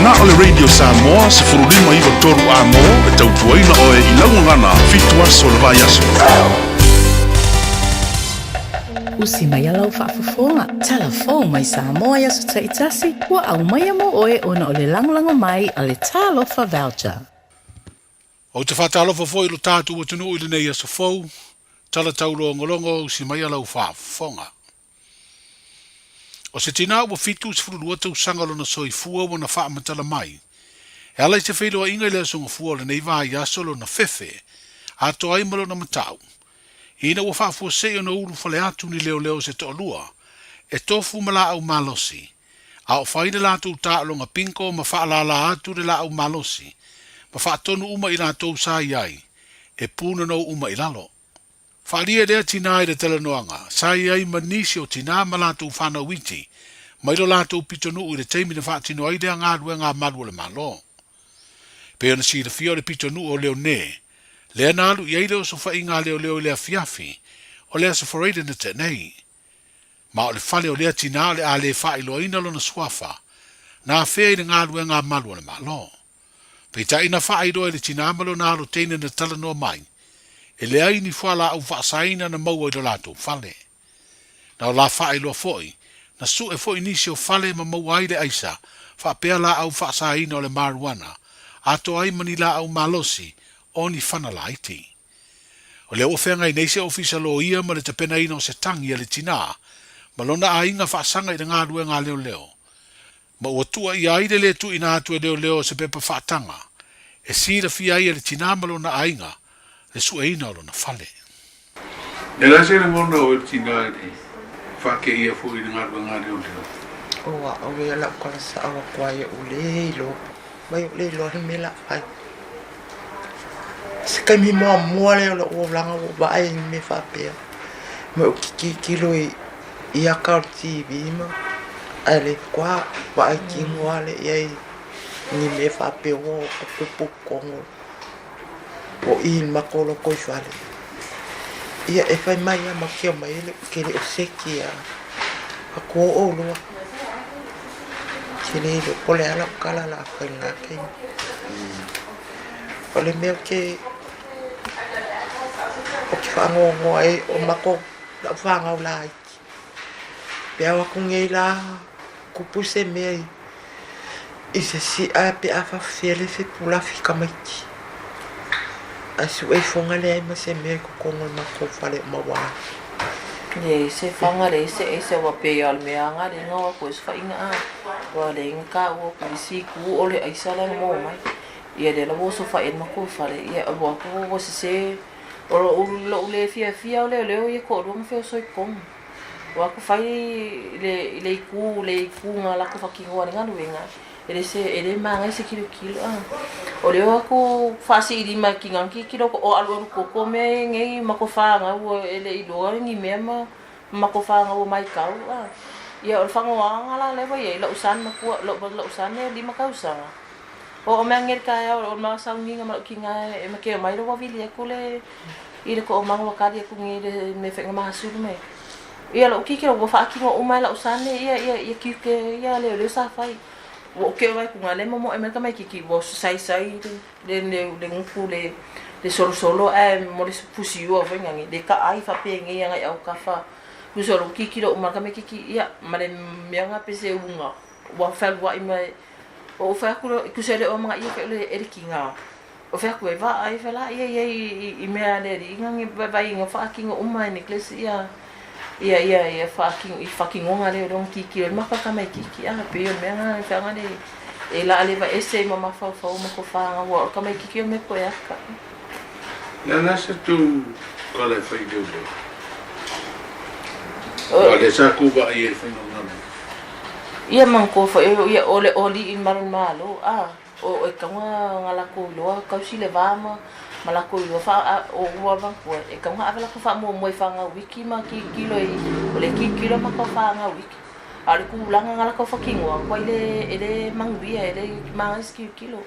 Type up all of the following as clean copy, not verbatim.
Na o le Radio Samoa 1593 AM e tautuaina oe i lau gagana 7 aso o le vaiaso. Usi mai a lau faafofoga, tala fou mai Samoa i aso taitasi, ua aumaia mo oe ona o le lagolago mai a le Talofa Voucher. Ou te faatalofa foi i lo tatou atunuu i lenei aso fou, tala taulogologo usi mai a lau faafofoga. O se tinā ua 72 tausaga lona soifua ua na faamatala mai, e ala i se feiloaiga i le Aso Gafua o lenei vaiaso lona fefe, atoa ai ma lona matau, ina ua faafuasei ona ulufale atu ni leoleo se toalua, e tofu ma laau malosi, a o fai le latou taaloga bingo ma faalala atu le laau malosi, ma faatonu uma i latou sa i ai, e pūnonou uma i lalo. Faaalia lea tinā i le talanoaga, sa i ai ma nisi o tinā ma latou whanau iti, mai lo latou pitonuu i le taimi na faatino ai lea galuega a malu o le Malo. Pei ona silafia o le pitonuu o Leone, lea na alu i ai le osofaiga a leoleo i le afiafi o le Aso Faraile na tea nei. Ma o le fale o lea tinā o le a le faailoaina lona suafa, na afea i le galuega a malu o le Malo. Peitai na faailoa e le tinā ma lona alo teine na talanoa mai, e leai ni fualaau faasaina na maua i lo latou fale. Na o la faailoa foi, na sue foi nisi o fale ma maua ai le aisa faapea laau faasaina o le marijuana, atoa ai ma ni laau malosi o ni fana laiti. O lea ua feagai nei se ofisa loia ma le tapenaina o se tagi a le tinā ma lona aiga faasaga i le galuega a leoleo, ma ua tuuaia ai le lē tuuina atu e leoleo o se pepa faataga e silafia ai e le tinā ma lona aiga le sueina o lona fale. E la se lagona o le tinā i le faakeia foi i le galuega a leoleo? O a'u ia la'u kalasa'au aku ai oʻu lē iloa mai oʻu lē iloa le mea la fai. Se taimi muamua lea o la'u olaga ua ou vaai i mea faapea ma ou tilotilo i aka o le TV ma ae le faatoa vaai tino lava lea i ai i ni mea faapea ua tupu i totonu o i i le matou lotoifale. Ia e fai mai lava ma kia mai ai ou te le o seki lava. Atu o ʻolua, ke le iloa po o le a lau tala o le a fai i lena taimi. O le mea ou te ou te faanoanoa ai o matou lau fanau laiti. Pe ao atu nei la tupu se mea i se si'a pe a faafefea le fepulafi tamaiti. Ae su'e ifoga leai ma se mea i totonu o le matou fale o maua ai. Le se fanga le se ese ua pe o le mea anga le nga wa ko se fa inga a wa le nga ka ua ku si ku o le aisa le mo mai ia le la wo so fa en ma ko fale ia ua ku wo se se O lo'u lē fiafia o leoleo ia toalua ma feosoikonu. Ua aku fai le i le itu le itu na latou faatinoa i le galuega, e le se e le magaia se kilokilo a. O lea ua aku faasiilima e kina kilokilo o alualu koko mea nei ma ko fanau e le i iloa ni mea ma ma ko fanau o maitau a. Ia o le fagoaga la lea ua i ai la'u son matua la'u son e 5 tausaga. Oo mai age i le taeao o le sauniga ma lou tiga e makea mai ua vili atu le i le toomaga ua kali atu nei le mea faiga masulu mai. Ia lou kikilo ua faatino uma e lau sane ia ia ia tiute ia leoleo sa fai. Ua ou keu ai kuga le momoe mai le tamaititi ua saisai le le le gutu le le solosolo ae mo le fusiua foi nani le taai faapenei agai autafa. Tusa o lou kikilo uma le tamaititi ia ma le mea na pei se uga ua fealuai mai. O ou fai atu lea, tusa e le o amanaia foi e le tiga. O fai atu ai, vaai fai la ia ia i mea a le alii na ni vaivai ina faatino uma e Nicholas ia ia ia ia faatino i faatinoga lea o lona tilotilo ai maka tamaititi a pei o le mea na fai anga le e laaleva ese ma mafaufau ma tofa aua o le tamaititi o le mea toe aka. Le a la se tou kala e fai i leoleo? Aua lea sa tou vaai ai i le faiga o galuega. Ia manatua foi ia o le alii ma le Malo a o e taga nga latou iloa tausi le va ma ma latou iloa fa o ua manatua e taga ave latou faamuamua i fanau iki ma tilotilo i o le tilotilo ma latou fanau iki a o le tulaga nga latou fatinoa ua le e le manuia e le magaia se tilotilo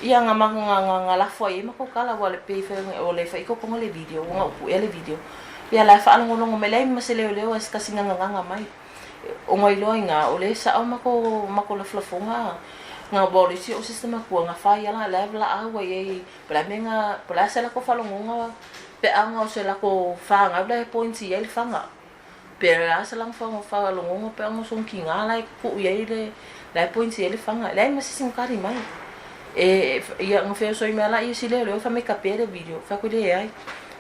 ia nga nga nga lafo ai ai matou tala ua le pei foi o le fai totoga le video ua na upu ea le video ia la e faalogologo mai leai ma se leoleo e se tasi gagagaga mai. O ngai loa ina o le sao ma ko ma ko lafolafoga. Nga aua o le isi o se matua nga fai ala lea valaau ai ai po o le a mea nga po o le a se latou faalogoga pe a nga o se latou fanau la e points i ai le faga pe o le a se latou faalogoga pe a nga o sona tiga la e tuu i ai le la e points i ai le faga. E leai ma se isi na tali mai. E ia na feosoi mai lava la isi leoleo fai mai kapea le video. Fai atu e leai.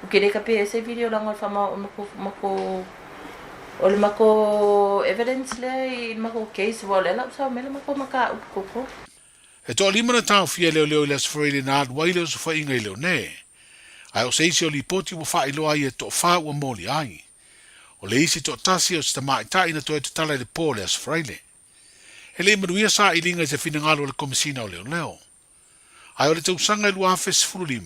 Ou te le kapea se video leaga o le faamao o O le matou evidence lea i le matou case aua o lea la ua sao mai le matou mataupu koko. E toalima na taofia e leoleo i le Aso Faraile na alu ai le osofaiga i Leone. Ae o se isi o lipoti ua faailoa ai e toafa ua molia ai. O le isi toatasi o se tamaitai na toe tatala i le po o le Aso Faraile. E le i manuia sailiga i se finagalo a le Komesina o Leoleo. Ae o le tausaga e 2015,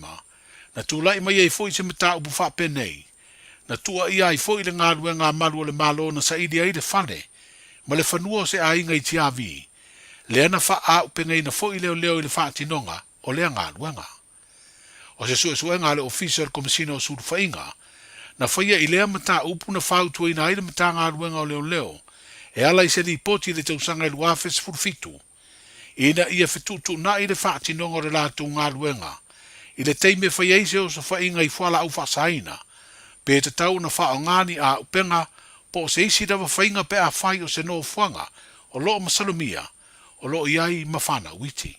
na tulai mai ai foi se mataupu faapenei, na tuuaia ai foi le galuega a malu o le Malo na saili ai le fale ma le fanua o se aiga i Tiavi, lea na faaaupegaina foi leoleo i le faatinoga o lea galuega. O se suesuega a le Ofisa o le Komesina o Sulufaiga, na faia i lea mataupu na fautuaina ai le Matagaluega o Leoleo e ala i se lipoti i le tausaga e 2017, ina ia fetuutuunai le faatinoga o le latou galuega i le taimi e fai ai se osofaiga i fualaau faasaina, pe tatau ona faaaoga ni auupega po o se isi lava faiga pe afai o se nofoaga o lo o masalomia o lo o i ai ma fanau iti.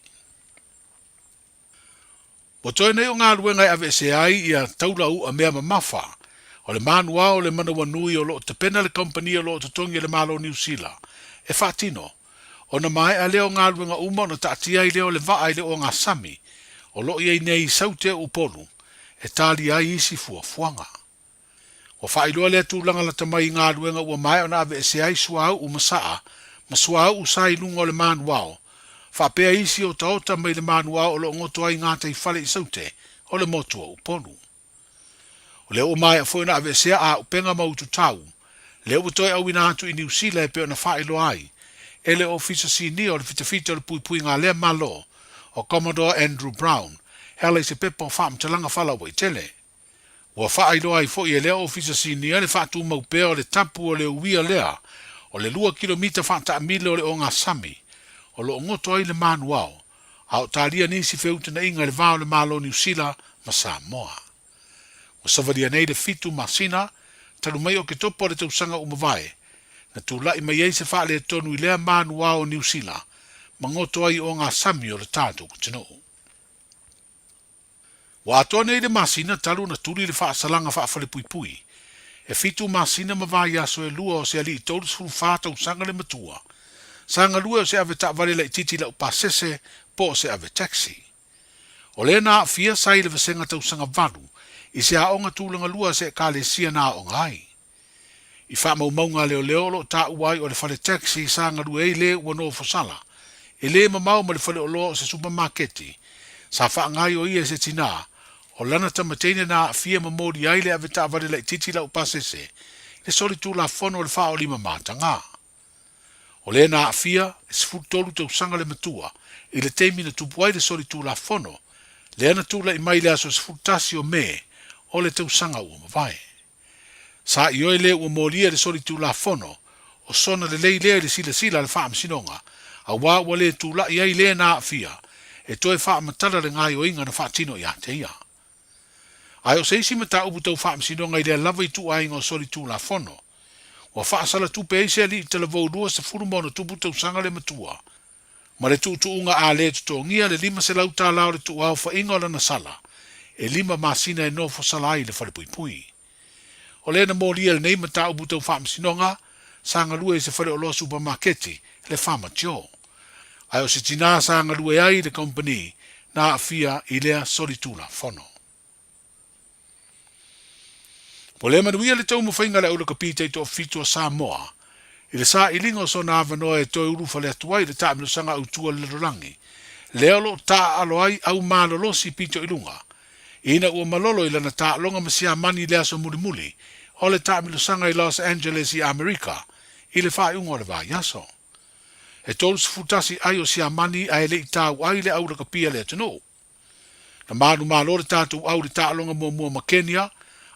Ua toe nei o galuega e aveesea ai ia taula u'a mea mamafa o le manuao o le manawanui o lo o tapena le kamupani o lo o totogi e le Malo o Niu Sila e faatino, ona maea lea o galuega uma ona taatia ai lea o le vaa i le ogasami o lo o i ai nei i Saute o Upolu e talia ai isi fuafuaga. Ua faailoa lea tulaga lata mai i galuega ua maea ona aveesea ai suauu ma saa ma suauu sa i luga o le manuao, faapea isi otaota mai le manuao o lo o goto ai gataifale i Saute o le motu o Upolu. O lea ua maea foi ona aveesea auupega ma ututau, lea ua toe auina atu i Niu Sila e pei ona faailoa ai e le Ofisa Sinia o le Fitafita o le Puipuiga a lea Malo o Commodore Andrew Brown e ala i se pepa o faamatalaga faalauaitele. Ua faailoa ai foi e lea Ofisa Sinia le faatumau pea o le tapu o le uia lea o le lua kilomita faataamilo o le ogasami o lo o goto ai le manuao, a o talia nisi feutagaiga i le va o le Malo o Niu Sila ma Samoa. Ua savalia nei le fitu masina talu mai Oketopa o le tausaga ua mavae, na tulai mai ai se faaletonu i lea manuao o Niu Sila ma goto ai ogasami o le tatou atunuu. Ua atoa nei le masina talu ona tuli le faasalaga faafalepuipui. E fitu masina ma vaiaso e lua o se alii 34 tausaga le matua. Sa galue o se ave taavale laitiiti laupasese po o se ave taxi. O lea na aafia sa i le vasega tausaga valu i se aoga tulaga lua a se ekalesia na aoga ai. I faamaumauga a leoleo o lo o taua ai o le fale taxi sa galue ai le ua nofosala, e le mamao ma le faleoloa o se supamaketi, sa faagaioia e se tinā, o lana tama teine na aafia ma molia ai le ave taavale laitiiti laupasese i le solitulafono o le faaolima matagā. O lea na aafia, e 13 tausaga le matua, i le taimi na tupu ai le solitulafono, lea na tulai mai i le aso 11 o Me o le tausaga ua mavae. Sa ioe le ua molia le solitulafono, o sona lelei lea i le silasila a le Faamasinoga, auā ua le tulai ai le na aafia e toe faamatala le gaoioiga na faatino ia te ia. Ae o se isi mataupu tau Faamasinoga i lea lava ituaiga o solitulafono, ua faasala tupe ai se alii talavou 20 ma ona tupu tausaga le matua, ma le tuutuuga a le totogia le 500 tala o le tuuaofaiga o lana sala, e lima masina e nofo sala ai i le falepuipui. O lea na molia lenei mataupu tau faamasinoga, sa galue i se faleoloa supamaketi, le Farmer Joe. Ae o se tinā sa galue ai i le kompeni na aafia i lea solitulafono. Ua le manuia le taumafaiga a le aulakapi taitoafitu a Samoa i le sailiga o sona avanoa e toe ulufale atu ai i le taamilosaga autu a le lalolagi, lea o lo o taaalo ai au malolosi pito i luga, ina ua malolo i lana taaloga ma Siamani i le aso mulimuli o le taamilosaga i Los Angeles i Amerika i le faaiuga o le vaiaso. E 31 ai o Siamani ae le i tau ai le aulakapi a le atunuu. Na manumalo le tatou au i le taaloga muamua ma Kenya,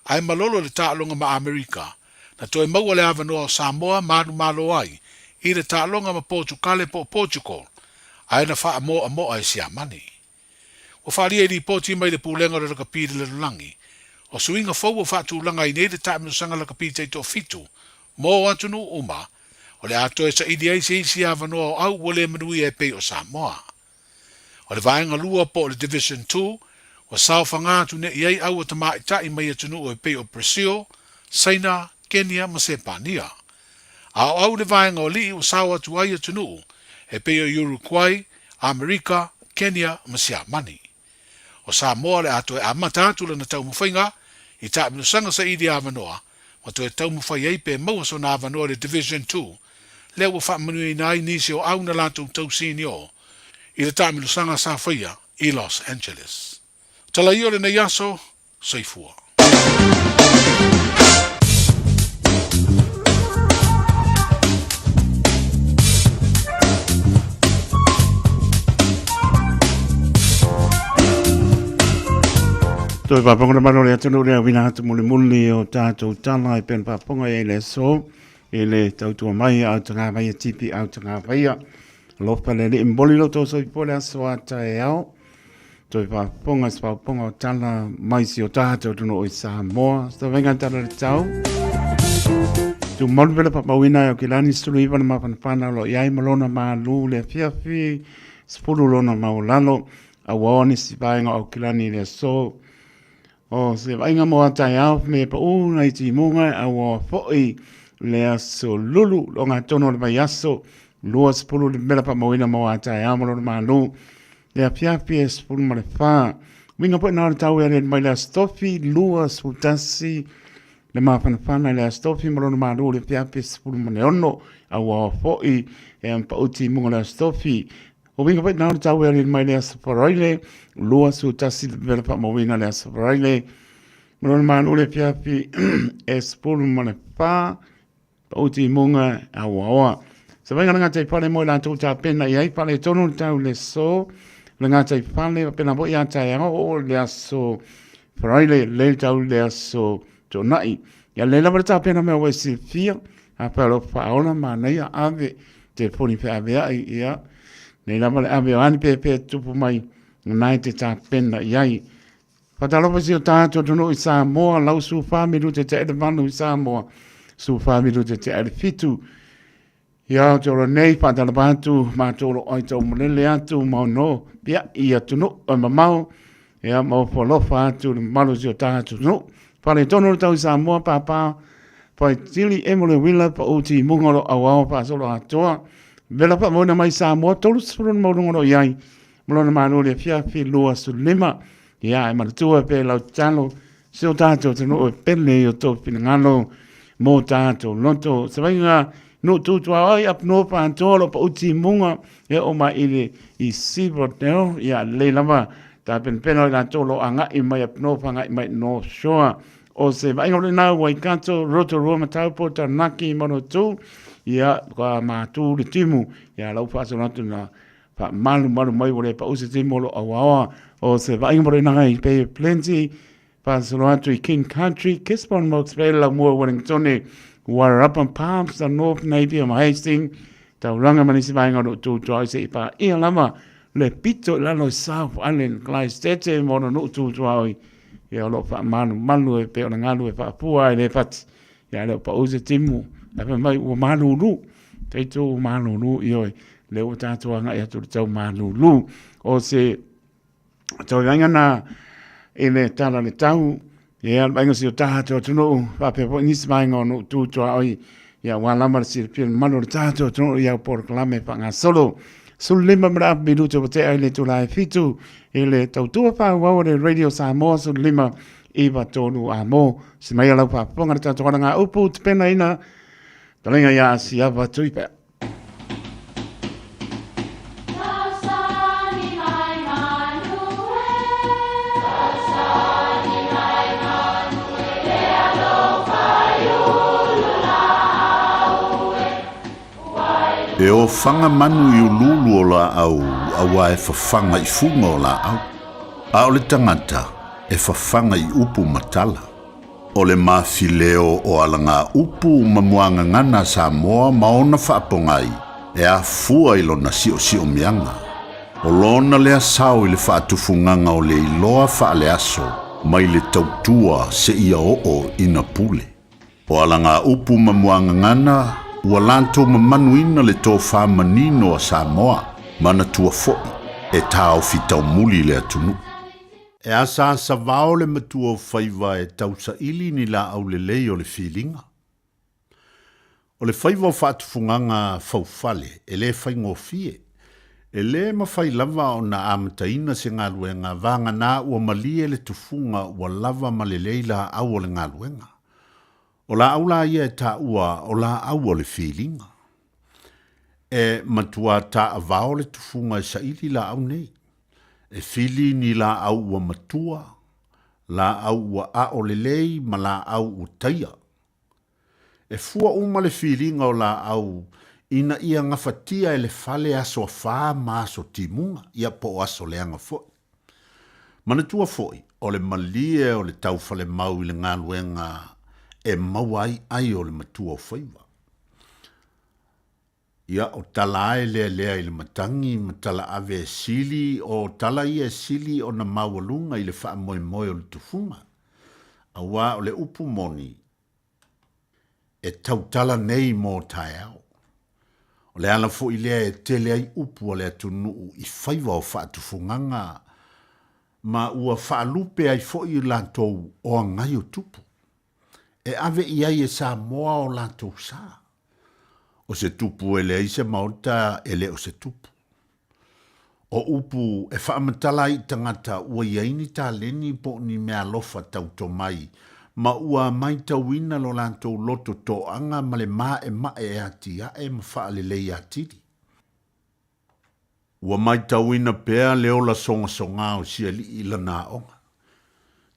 ae malolo i le taaloga ma Amerika. Na toe maua le avanoa o Samoa manumalo ai i le taaloga ma Potukale po o Portugal. ae na faamoamoa e Siamani. Ua faaalia i lipoti mai le Pulega o le Lakapi i le Lalolagi, o suiga fou ua faatulaga ai nei le taamilosaga lakapi taitoafitu mo atunuu uma, o le a toe saili ai se isi avanoa o au ua le manuia e pei o Samoa. O le vaega lua po o le Division Ii, ua saofaga atu nei ai au a tamaitai mai atunuu e pei o Brazil, Saina, Kenya ma Sepania. A o au le vaega o alii ua sao atu ai atunuu e pei o Uruguay, Amerika, Kenya ma Siamani. O Samoa o le a toe amata atu lana taumafaiga i taamilosaga saili avanoa ma toe taumafai ai pe maua sona avanoa i le Division Ii lea ua faamanuiaina ai nisi o au na latou tau senior i le taamilosaga sa faia i Los Angeles. Tala ia o lenei aso, soifua. Toe pāponga na malo le atunuu le awina atu mulimuli o tātou tala e pena pāponga i le aso i le tautua mai au tangā vaia tipi au tangā vaia. Alofa le alii momoli lo outou soifua le aso a taeao. Toe faafofoga se faafofoga o tala mai si o tātou atunuu i Samoa. Se tavaiga tala le tau. Tu malu pela papauina e o kilani sulu iwa na mafanafana o lo iai ma lona malu le afiafi sefulu lona maualalo a ua oa nisi vaega o Aukilani i le aso. O se vaaiga mo a taeao me paʻū nai timuga a ua foʻi le aso lulu lo ngā tono o le vaiaso 20 le mela faamauina mo a taeao ma lona malu le afiafi e 14. Uiga foi na o le tau e aliali mai le aso tofi 21 le mafanafana i le aso tofi ma lona malu le afiafi e 16 a ua foʻi e ampaʻu timuga le aso tofi. O uiga foi na o le tau e aliali mai le Aso Faraile, 21 le pepela faamauina le Aso Faraile, ma lona malu le afiafi e 14, pau timuga e aoaoa. Se vaaiga le gatai fale mo i latou tapena i ai faaletonu le tau le aso, le gatai fale faapena foi ia taeao o le Aso Faraile le tau le Aso Toonai. Ia lelei lava le tapena mea ua e silafia, afai o lo o faaola manaia ave telefoni feaveai, ia nei lava le ave o ani pēpē tupu mai na e te tapena i ai. Faatalofa si o tātou atunuu i Samoa, lau 14 minute te ele 8 i Samoa, 14 minute te ele 7. Ia o te ora nei, whātalapa atu, mātou lo ai tau malele atu, mau no, pia i atunuu e mamao, ia mau whalofa atu le mamalu si o tātou atunuu. Whare tono le tau i Samoa, pāpā, whai tili e mo le wila, pa uti munga lo auao whaasolo atoa. Vela wha mauna mai Samoa, 30 na maurunga lo iai, malona mālo le fiafi 25. Ia, e manatua pe lau tatalo, se o tātou atunuu e pele i o tō finagalo mō tātou loto. Se vainga no tūtua ai up north atoa lo pa uti munga e o mai i le i Seabrook ia lei lava tā penapena o lātou lo angai mai up north angai mai North Shore. O se vainga o le nā Waikato, Rotorua, Mataupo, Taranaki, Manatū, ia ka mātū le timu, ia lau whaasolo atu na Faamalumalu mai ua le pau se timu o lo aoaoa o se vaaiga mo le i Bay of Plenty, faasolo atu i King Country, Gisborne, Hawke's Bay, Laumua, Wellingtone, Wairarapa, Palmerston North, Napier ma Hastings, taulaga ma nisi vaega o lo o tutua ai seia paia lava le pito i lalo i South Island, Clydesdale ma ona nuu tutuaoi, ia o lo o faamalumalu e pei ona galue faafua ai le fati. Ia le o pau se timu, ae fai mai ua malulu. Taito ua malulu, ioe, lea ua tatou agai atu i le tau malulu. O se tauaiga na i le tala le tau, ia le vaaiga o si o tatou atunuu, faapea foi nisi vaega o nuu tu tuaoi, ia aua lava le silafia le mamalu o le tatou atunuu i au polokalame faagasolo. 15 ma le afa minute ua tea i le itula e 7 i le tautua faaauau a le Radio Samoa 15 9 3 a mo se mai a lau faafofoga le tatou alagaupu tapenaina talinga ia Asiava Tuipea. E ofaga manu i uluulu o laau auā e fafaga i fuga o laau, a o le tagata e fafaga i upu ma tala. O le mafileo o alagaupu ma muagagana a Samoa ma ona faapogai e afua i lona siosiomiaga. O lona lea sao i le faatufugaga o le iloa faaleaso mai le tautua seia oo ina pule. O alagaupu ma muagagana ua latou mamanuina le tofa manino a Samoa, manatua foi e taofi taumuli le atunuu. E asaasavao le matua o faiva e tausaili ni laau lelei o le filiga. O le faiva o faatufugaga faufale e le faigofie. E le mafai lava ona amataina se galuega vagana ua malie le tufuga ua lava ma lelei laau o le galuega. O laau la ia e taua o laau o le filiga. E matua taavao le tufuga e saili laau nei. E fili ni laau ua matua, laau ua ao lelei ma laau ua taia. E fua uma le filiga o laau ina ia gafatia e le fale aso afā ma aso timuga, ia po o aso leaga foi. Manatua foi, o le malie o le taufalemau i le galuega e maua ai ai o le matua o faiva. Ia, o tala e lealea i le matagi ma tala ave e sili, o tala ia e sili ona maualuga i le faamoemoe o le tufuga, auā o le upu moni, e tautala nei mo taeao. O le ala foi lea e tele ai upu a le atunuu i faiva o faatufugaga ma ua faalupe ai foi latou o agai o tupu. E ave i ai e Samoa o latou sa. O se tupu e leai se maota e le o se tupu. O upu e faamatala ai i tagata ua i ai ni taleni po o ni meaalofa tauto mai ma ua maitauina lo latou loto toaga ma le maemae e atiae ma faalelei atili. Ua maitauina pea le ola sogasogā o si alii i lana aoga.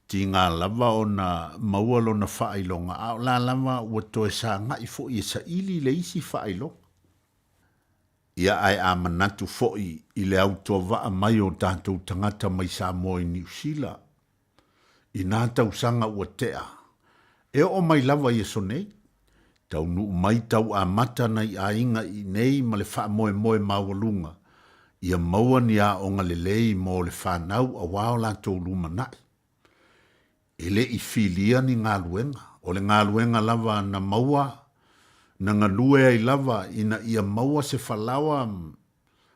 Tiga lava ona maua lona faailoga, a o la lava ua toe sagai foi e saili le isi faailoga. Ia ae a manatu foi i le autuavaa mai o tatou tagata mai Samoa i Niu Sila i nā tausaga ua tea, e oo mai lava i aso nei, taunuu mai tau amata nai aiga i inei ma le faamoemoe maualuga ia maua ni aoga lelei mo le fanau auā o latou lumanai. E le i filia ni galuega, o le galuega lava na maua, na galue ai lava ina ia maua se falaoa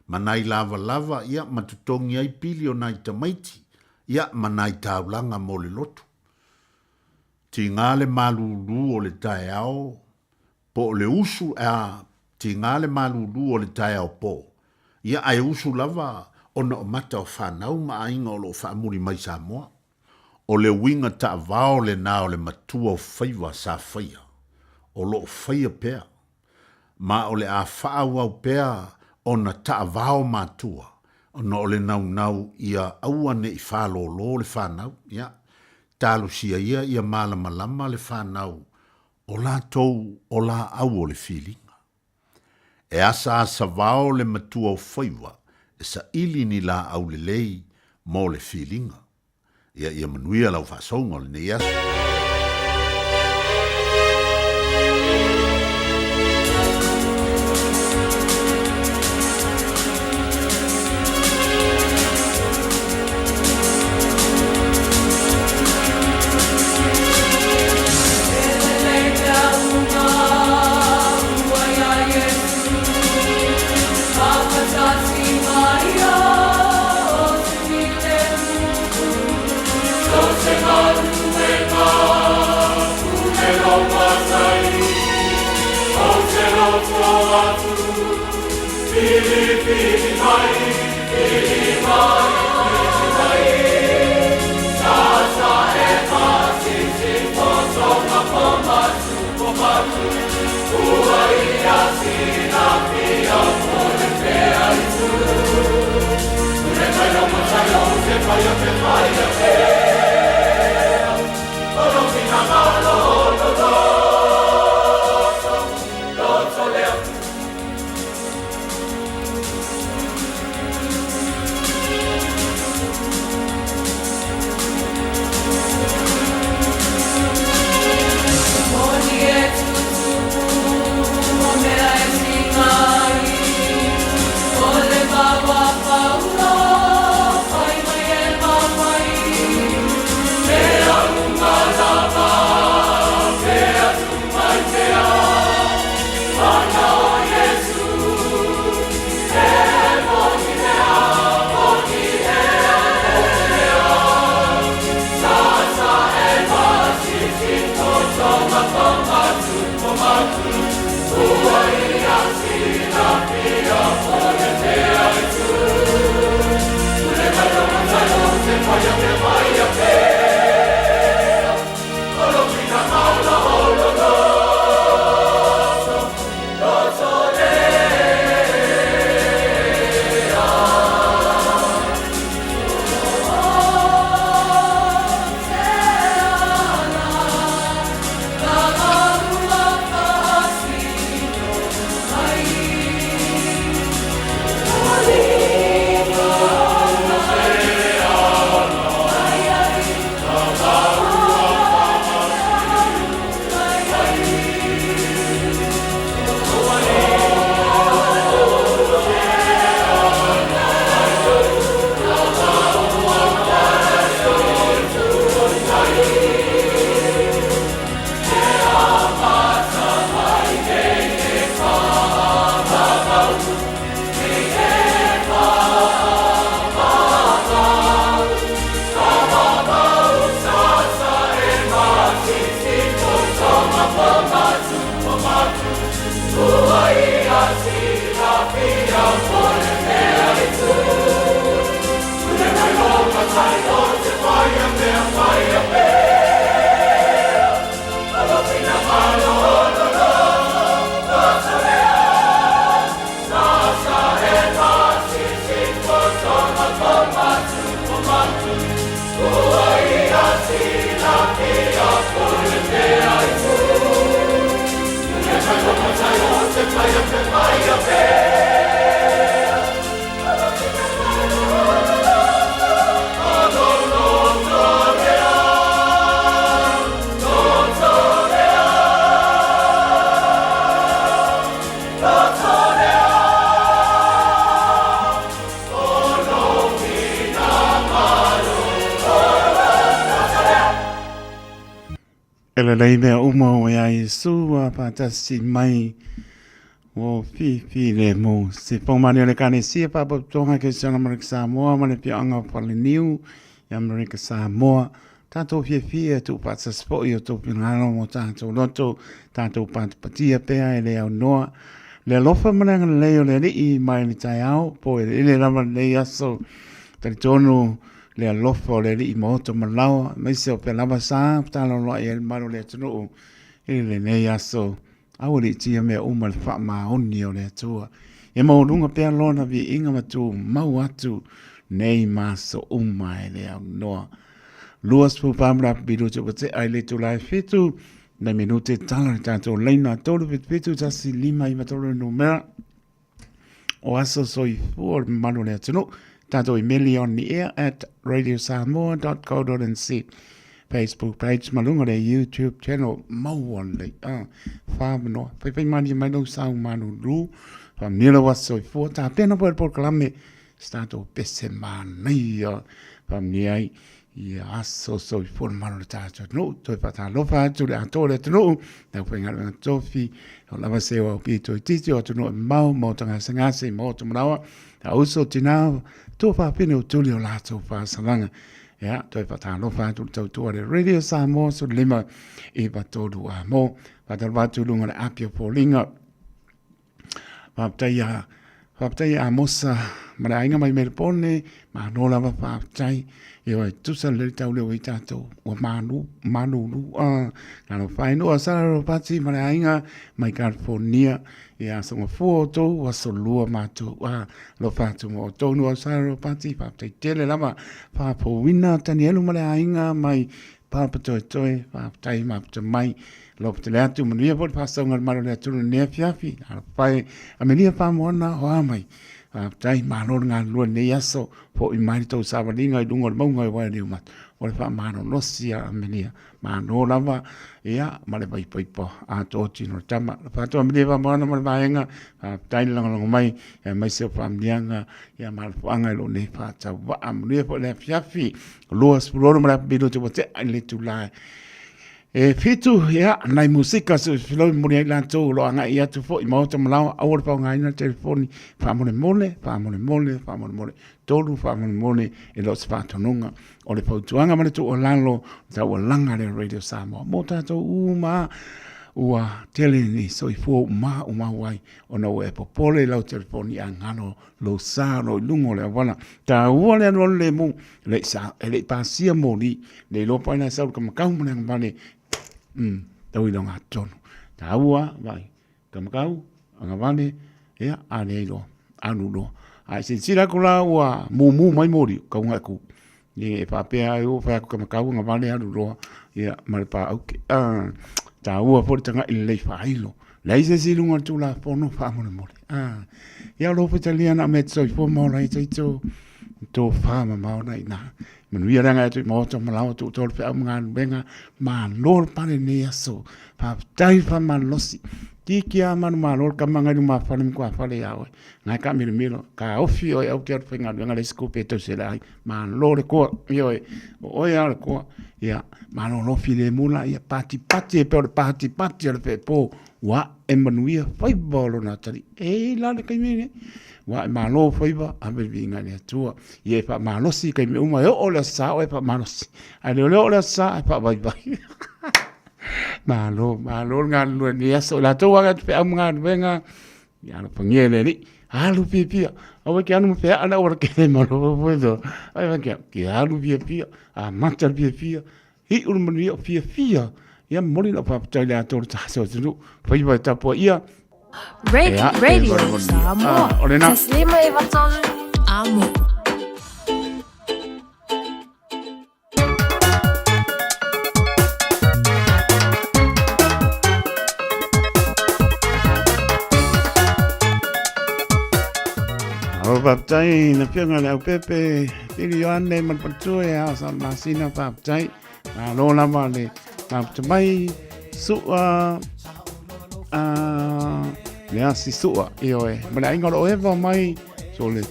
ma nai lavalava, ia, ma totogi ai pili o nai tamaiti, ia, ma nai taulaga mo le lotu. Tiga le malūlū o le taeao, po o le usu, a, tiga le malūlū o le taeao pō, ia, ae usu lava ona o mata o fanau ma aiga o lo o faamuli mai Samoa. O le uiga taavao lenā o le matua o faiva sa faia, o lo o faia pea, ma o le a faaauau pea ona taavao matua, ona o le naunau ia aua ne i fālōlō le fanau, ia, talosia ia ia malamalama le fanau o latou o laau o le filiga. E asaasavao le matua o faiva e saili ni laau lelei mo le filiga. Ia ia manuia lau faasouga o lenei aso. E lelei mea uma o ia Iesu a faatasi mai ua filemu. Se paumani o le Ekalesia Faapotopotoga Kerisiano Amerika Samoa ma le Afioaga o Faleniu i Amerika Samoa, tatou fiafia e tuufaatasi foi i o outou finagalo ma o tatou loto, tatou patipatia pea e le aunoa le alofa ma le agalelei o le Alii mai le taeao po o eleele lava lenei aso. Talitonu le alofa o le Alii ma oto ma laoa, aemaise o pea lava sa talaloai ai le mamalu o le atunuu i lenei aso. Aua le itia mea uma le faamaoni o le Atua. Ia maualuga pea Lona viiga ma tumau atu nei ma aso uma e le aunoa. 24 ma le minute ua tea i le itula e 7 nai minute tala le tatou laina 377 1593 le numera. o aso soifua o le mamalu o le atunuu. Tatou imeli on the air at radiosamoa.co.nz Facebook page ma luga o le YouTube channel maua lelei. Ah, whamanoa. Whaiwhai mani mai lau sau malulu. Whamia lau aso soifua. Tāpena po e le polokalame. Se tātou pese mānaia. Whamia ai Ia aso soifua le mamalu o le tatou atunuu, toe faatalofa atu le atoa o le atunuu, le aufaigaluega tofi, o lava se o au pito itiiti o atunuu e mamao, maota gasegase, maota manawa, a uso tinā, tua faafine o tuli o latou faasalaga. Ia, toe faatalofa atu le tautua le Radio Samoa 15 i 3 a mo. Faatalofa atu i luga o le api o Foliga. Faafetai a faafetai a Amosa ma le aiga mai Melbourne, malo lava faafetai. Ioe, tusa lelei tau leo i tatou ua malu, malulu a talofa e nuu a Sara Ropati ma le aiga mai California. Ia aso gafua outou, aso lua matou a alofa atu ma outou nuu a Sara Ropati, faafetai tele lava. Faafouina Tanielu ma le aiga mai Papatoetoe, faafetai mafuta mai. Alofa tele atu, manuia foi le faasauga a le Malo o le atunuu i lenei afiafi. Alofa e Amelia Faamoana, o a mai. Faafetai, malo le galulue i lenei aso. Foi mai le tou savaliga i luga o le mauga e Wailiumata. O le faamalolosi a Amelia. Malo lava, ia, ma le vaipaipa atoa tino o le tama. Alofa atu Amelia Faamoana ma le vaega. Faafetai le lagolago mai, aemaise o faamanuiaga, ia, ma alofaga i lou nei faatauvaa. Manuia foi le afiafi. 26 ma le afa minute ua tea i le itula e 7, ia, nai musika se filoi momoli ai latou o lo o agai atu foi i maota ma laoa, aua le faaaogaina le telefoni, faamolemole, faamolemole, faamolemole, tolu faamolemole e le o se faatonuga. O le fautuaga ma le tuualalo, taualaga a le Radio Samoa mo tatou uma ua tele ni soifua ua maumau ai ona ua e popole i lau telefoni a galo lou sa o lo o i luga o le auala. Taua le alualu lemu, e le i pasia moli, le iloa po o ai la e sau i le kamakau ma le agavale, tau i le ogatotonu. Taua, vaai, kamakau, agavale, ia, a leai loa, alu loa. A e silasila atu la ua mumu mai moli, tau atu, e faapea ai ua fai atu kamakau agavale alu loa, ia, ma le paauke. Taua foi le tagai lelei faailo. Leai se isi i luga o le Tulafono faamolemole. Ah, ia o lo faitalia na mea te soifua ma ola ai taito tofa mamao na ina. Manuia le agai atu i maota ma laoa tuu tolu feau ma galuega. Malo le pale nei aso. Faafetai faamalolosi. Tiki a manu malo le kama ngai luma fale ma kua fale ia oe. Ngai ka milomilo. Ka ofi oe au ke alu faigaluega le isi kupe e tausi ele ai. Malo le koa. Ioe. O oe a le koa. Ia, malo lofi le mula. Ia, patipati e pei o le patipati o le feepo. Ua e manuia faiva o lona atalii. E la le taimi lenei. Ua e malo faiva, ave le viiga i le Atua. Ia e faamalosi i taimi uma, e oo i le Aso Sa oe e faamalosi. Ae le o le oo i le Aso Sa, e faavaivai. Malo, malo le galulue i lenei aso. I latou agai atu feau ma galuega, ia alofagia e le Alii. Alu fiafia. Aua e te alu ma feaa le auala tele ma lo foi to. Ai vai ke ke alu fiafia, amata le fiafia, iu le manuia o fiafia. Ia momoli lau faafetai i le atoa o le tatou atunuu. Faiva e tapuaia. Radio, Ea, e Radio valemoni. Samoa. Ah, o lena. Taslima e vatolu. Amo. Malo faafetai na afioga le Aupepe Pili Ioane ma le faletua ia Sa le Masina faafetai. Malo lava le mafuta mai sua a le asi sua ioe ma le aiga o lo o eva mai so le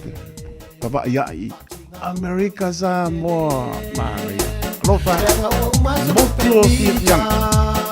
Pavaʻi Amerika Samoa Manaia. Alofa. Motu o fiafiaga.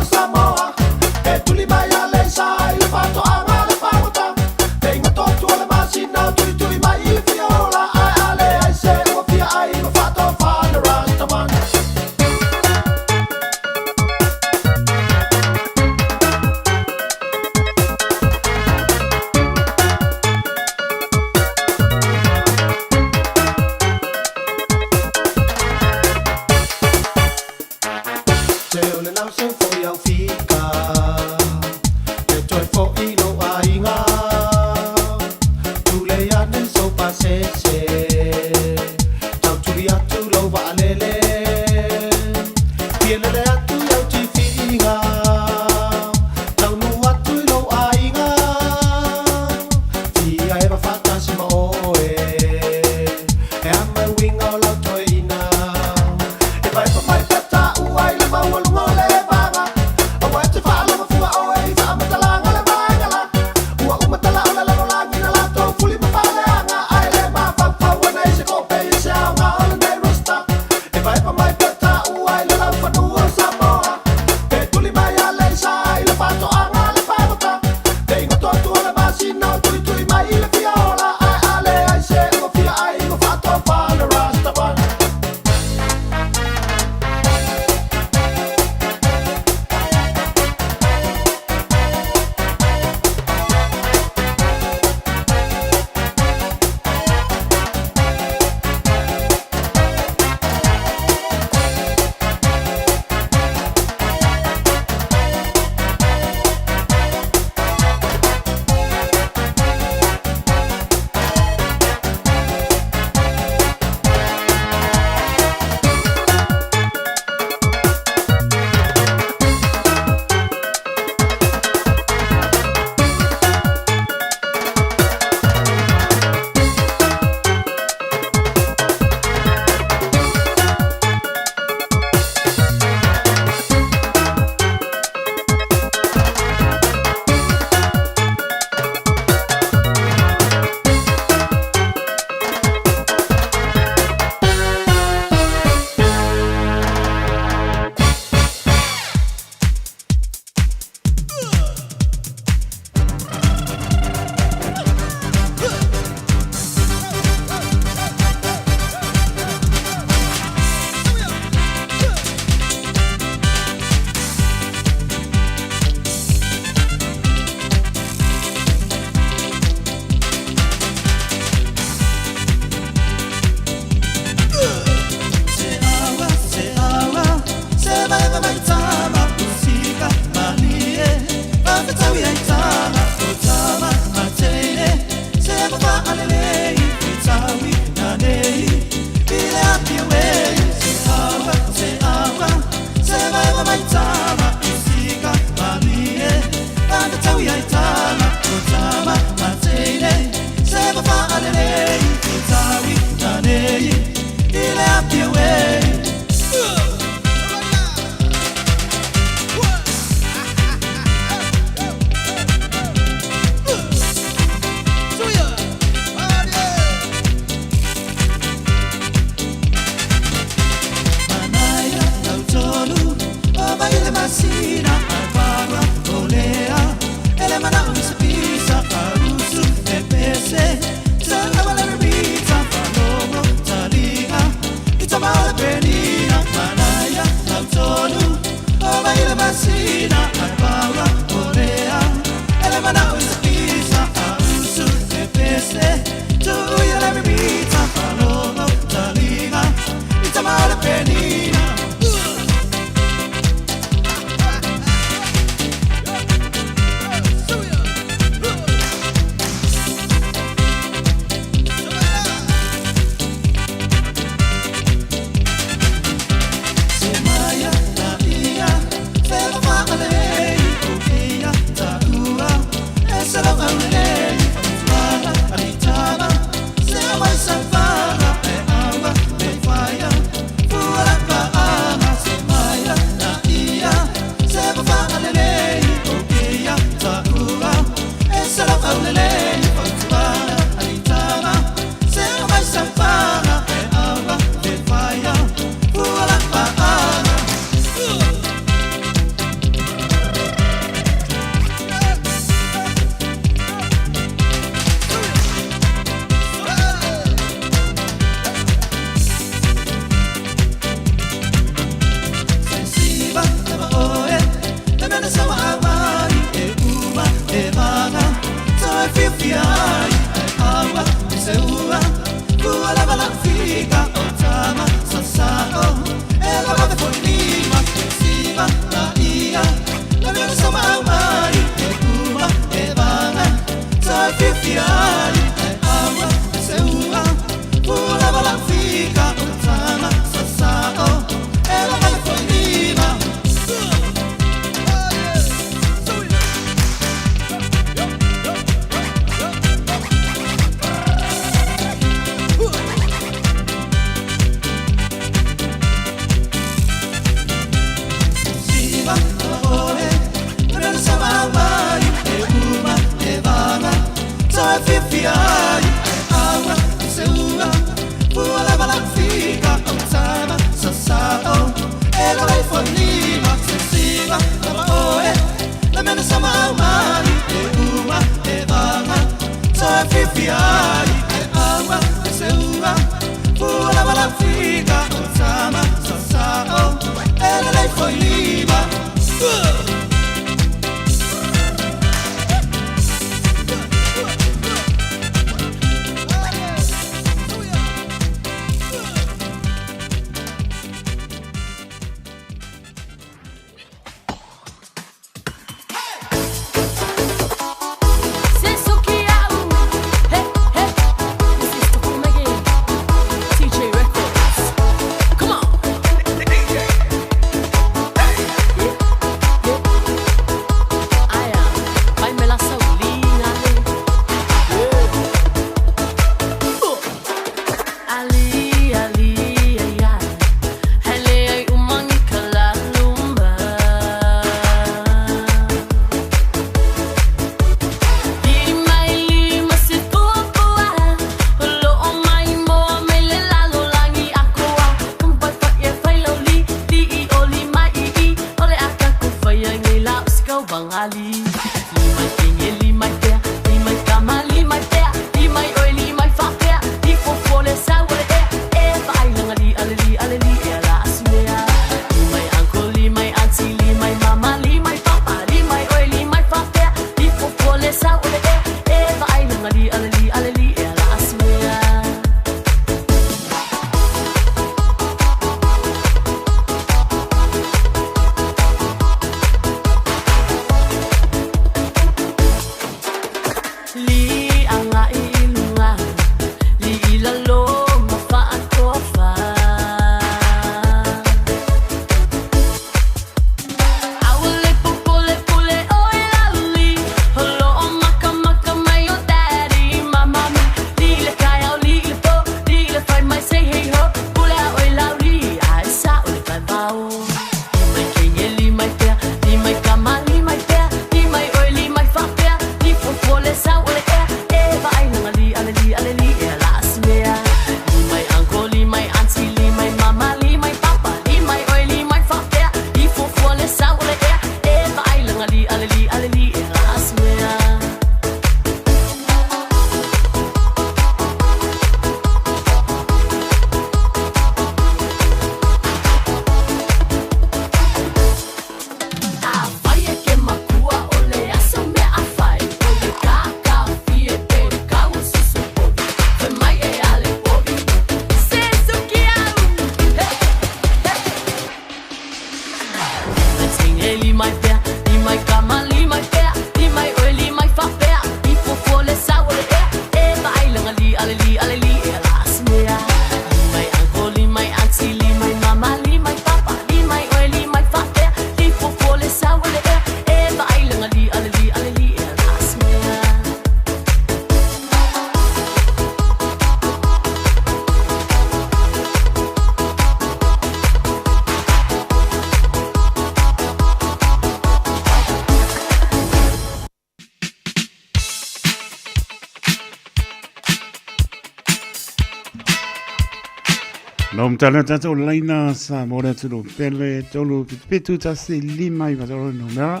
Lau matala tatou laina sa mo le atunuu pele 377 159 tolu numera.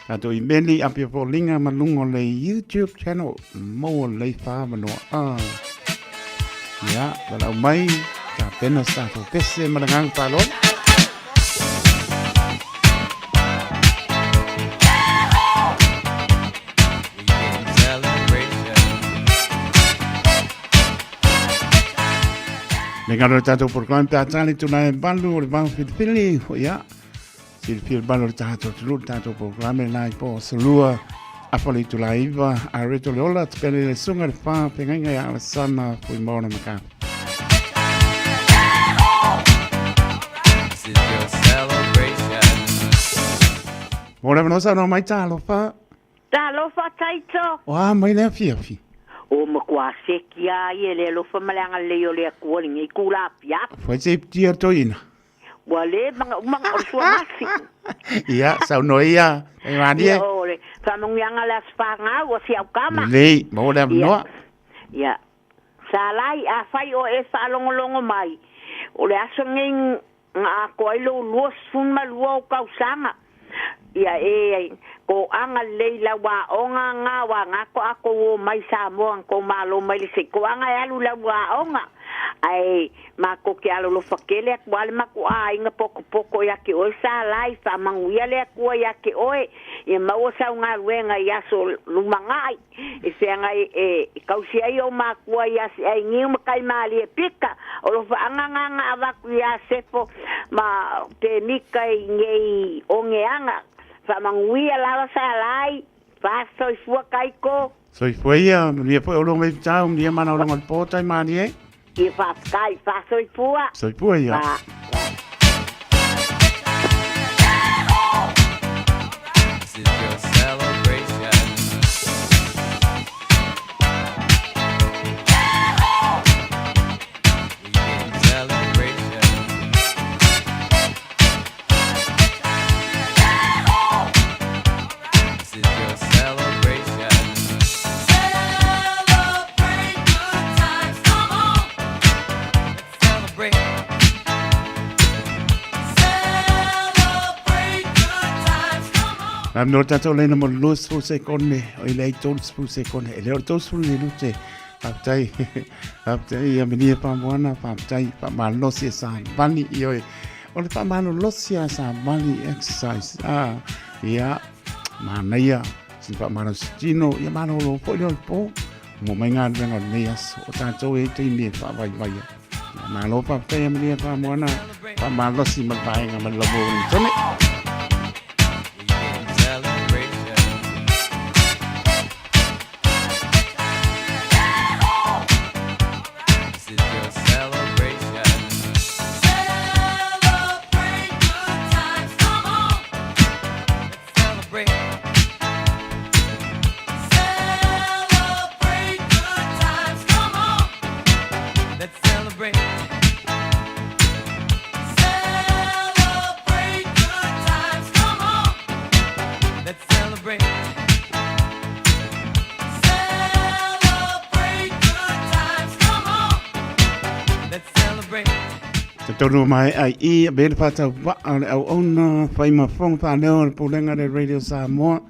Tatou imeli apia foliga ma luga o le YouTube channel maua lelei whaamanoa. Ah. Ia, walau mai, tapena sa tatou pese ma le agaga faaaloalo. Le galo le tatou polokalame pe a tali tuna e valu o le vao filifili, ia, silafia le valu o le tatou atunuu le tatou polokalame la i po aso lua afa le itula 9 a reto le ola tapena le susuga le fa feagaiga ia Alesana Fuimaono Makafi. This is your celebration. Mo le avanoa saunoa mai talofa. Talofa Taito. O a mai le afiafi? O matua seki a ia le alofa ma le agalelei o le Atua i lenei itula afiafi. Fai se tia toeaina. Ua le manauma o le suamasi. Ia, saunoa ia, e mani e. Ia, o le faamanuiaga le aso fanau o si au tama. Lelei, maua le avanoa. Ia, Salai, afai o e faalogologo mai, o le aso lenei na atoa ai lou 22 o tausaga. Ia e toaga lelei lau aoga na wa na toatou o mai Samoa na tou malo mai le se toaga e alu i lau aoga ae matou te alolofa tele atu a le matou aiga potopoto ia te oe Salai faamanuia le Atua ia te oe ia maua sau galuega i aso lumanai e feagai e tausi ai ou matua ia Seainiu ma Kaimalie Pita o lofaaga na na avatu ia Sefo ma Pemita i nei oneaga faamanuia lava Salai faasoifua Taito. Soifua ia, manuia foi oulua mai Vitau, manuia manaologa o le po tai malie. Ia faafetai, faasoifua. Soifua ia. Fa. This is your celebration. Weekend celebration. This is your celebration. Celebrate good times, come on. Let's celebrate. Celebrate good times, come on. La no tatou leina mo le 20 sekone, o i le 30 sekone, e le o le 30 minute. Faafetai, faafetai ia Minia Faamoana, faafetai faamalosi e savali i oe. O le faamalolosi a savali exercise. Ah, ia, manaia, sina faamalosi tino, ia malolo foi lea o le po. Mo mai galuega o lenei aso, o tatou e i taimi e faavaivaia. Ia, malo faafetai ia Minia Faamoana, faamalosi ma le vaega ma le lavua Wellingtone. Weekend celebration. This is your celebration. Celebrate good times, come on. Let's celebrate. Celebrate good times, come on. Let's celebrate. Celebrate good times, come on. Let's celebrate. Celebrate good times, come on. Let's celebrate. Te tonu mai ai i a bele whātau waa o le auauna whai ma whonga whāneo o le Pulega le Radio Samoa.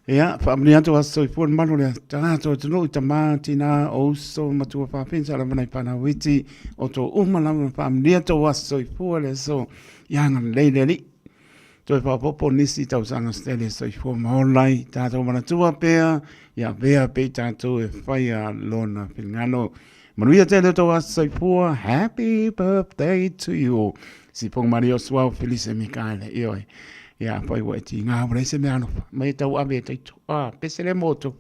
Ia, whaamani atu aso soifua le malu le tagata o atunuu i tamā, tinā, o uso, matua whāwhina, sa lava nei whānau iti o tō uma lava whaamani atu aso soifua le aso ia agalelei le Alii. Toe faaopoopo nisi tausaga se tele soifua ma ola ai tatou manatua pea ia avea pea i tatou e faia lona finagalo. Manuia tele o tou aso soifua. Happy birthday to you. Sipoga Maria o Suao Felise Mikaele. Ioe. Ia afai ua e tiga ua leai se mea alofa. Mai e tau ave e taito. Ah, pese le motu.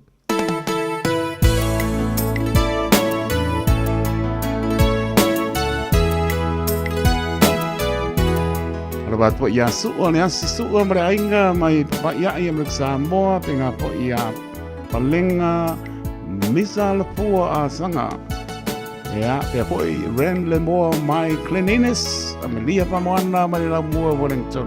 Alofa atu foi ia Sua, le asi Sua ma le aiga mai Papaiai a Amerika Samoa, pe ngā foi ia Palenga Misa Lafua a Sanga. Ea, pea foi Ren Lemoa mai Glen Innes, Amelia Pamoana mai le Laumua Wellington.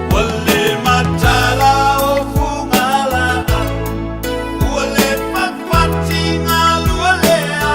Ua le matala o Fugalaa, ua le fafati galua lea.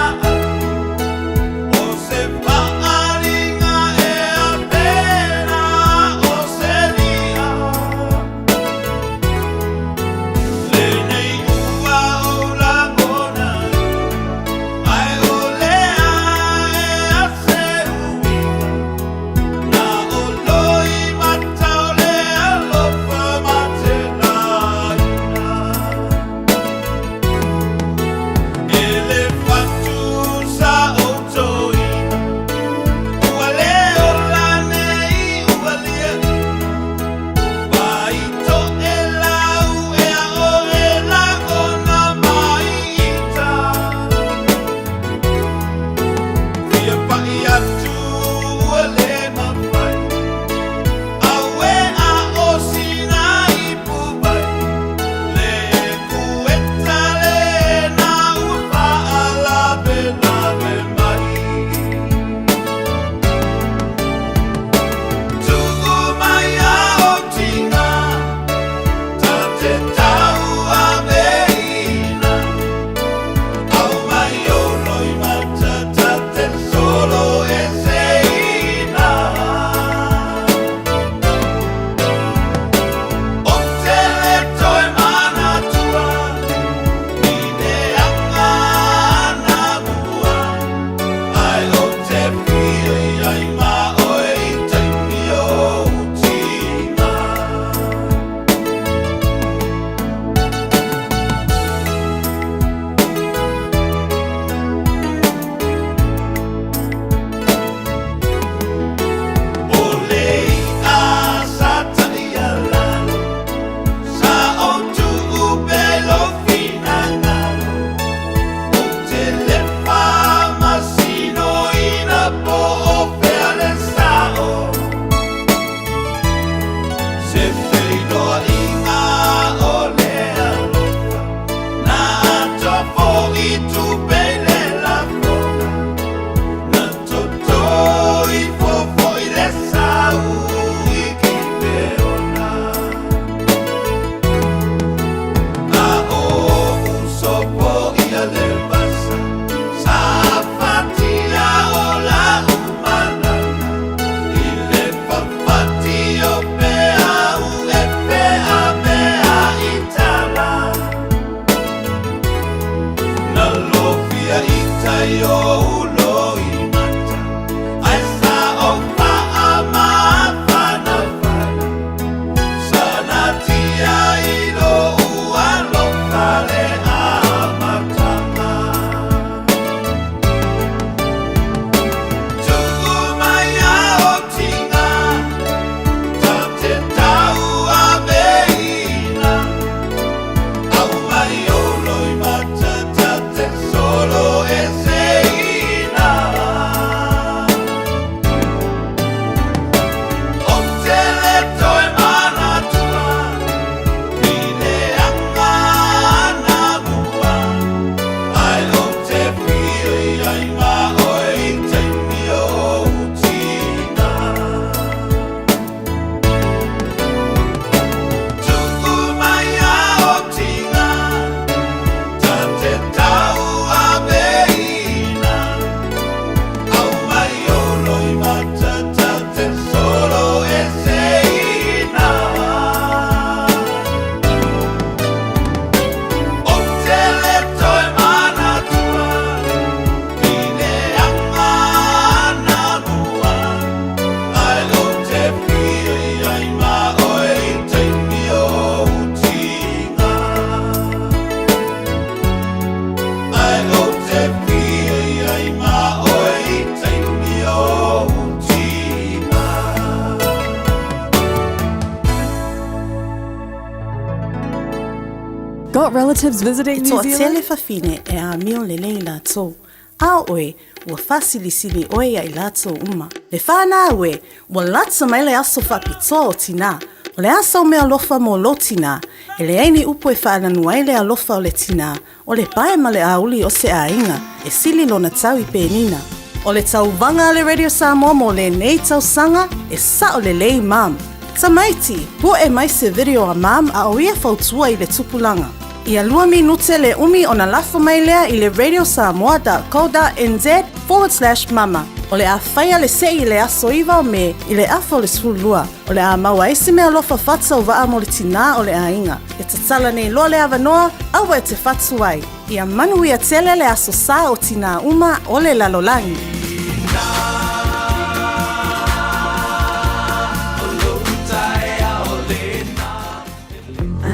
Got relatives visiting E New toatele Zealand? fafine e amio lelei latou, a o oe, ua faasilisili oe ia i latou uma. Le whanau e, ua lata mai le aso faapitoa o tinā. O le a sau meaalofa mo lou tinā? E leai ni upu e faananu ai le alofa o le tinā, o le pae ma le auli o se aiga, e sili lona tau i penina. O le tauvaga a le Radio Samoa mo lenei tausaga, e sao lelei mum. Tamaiti, pu'e mai se video a mum a o ia fautua i le tupulaga. Ia lua minute le umi ona lafo mai lea i le radiosamoa.co.nz/mama. O le a faia le se'i i le aso 9 o Me i le afa o le 12. O le a maua ai se meaalofa faatauvaa mo le tinā o le aiga. E tatala nei loa le avanoa, aua e te fatu ai. Ia manuia tele le aso sa o tinā uma o le lalolagi.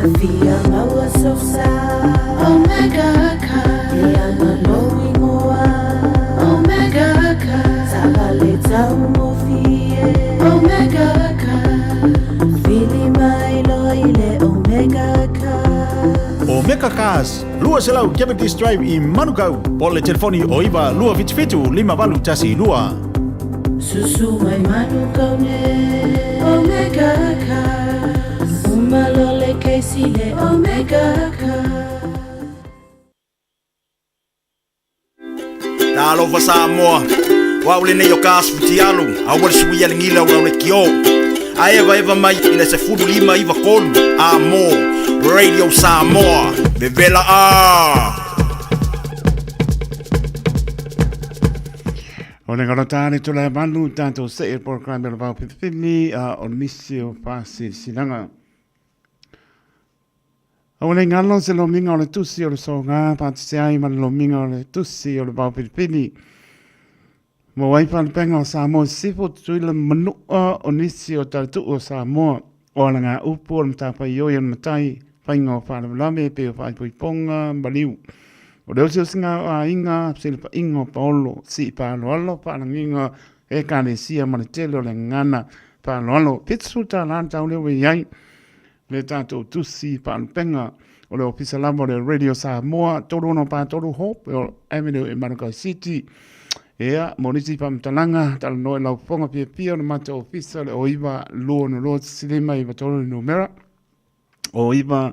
Afia maua sou sa Omega Car E ana lou ingoa Omega Car Taavale taugofie Omega Car Vili mai loa i le Omega Car Omega Cars, 200 Cavendish Drive i Manukau, po o le telefoni o 9 277 5812. Susu mai Manukau nei Omega Cars Uma loa le kesi le Omega Cars. Talofa Samoa, o au lenei o Kas Futialu, aua le suia le gila o lau lekiō. A evaeva mai i le 15 93 a mo Radio Samoa, vevela a! O le galota le tula e malu tātou se e polokalame o le vao pipipili a o nisi o whāsilisilaga. Aua le galo se lomiga o le tusi o le soga faatasi ai ma le lomiga o le tusi o le vao pilipili. Mo ai faalupega o Samoa Sisifo, Tutuila ma Manua o nisi o talatuu o Samoa, o alagaupu o le matafaioi o le matai, faiga o faalavelave pei o faaipoipoga, maliu. O le osiosiga o aiga, fesilafaiga o paolo, sii faaaloalo, faalagiga ekalesia ma le tele o le gagana faaaloalo. $70 le tau lea ua i ai le tatou tusi faalupega o le Ofisa lava o le Radio Samoa, 3643 Hope Avenue i Manukau City. Ia, mo nisi faamatalaga, talanoa i lau fofoga fiafia o le matou ofisa o le 09 262 5 93 le numera. 09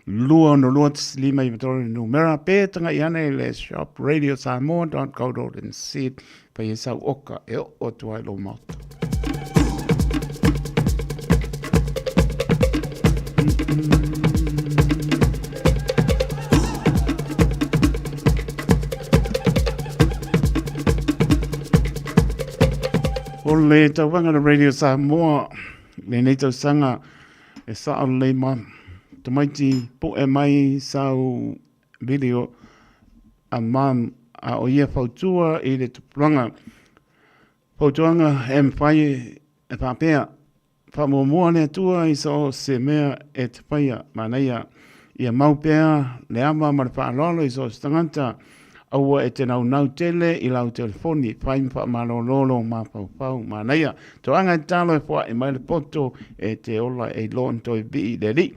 262 5 93 le numera. Pe tagai ane i le shop radiosamoa.co.nz fai e sau oka e oo atu ai lou maota. O le tauvaga le Radio Samoa, lenei tausaga e sao lelei ma tamaiti poe mai sau video a mum a o ia fautua i le tupulaga. Fautuaga e mafai e faapea, Faamuamua le Atua i so o se mea e te faia, manaia ia mau pea le ava ma le faaaloalo i so o se tagata, aua e te naunau tele i lau telefoni, fai ma faamalolo lou mafaufau, manaia toaga e tatalo e foai mai le poto e te ola e iloa ona toe vii le Alii.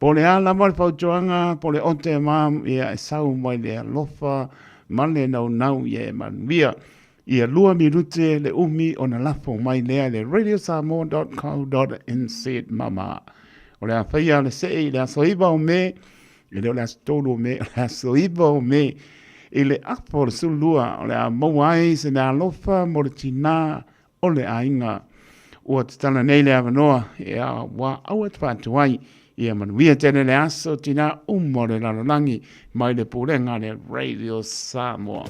Po o le a lava le fautuaga, po o le ote ma ia e sau mai le alofa ma le naunau ia e manuia. Ia lua minute le umi ona lafo mai lea i le radiosamoa.co.nz mama. O le a faia le see i le aso 9 o Me, e le o le aso 3 o Me, o le aso 9 o Me, i le apo o le 12, o le a maua ai se mea alofa mo le tinā o le aiga. Ua tatala nei le avanoa e a wā aua te faatuai ia manuia tele le aso tinā uma o le lalolagi mai le pulega a le Radio Samoa.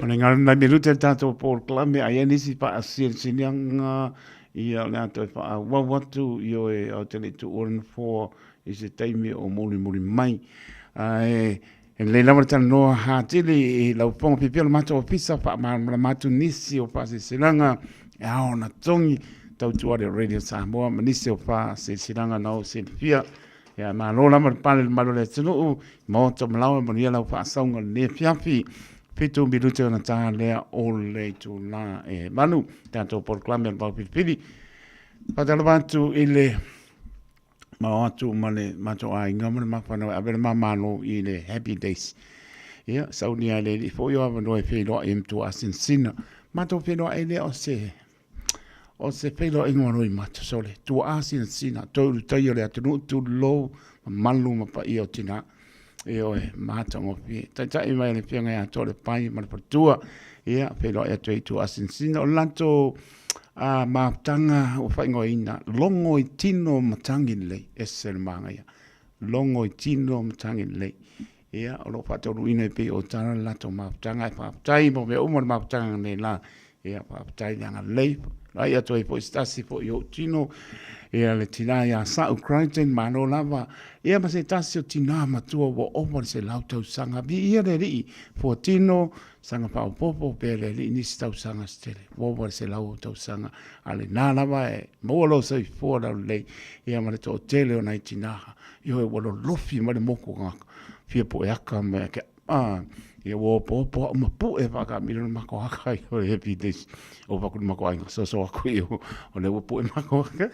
O le ngaro nai minute le tātou polokalame ai e nisi whaasirisirianga ia o le a toe whaawau atu i oe au te le tu ora na i se taimi o moli moli mai. Ai, E lelei lava le talanoa atili i lau fofoga piapia o le matou ofisa faamalamalama atu nisi o faasilasilaga e ao ona totogi tautua le Radio Samoa ma nisi o faasilasilaga na ou silafia. Ia, malo lava le pale i le mamalu o le atunuu, maota ma laoa, manuia lau faasauga i lenei afiafi. 7 minute ona ta lea o le itula e 8, tatou polokalame o le Vao Filifili. Faatalofa atu i le ma o atu ma le matou aiga ma le mafanau e ave le mamalo i le Happy Days. Ia, saunia e le alii foi o avanoa e feiloai ai ma tuaasinasina. Matou feiloai lea o se o se feiloaiga maloimato sole, tuaasinasina, toe ulutaia o le atunuu, tulou, mamalu ma paia o tina. Ioe, matagofie. Taitai mai le Afioga ia Toalepai ma le faletua, ia, feiloai atu ai i tuaasinasina. O le latou a mafutaga ua faaigoaina, Logo i tino matagi lelei, ese le manaia. Logo i tino matagi lelei. Ia, o lo o faataunuuina e pei o tala le latou mafutaga, e faafetai mo mea uma le mafutaga nei la. Ia, faafetai le agalelei. Ai atu ai foi se tasi foi o ou tino, ia le tina ia Sa'u Crichton, malo lava. Ia ma se tasi o tina matua ua ova le 100 tausaga. Viia le Alii, fuatino, saga faaopoopo pea le Alii nisi tausaga se tele, ua ova le 100 o tausaga. A lena lava e maua lou soifua laulelei, ia ma le toatele o nai tina, ioe, ua lolofi mai le moku fia pueaka ma ke a ia ua opoopo au ma pue faakaamilo le matou aka i o le Happy Days o faku le matou aiga soso aku i o o lea ua pue matou aka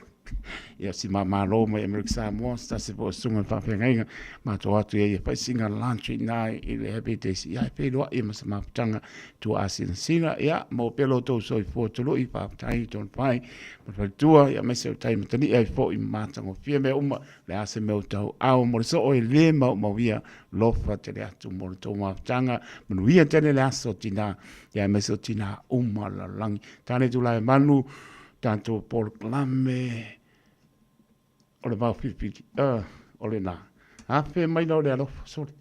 ia si mamalo mai Amerika Samoa se tasi foi o susuga i le faafeagaiga matou atu ia ia faisinga lunch i ina i le Happy Days ia e feiloai ma se mafutaga tuaasinasina ia maua pea lo outou soifua tului faafetai Tolofai ma le faletua ia aemaise o tai matani'i ai foi ma matagofie mea uma le a se mea o tau ao mo le soo e le maumauia lofa tele atu mo le tou mafutaga manuia tele le aso tina ia aemaise o tina uma o le lalolagi tane tulae manu tatou polokalame o le vao filifili o lena afe mai la o le alofa sole.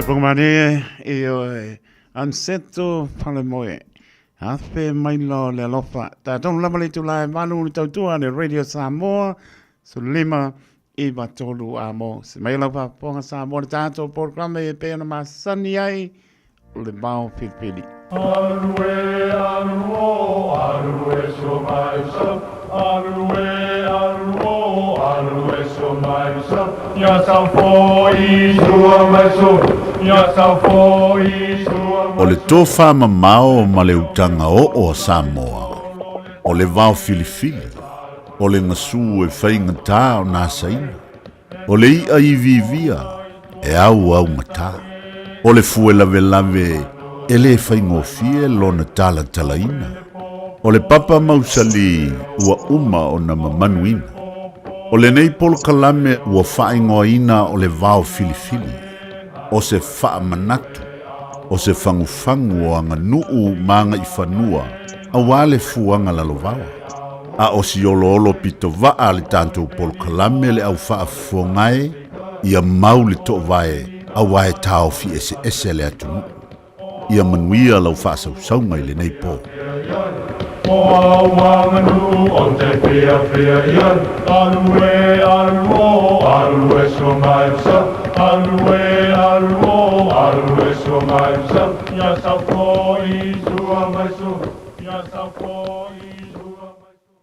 Se pongamalie i oe Anseto Falemoe. Afe mai lo le alofa. Tātou lava le itula e valu le tautua le Radio Samoa. 15 i 3 a mo. Se mai lau faafofoga Samoa le tātou polokalame e pei ona masani ai o le vao filifili. Alu e, alu o, alu e so mai so. Alu e, alu o, alu e so mai so. Ia sau foi sua mai so. Ia sau foi sua O le tofa mamao ma le utaga oo a Samoa, o le vao filifili, o le gasu e faigata ona asaina, o le i'a iviivia e auaugata, o le fue lavelave e lē faigofie lona talatalaina, o le papa mausali ua uma ona mamanuina. O lenei polokalame ua faaigoaina o le vao filifili, o se faamanatu, o se fagufagu o aganuu ma agaifanua auā le fuaga lalovaoa. A o si oloolo pitovaa a le tatou polokalame le au faafofoga e, ia mau le toovae auā e taofi eseese le atunuu. Ia manuia lau faasausauga i lenei po. O au aganuu o te fiafia i ai. Alu e, alu o, alu e so mai so. Alu e, alu o, alu e so mai so. Ia sau foi sua mai so. Ia sau foi sua mai so.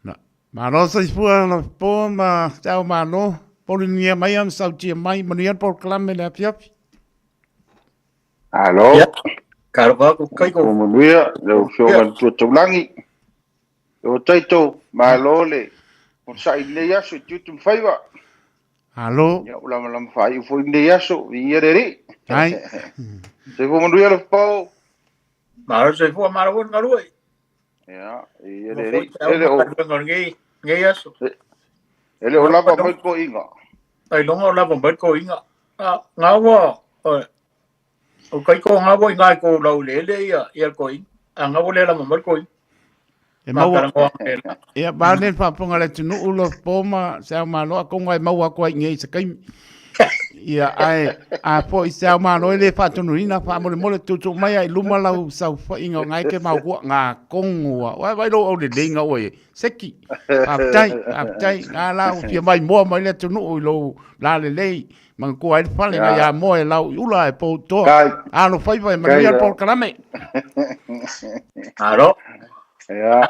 Na, malo soifua la po ma te ao malo, polinia mai am sautia mai, manuia le polokalame le afiafi. Alo. Ia, ka alofa atu kai ko. Manuia, lau Afioga i le Matua Taulagi. Ua taito, malo le onosai i lenei aso i tiute ma faiva. Alo. Ia, ua lamalama faaiu foi lenei aso, viia le Alii. Ai. Soifua manuia le Pao. Malo soifua, malo foi le galue. Ia, viia le Alii. E le o lenei aso. E le o lava mai toeaiina. Ailoga o lava mai toeaiina. Ngā ua, o kai ko ngā ua i ngā ko lau le ele ia, ia toeaiina. A ngā ua le lava mai toeaiina. E maua, ia, ba le faafofoga le atunuu lo po ma se ao malo a konga e maua atu ai i nei i se taimi. Ia, ae, a foi se ao malo e le faatonuina, faamolemole tuutuu mai ai i luma lau saofaiga o ngai ke maukua ngā kongoa. Oe vai lou auleleiga oe e. Seki, faafetai, faafetai, ngā la ua fia maimoa mai le atunuu i lou lalelei, manatua ai le fale ngai Amoa e lau i ula e pou toa. Alo faiva e manuia le polokalame. Alo. Ia.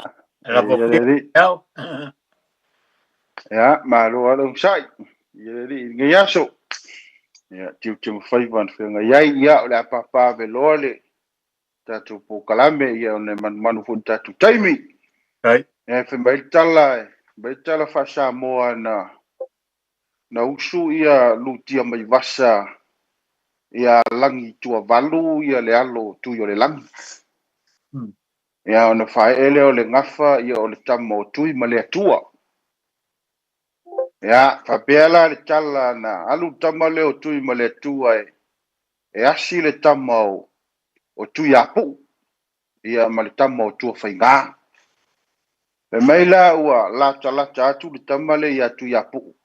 Ia, malo lava le onosai. Ia le alii i lenei aso. Ia, tiute ma faiva na feagai ai. Ia, o le a papaaveloa le tatou polokalame, ia ona e manumanu foi i le tatou taimi. Ia, fai mai le tala, fai mai le tala faa-Samoa na Na usu ia Lutia mai Vasa ia Lagi Tuavalu ia le alo o Tui o le Lagi. Ia ona faaee lea o le gafa ia o le tama o Tui ma le Atua. Ia faapea la le tala na alu le tama lea o Tui ma le Atua e e asi le tama o o Tuiapuu ia ma le tama o Tuafaiga. Fai mai la ua latalata atu le tama lea ia Tuiapuu.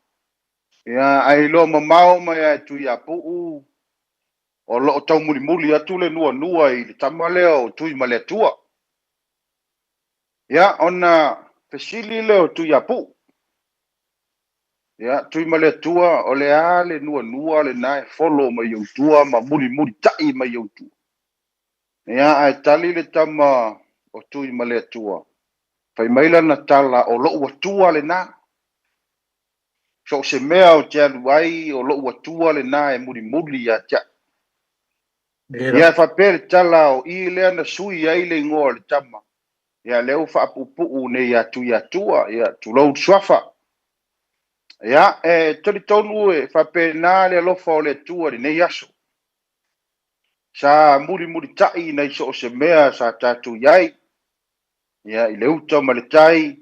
Ia, ae iloa mamao mai lava e Tuiapuu o lo o taumulimuli atu le nuanua i le tama lea o Tuimaleatua. Ia, ona fesili lea o Tuiapuu, Ia, Tuimaleatua, o le a le nuanua lena e folo mai ou tua ma mulimulitai mai ou tua? Ia, ae tali le tama o Tuimaleatua, fai mai lana tala, o lou atua lena. So o se mea ou te alu ai, o lou atua lena e mulimuli ia te au. Ia, e faapea le tala, o i lea na sui ai le igoa o le tama, ia, lea ua faapuupuu nei ia Tuiatua, ia, tulou le suafa. Ia, e talitonu e faapena le alofa o le Atua i lenei aso. Sa mulimulitai nai so o se mea sa tatou i ai, ia, i le uta ma le tai,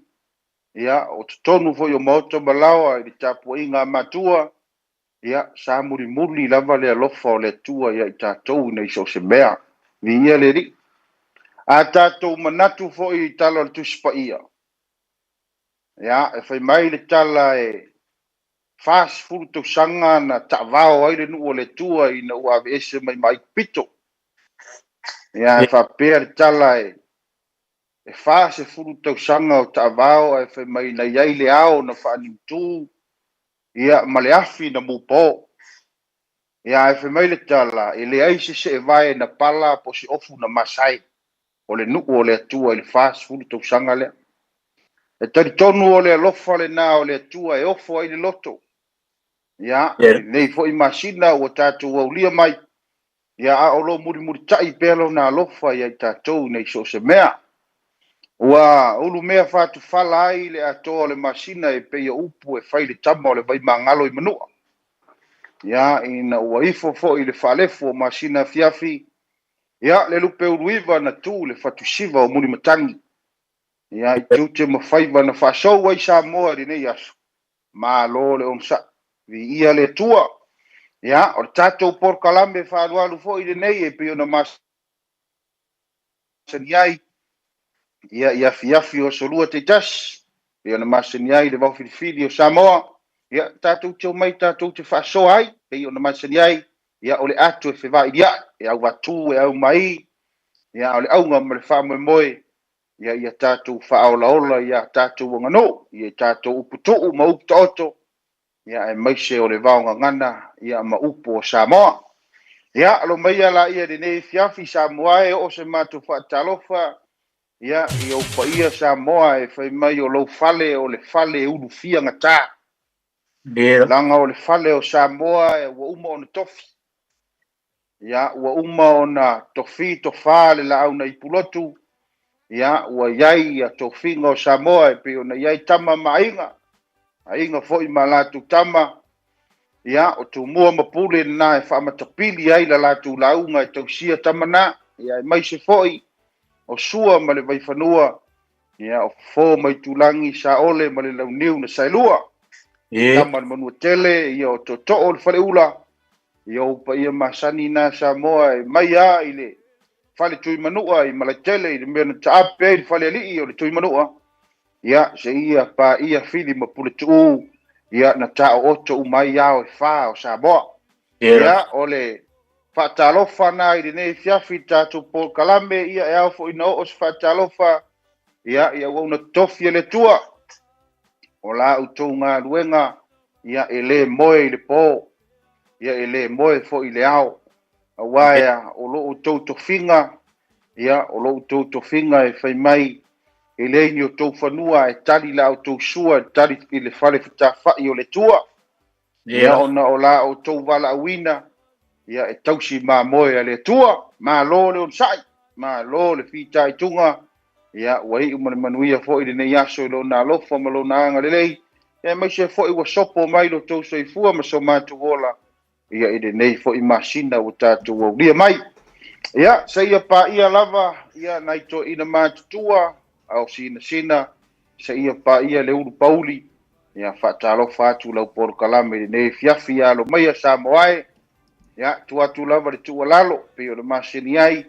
ia, o totonu foi o maota ma laoa i le tapuaiga a matua, ia, sa mulimuli lava le alofa o le Atua ia i tatou ina i so o se mea. Viia le Alii. A tatou manatu foi i tala o le Tusi Paia, ia, e fai mai le tala e. 40 tausaga na taavao ai le nuu o le Atua ina ua aveese mai ma Aikupito. Ia, e faapea le tala e 40 tausaga o taavao ae fai mai na i ai le ao na faaniutu, ia, ma le afi na mupo. Ia, ae fai mai le tala, e leai se seevae na pala po o se ofu na masae o le nuu o le Atua i le 40 tausaga lea. E talitonu o le alofa lena o le Atua e ofo ai le loto. Ia, i lenei foi masina ua tatou aulia mai, ia, a o lo o mulimulitai pea Lona alofa ia i tatou ina i so o se mea. Ua ulumea fatufala ai le atoa o le masina e pei o upu e fai i le tama o le Vaimagalo i Manua. Ia, ina ua ifo foi le faalefu o masina afiafi, ia, le lupe uluiva na tu i le fatusiva o Mulimatagi. Ia, i tiute ma faiva na faasou ai Samoa i lenei aso, malo le onosai, viia le Atua. Ia, o le tatou polokalame faaalualu foi lenei e pei ona masani ai, ia, i afiafi o aso Lua taitasi, pei ona masani ai le vaofilifili o Samoa, ia, tatou te omai tatou te faasoa ai, pei ona masani ai, ia, o le ato e fevailia'i, e auvatū, e aumaī, ia, a o le auga ma le faamoemoe, ia, ia tatou faaolaola i a tatou aganuu, i a tatou upu tuu ma upu taoto, ia, aemaise o le vaogagana, ia, ma upu o Samoa. Ia, alo maia laia i lenei afiafi, Samoa e, oo se matou faatalofa, ia, i ou paia Samoa e fai mai o lou fale o le fale e ulufia gata. Leaga o le fale o Samoa ua uma ona tofi. Ia, ua uma ona tofi tofa le laau na ipulotu, ia, ua i ai ia tofiga o Samoa e pei ona i ai tama ma aiga, aiga foi ma latou tama, ia, o Tumua ma Pule lena e faamatapili ai la latou lauga e tausia tama na, ia, aemaise foi o Sua ma le Vaifanua, ia, o Fofo ma Itulagi, Saole ma le Launiu na Saelua, tama a le Manuatele, ia, o Tootoo o le Faleula, Ia ou paia masani na Samoa e mai a i le fale Tuimanua i Malaetele i le mea na taape ai le fale alii o le Tuimanua, ia seia paia Fili ma Puletuu, ia na taooto uma ai ao e fa o Samoa. Ia o le faatalofa na i lenei afiafi i le tatou polokalame, ia e ao foi na oo se faatalofa ia i auauna totofi a le Atua o la outou galuega, ia e le moe i le po, ia e le moe foi i le ao, aua e a, o lo outou tofiga, ia o lo outou tofiga e fai mai e leai ni outou fanua ae tali la outou sua e tali i le fale fetafai o le Atua, ia ona o la outou valaauina, ia e tausi mamoe a le Atua. Malo le onosai, malo le fitaituga, ia ua iu ma le manuia foi lenei aso i Lona alofa ma Lona agalelei, aemaise foi ua sopo mai lo outou soifua ma so matou ola, ia i lenei foi masina ua tatou aulia mai. Ia, seia paia lava ia nai toeaina matutua, a o sinasina, seia paia le ulu pauli, ia faatalofa atu lau polokalame i lenei afiafi, ia alo maia Samoa e, ia tuu atu lava le tuualalo, pei o le maseni ai,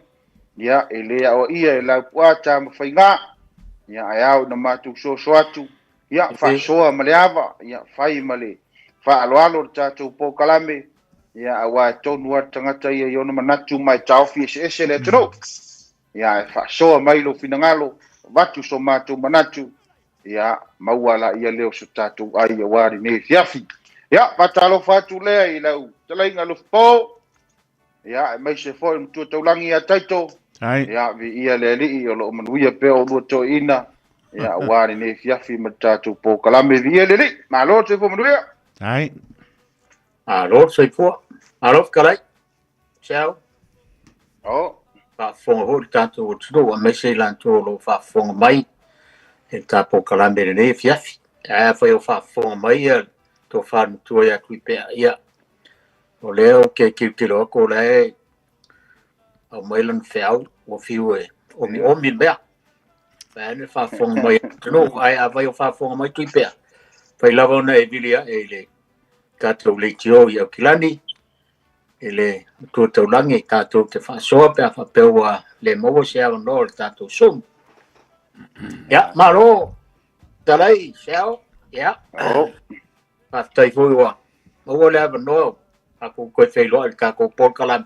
ia e le aoaia e Laupua Tamafaiga, ia ae ao ina matou soso atu, ia faasoa ma le ava, ia fai ma le faaaloalo le tatou polokalame, ia aua e tonu lava le tagata ia i ona manatu ma e taofi eseese le atunuu. Ia ae faasoa mai lou finagalo, avatu so matou manatu, ia maua laia lea o so tatou ai aua lenei afiafi. Ia faatalofa atu lea i lau fetalaiga Lufipo, ia aemaise foi le matua taulagi ia Taito. Ia viia le Alii o lo o manuia pea oulua toeaiina, ia aua lenei afiafi ma le tatou polokalame. Viia le Alii, malo le soifua manuia. Ai. Malo le soifua. Malo fetalai. Ciao. Oh. Faafofoga foi le tatou atunuu aemaise i latou o lo o faafofoga mai i le tatou polokalame i lenei afiafi. Ae afai o faafofoga mai ia le tofa matua ia Tuipea, ia o lea ou te tilotilo atu o la e aumai lana feau ua fiu e omiomi le mea. Ae le faafofoga mai a le atunuu, ae afai o faafofoga mai Tuipea, fai lava ona e vili ae i le tatou leitio i Aukilani, i le Matua Taulagi tatou te faasoa pe a faapea ua le maua se avanoa o le tatou Zoom. Ia, malo, talai, seao, ia. Oh. Faafetai foi ua maua le avanoa ua tatou toe feiloai i le tatou polokalame.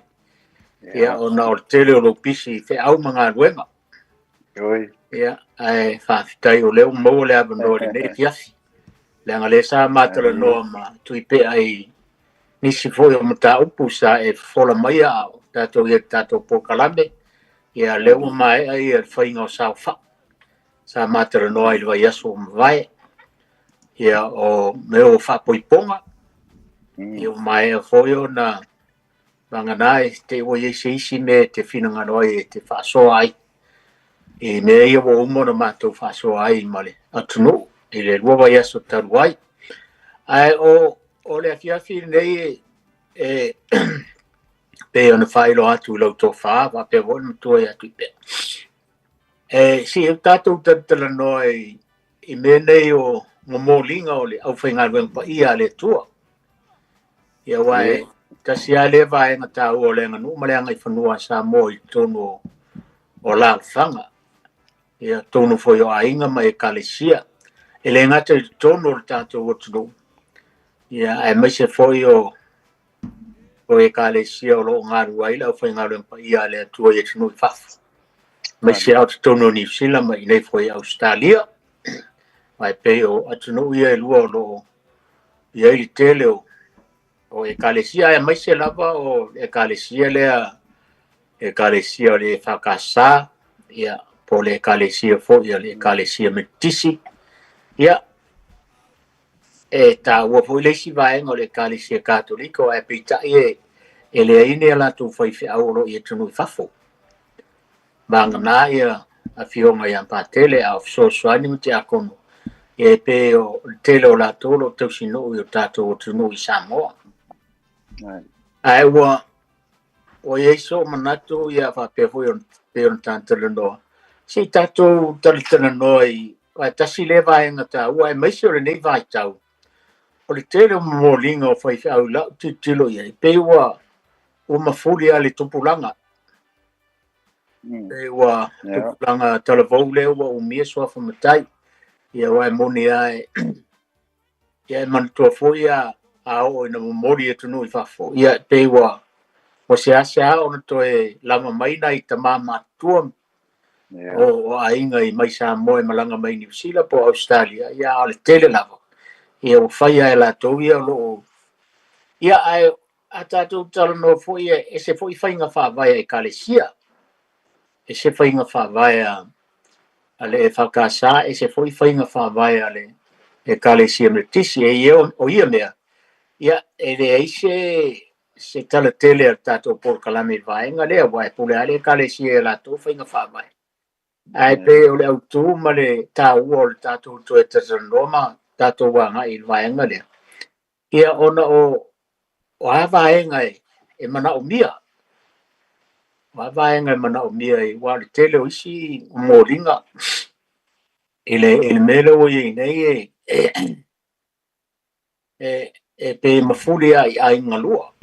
Ia, ona o le tele o lou pisi i feau ma galuega. Oi. Ia, ae faafetai o lea ua maua le avanoa i lenei afiafi. Leaga lea sa ma talanoa ma Tuipea i nisi foi o mataupu sa e fofola maia a o tatou i ai i le tatou polokalame. Ia, lea ua maea ia le faiga o saofai. Sa ma talanoa i le vaiaso ua mavae. Ia, o mea o faapoipoga. Ia, ua maea foi ona vagana e te i ua i ai se isi mea e te finagalo ai e te faasoa ai i mea ia ua uma ona matou faasoa ai ma le atunuu i le 2 vaiaso talu ai. Ae o le afiafi lenei e pei ona faailoa atu i lau tofa faapea foi le matua ia Tuipea. E si o tatou talatalanoa i mea nei o momoliga o le aufaigaluega paia a le Atua. Ia aua e tasi lava lea vaega taua o le aganuu ma le agaifanua a Samoa i totonu o alaalafaga. Ia totonu foi o aiga ma ekalesia. E le gata i totonu o le tatou atunuu, ia aemaise foi o ekalesia o lo o galulue ai le aufaigaluega paia a le Atua i atunuu i fafo. Aemaise lava o totonu o Niu Sila ma i inei foi i Ausetalia. Aua e pei o atunuu ia e lua o lo o i ai le tele o ekalesia, aemaise lava o le ekalesia lea, ekalesia o le EFKS, ia, po o le ekalesia foi a le ekalesia Metotisi. Ia, e taua foi le isi vaega o le ekalesia Katoliko, ae peitai e leai ni a latou faifeau o lo o i atunuu i fafo. Vagana ia afioga ia Patele a o fesoasoani ma tiakono, ia e pei o le tele o latou o lo o tausinuu i o tatou atunuu i Samoa. Ae ua i ai sou manatu ia faapea foi pei ona talatalanoa, se i tatou talatalanoa i aua tasi lea vaega taua aemaise o lenei vaitau, o le tele o momoliga o faifeau i lau tilotilo i ai, pei ua mafuli lava i le tupulaga. Pei ua tupulaga talavou lea ua umia suafa matai. Ia aua e moni lava e ia e manatua foi a oo ina momoli i atunuu i fafo, ia pei ua seasea ona toe lava mai nai tama matutua o aiga i mai Samoa e malaga mai Niu Sila po o Ausetalia, ia a o le tele lava, ia ua faia e latou ia o lo o... Ia ae a tatou talanoa foi e ese foi faiga faavae a ekalesia, ese faiga faavae a le EFKS, ese foi faiga faavae a le ekalesia Metotisi. E ia o ia mea, ia e leai se tala tele a le tatou polokalame i le vaega lea, aua e pule lava le ekalesia i a latou faiga faavae. Ae pei o le autu ma le taua o le tatou toe talatalanoa ma tatou agai i le vaega lea, ia ona o a vaega e manaomia. O a vaega e manaomia aua o le tele o isi momoliga i le mea lea ua i ai nei e pei e mafuli lava i aiga galua.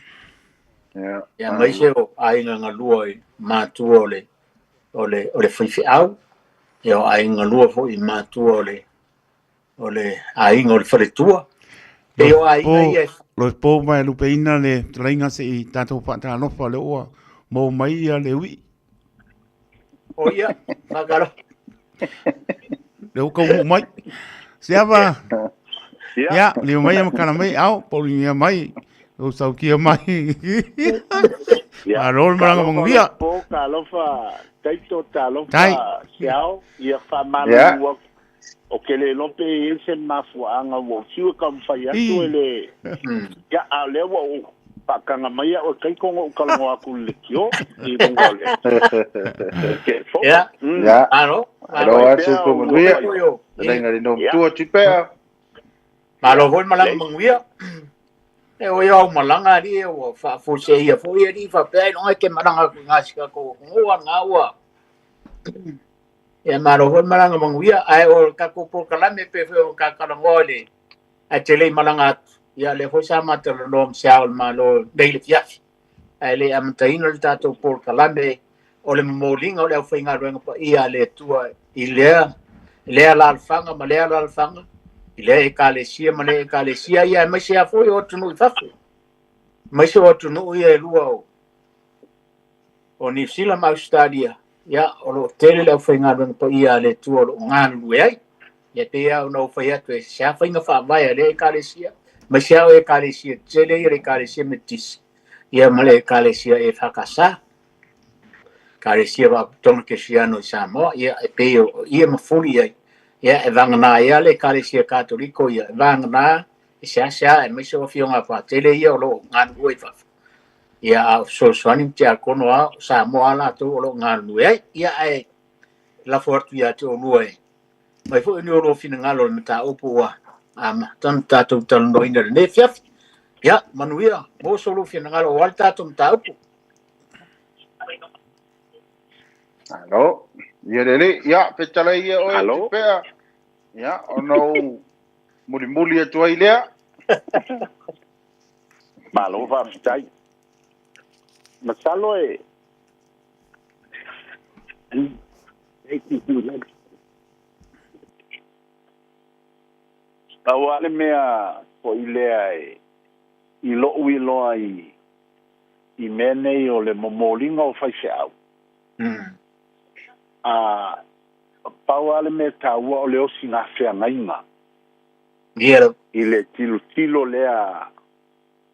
Ia aemaise o aiga galua i matua o le faifeau, ia o aiga galua foi i matua o le aiga o le faletua. Pei o aiga ia. Loe po mai lupeina le talaiga se i tatou faatalofa le ua maua mai ia le ui. O ia, whakaro. Le ua kaunuu mai. Se ava. Ia, lio mai makana mai au, paulinia mai. O saukia mai. Malo le malaga manuia. Po talofa, taito talofa, seao, ia whaamalo atu. O ke le iloa pe i ai se mafuaaga ua ou fiu e taumafai atu e le ia a o lea ua ou faataga mai au e taito ona ou talanoa atu i le leitio i luga o le telefoni. Ia. Ia. Malo. Malo lava soifua manuia. Fetalaiga i le Igoamatua Tupea. Malo foi le malaga manuia. E oi au malaga alii ua faafuaseia foi alii faapea ailoga e te malaga atu i ga i si tatou atunuu a na ua Ia malo foi le malaga manuia, ae o le tatou polokalame pei foi ona ta talanoa i le ae te le i malaga atu, ia lea foi sa ma talanoa ma se Ao o le Malo nei i le afiafi, ae le i amataina le tatou polokalame o le momoliga o le aufaigaluega paia a le Atua i lea alaalafaga ma lea alaalafaga. i lea Ekalesia ma lea Ekalesia, ia aemaise lava foi o atunuu i fafo, aemaise o atunuu ia e lua o o Niu Sila ma Ausetalia, ia, o lo o tele le aufaigaluega paia a le Atua o lo o galulue ai. Ia, e pei lava ona ou fai atu, e se a faiga faavae a lea Ekalesia, aemaise lava o Ekalesia tetele ia, le Ekalesia Metotisi, ia ma le Ekalesia EFKS, Ekalesia Faapotopotoga Kerisiano i Samoa, ia, e pei o ia mafuli i ai, ia, e vagana ai lava le Ekalesia Katoliko, ia, e vagana e seasea, aemaise o afioga patele ia o lo o galulue i fafo. Ia, a o fesoasoani ma tiakono lava o Samoa lava latou o lo o galulue ai. Ia, ae lafo atu ia te oulua e mai foi ni oulua finagalo i le mataupu ua amata ona tatou talanoaina i lenei afiafi. Ia, manuia, maua so oulua finagalo aua le tatou mataupu. Alo, ia lelei, ia, fetalai ia oe Tupea, ia, ona ou mulimuli atu ai lea. Malo faafetai. Masalo e pau lava le mea foi lea e i lou iloa i i mea nei o le momoliga o faifeau. A pau lava le mea taua o le osiga feagaiga. I le tilotilo lea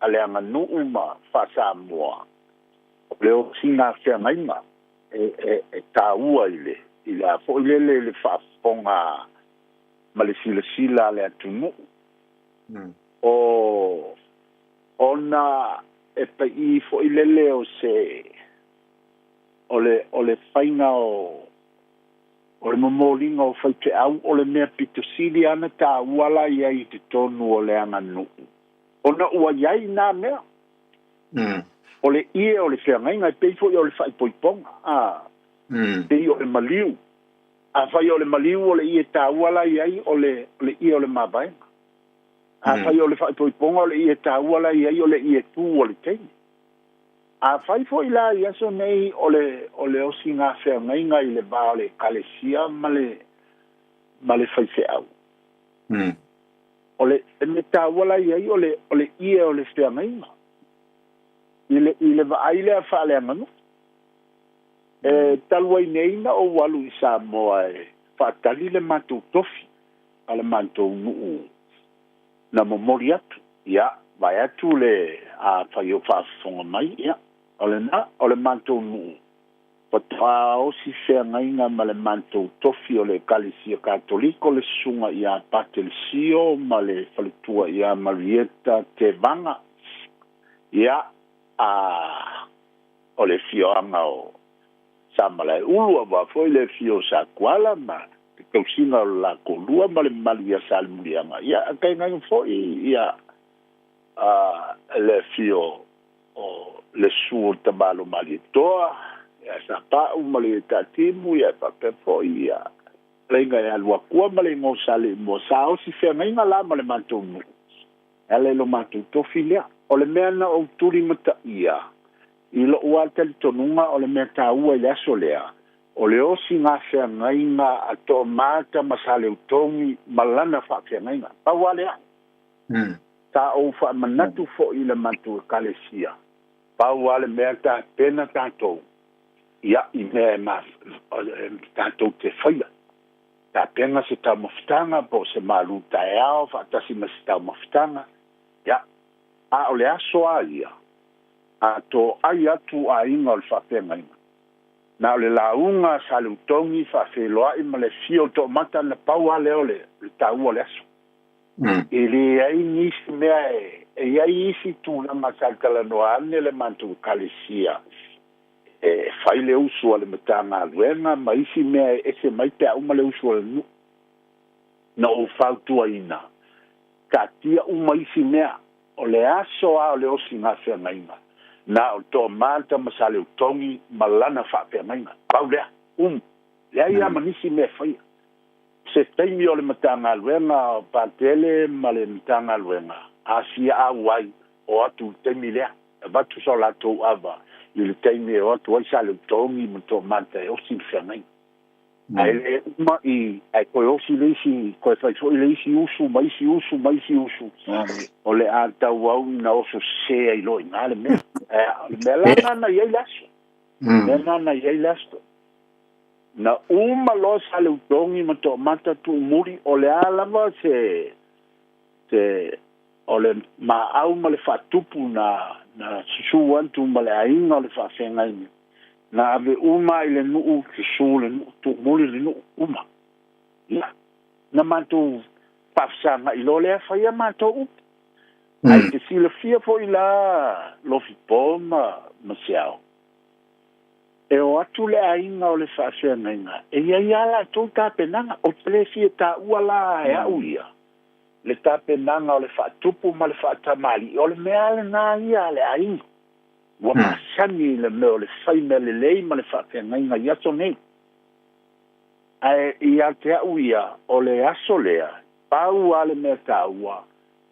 a le aganuu ma faa-Samoa, o le osiga feagaiga e taua i le i le a foi lele i le faafofoga ma le silasila a le atunuu. O ona e paʻī foi lele o se o le o le faiga o O le momoliga o faifeau o le mea pito sili ana taua la i ai i totonu o le aganuu, ona ua i ai na mea. O le ie o le feagaiga e pei foi o le faaipoipoga, a, pei o le maliu. Afai o le maliu o le ie taua la i ai o le, o le ie o le mavaega. Afai o le faaipoipoga o le ie taua la i ai o le ie tu o le teine. Afai foi la i aso nei o le, o le osiga feagaiga i le va o le Ekalesia ma le, ma le faifeau, o le mea taua la i ai o le, o le ie o le feagaiga i le, i le vaai lea faaleaganuu. E talu ai nei na ou alu i Samoa e faatali le matou tofi a le matou nuu na momoli atu, ia, vaeatu le afai o faafofoga mai, ia, o lena, o le matou nuu, faatoa osi feagaiga ma le matou tofi o le Ekalesia Katoliko, le Susuga ia Patelesio ma le faletua ia Marieta Tevaga, ia, a, o le afioaga o Samalaeulu, aua foi le afio o Sakuala ma le tausiga o le la toalua ma le mamalu ia Salemuliaga, ia, a tainane foi ia, a, le afio o le susu o le Tamalo Malietoa, ia Sapau ma le Taatimu, ia, e faapea foi ia Leiga ia Luakua ma le igoa o Saleimoa, sa osi feagaiga la ma le matou nuu, e ala i lo matou tofi lea. O le mea na ou tulimataia I lou lava talitonuga o le mea taua i le aso lea, o le osiga feagaiga a Toomata ma Saleutogi ma lana faafeagaiga. Pau lava lea. Sa ou faamanatu foi i le matou Ekalesia, pau lava le mea tapena tatou ia i mea e tatou te faia. Tapena se taumafataga po o se malu taeao faatasi ma se taumafataga, ia, a o le aso lava ia, a toai atu aiga o le faafeagaiga. Na o le lauga a Saleutogi faafeiloai ma le afio o Toomata na pau lava lea o le taua o le aso. E leai nisi mea e e i ai isi tulaga sa talanoa ane le matou Ekalesia e fai le usu a le Matagaluega ma isi mea e ese mai pe a uma le usu a le nuu. Na ou fautuaina, taatia uma isi mea O le aso lava o le osiga feagaiga, na o Toomata ma Saleutogi ma lana faafeagaiga. Pau lea. Uma. Leai lava ma nisi mea e faia. Se taimi o le Matagaluega o Patele ma le Matagaluega a fia auai, o atu i le taimi lea. E avatu so latou ava i le taimi e o atu ai Saleutogi ma Toomata e osi le feagaiga. Ae le uma i, ae toe osi le isi, toe fai foi le isi usu ma isi usu ma isi usu, o le a tauau ina oso sese ai loa i ina le mea. Ae o le mea la lena na i ai le aso. Mea lena na i ai le aso. Na uma loa Saleutogi ma Toamata tuumuli, o le a lava se, se, o le maau ma le faatupu na, na susu atu ma le aiga o le faafeagaiga, na ave uma i le nuu, susu le nuu, tuumuli le nuu, uma. Ia, na matou faafesagai loa lea fai a matou upu. Ae te silafia foi la Lofipo ma, ma Seao, e o atu le aiga o le faafeagaiga, e i ai lava latou tapenaga. Ou te le fia taua la e au ia le tapenaga o le faatupu ma le faatamalii, o le mea lava lena ia a le aiga. Ua masani i le mea o le fai mea lelei ma le faafeagaiga i aso nei. Ae ia te au ia, o le aso lea, pau lava le mea taua,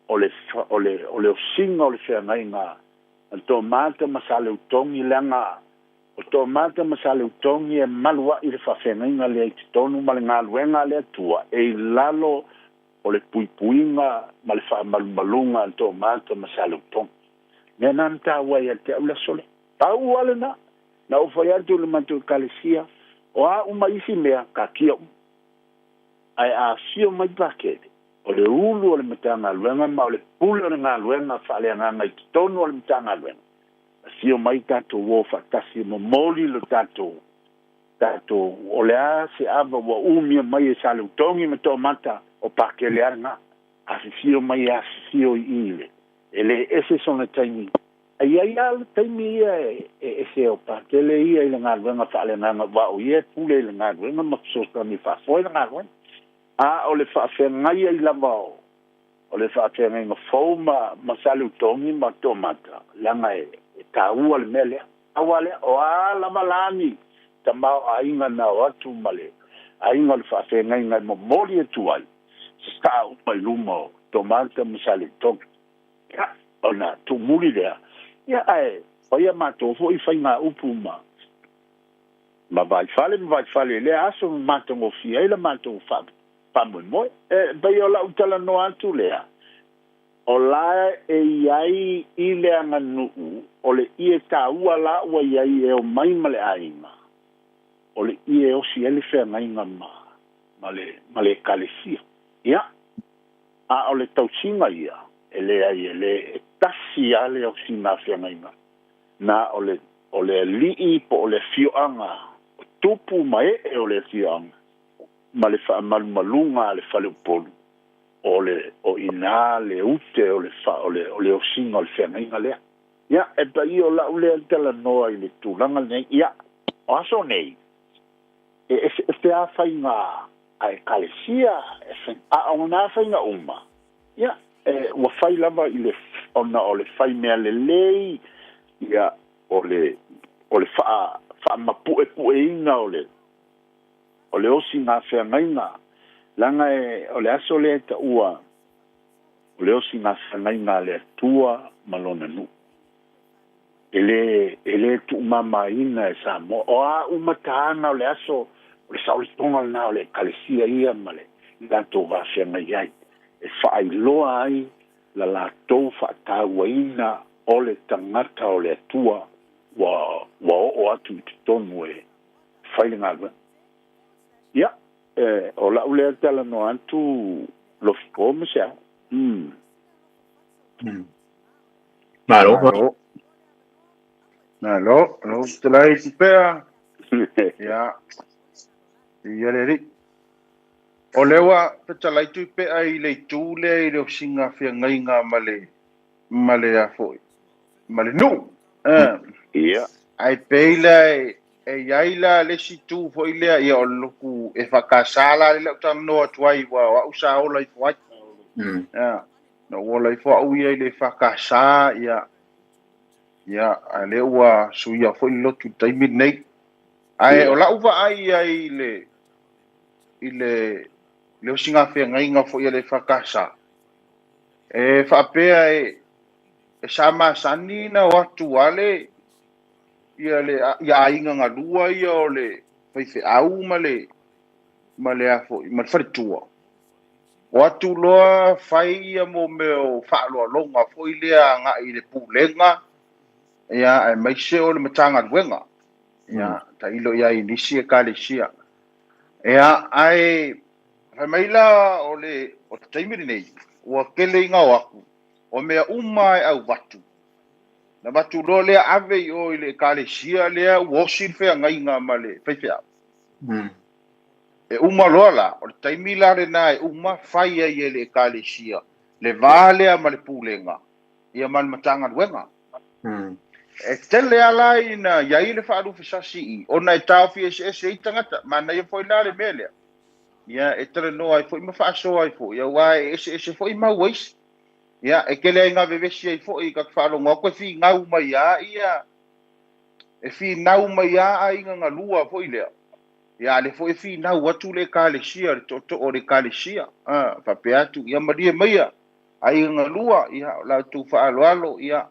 o le, o le, o le osiga o le feagaiga a Toamata ma Saleutogi, leaga o Toamata ma Saleutogi e malu a'i le faafeagaiga lea i totonu ma le galuega a le Atua e i lalo o le puipuiga ma le faamalumaluga a Toamata ma Saleutogi. Mea na na taua ia te au le aso lea. Pau lava lena, na ou fai atu i le matou ekalesia, o a uma isi mea, taatia uma. Ae a afio mai Pakele, o le ulu o le Matagaluega ma o le pule o le galuega faaleagaga i totonu o le Matagaluega, afio mai tatou o faatasi e momoli lo tatou, tatou, o le a se ava ua umia mai e Saleutogi ma Toamata, o Pakele lava lena. Afifio mai e afifio i i le, e le ese sona taimi. Ae i ai lava le taimi ia e ese o Pakele ia i le galuega faaleagaga aua o ia e pule i le galuega ma fesoasoani e faafoe le galuega. A o le faafeagai ai lava o o le faafeagaiga fou ma ma Saleutogi ma Toamata, leaga e e taua le mea lea. Aua lea, o a lava la ni tamaoaiga na o atu ma le aiga o le faafeagaiga e momoli atu ai, sasaa uma i luma o Toamata ma Saleutogi. Ia, ona tuumuli lea, ia ae fai a matou foi faigaupu ma ma Vaifale ma Vaifale i lea aso ma matagofie ai la matou faamoemoe. E pei o lau talanoa atu lea, o la e i ai i le aganuu o le ie taua la ua i ai e omai ma le aiga, o le ie e osi ai le feagaiga ma, ma le, ma le Ekalesia. Ia, a o le tausiga ia, e leai, e le, e tasi lava le osiga feagaiga, na o le, o le alii po o le afioaga, o tupu ma ee o le afioaga, ma le faamalumaluga a le faleupolu, o le, o i ina le ute o le, o le, o le osiga o le feagaiga lea. Ia, e paia o lau lea talanoa i le tulaga lenei. Ia, o aso nei, e eseese lava faiga a Ekalesia, e, a o nā faiga uma, ia, e, ua fai lava i le, ona o le fai mea lelei, ia, o le, o le faa, faamapuepueina o le, o le osiga feagaiga, leaga e, o le aso lea e taua o le osiga feagaiga a le Atua ma Lona nuu. E le, e le tuumamaina e Samoa. O a uma taga o le aso, o le saolitoga lena o le Ekalesia ia ma le latou va feagai ai, e faailoa ai la latou faatauaina o le tagata o le Atua ua, ua oo atu i totonu e fai le galuega. Ia, e, o lau lea talanoa atu Lofipo ma se ao. Malo. Malo. Malo, lau fetalai Tupea. Ia, ia le alii. O lea ua fetalai Tuipea i le itu lea i le osiga feagaiga ma le ma le a foi ma le nuu. Ia. Ae pei la e e i ai la le isi itu foi lea, ia o le lotu EFKS la lea o le a ou talanoa atu ai, aua o au sa ola ifo ai. Ia, na ou ola ifo au ia i le EFKS, ia, ia, a lea ua suia foi le lotu i le taimi lenei. Ae o lau vaai i ai i le, i le, le osigafeagaiga foi a le EFKS, e faapea e, e sa masani na o atu lava le, ia le, ia aiga galua ia o le faifeau ma le, ma le a foi ma le faletua. O atu loa fai ia mo mea o faaaloaloga foi lea agai i le pulega ia aemaise o le Matagaluega. Ia tailo i ai i nisi ekalesia. Ia ae fai mai la o le o le taimi lenei ua tele ina o atu o mea uma e auvatu. Na avatu loa lea ave i o i le ekalesia lea ua osi le feagaiga ma le faifeau. E uma loa la, o le taimi la lena e uma fai ai e le Ekalesia le va lea ma le Pulega ia ma le Matagaluega. E tele lava la ina i ai le faalufesasi i ona e taofi eseese ai tagata. Manaia foi la le mea lea, ia e talanoa ai foi ma faasoa ai foi, aua e eseese foi mau a isi. Ia, e tele ai ina vevesi ai foi ta te faalogo atu e finau mai lava ia, e finau mai lava aiga galua foi lea. Ia, a lea foi e finau atu le Ekalesia, le tootoo o le Ekalesia, a, faapea atu, ia malie maia, aiga galua, ia, o la outou faaaloalo, ia,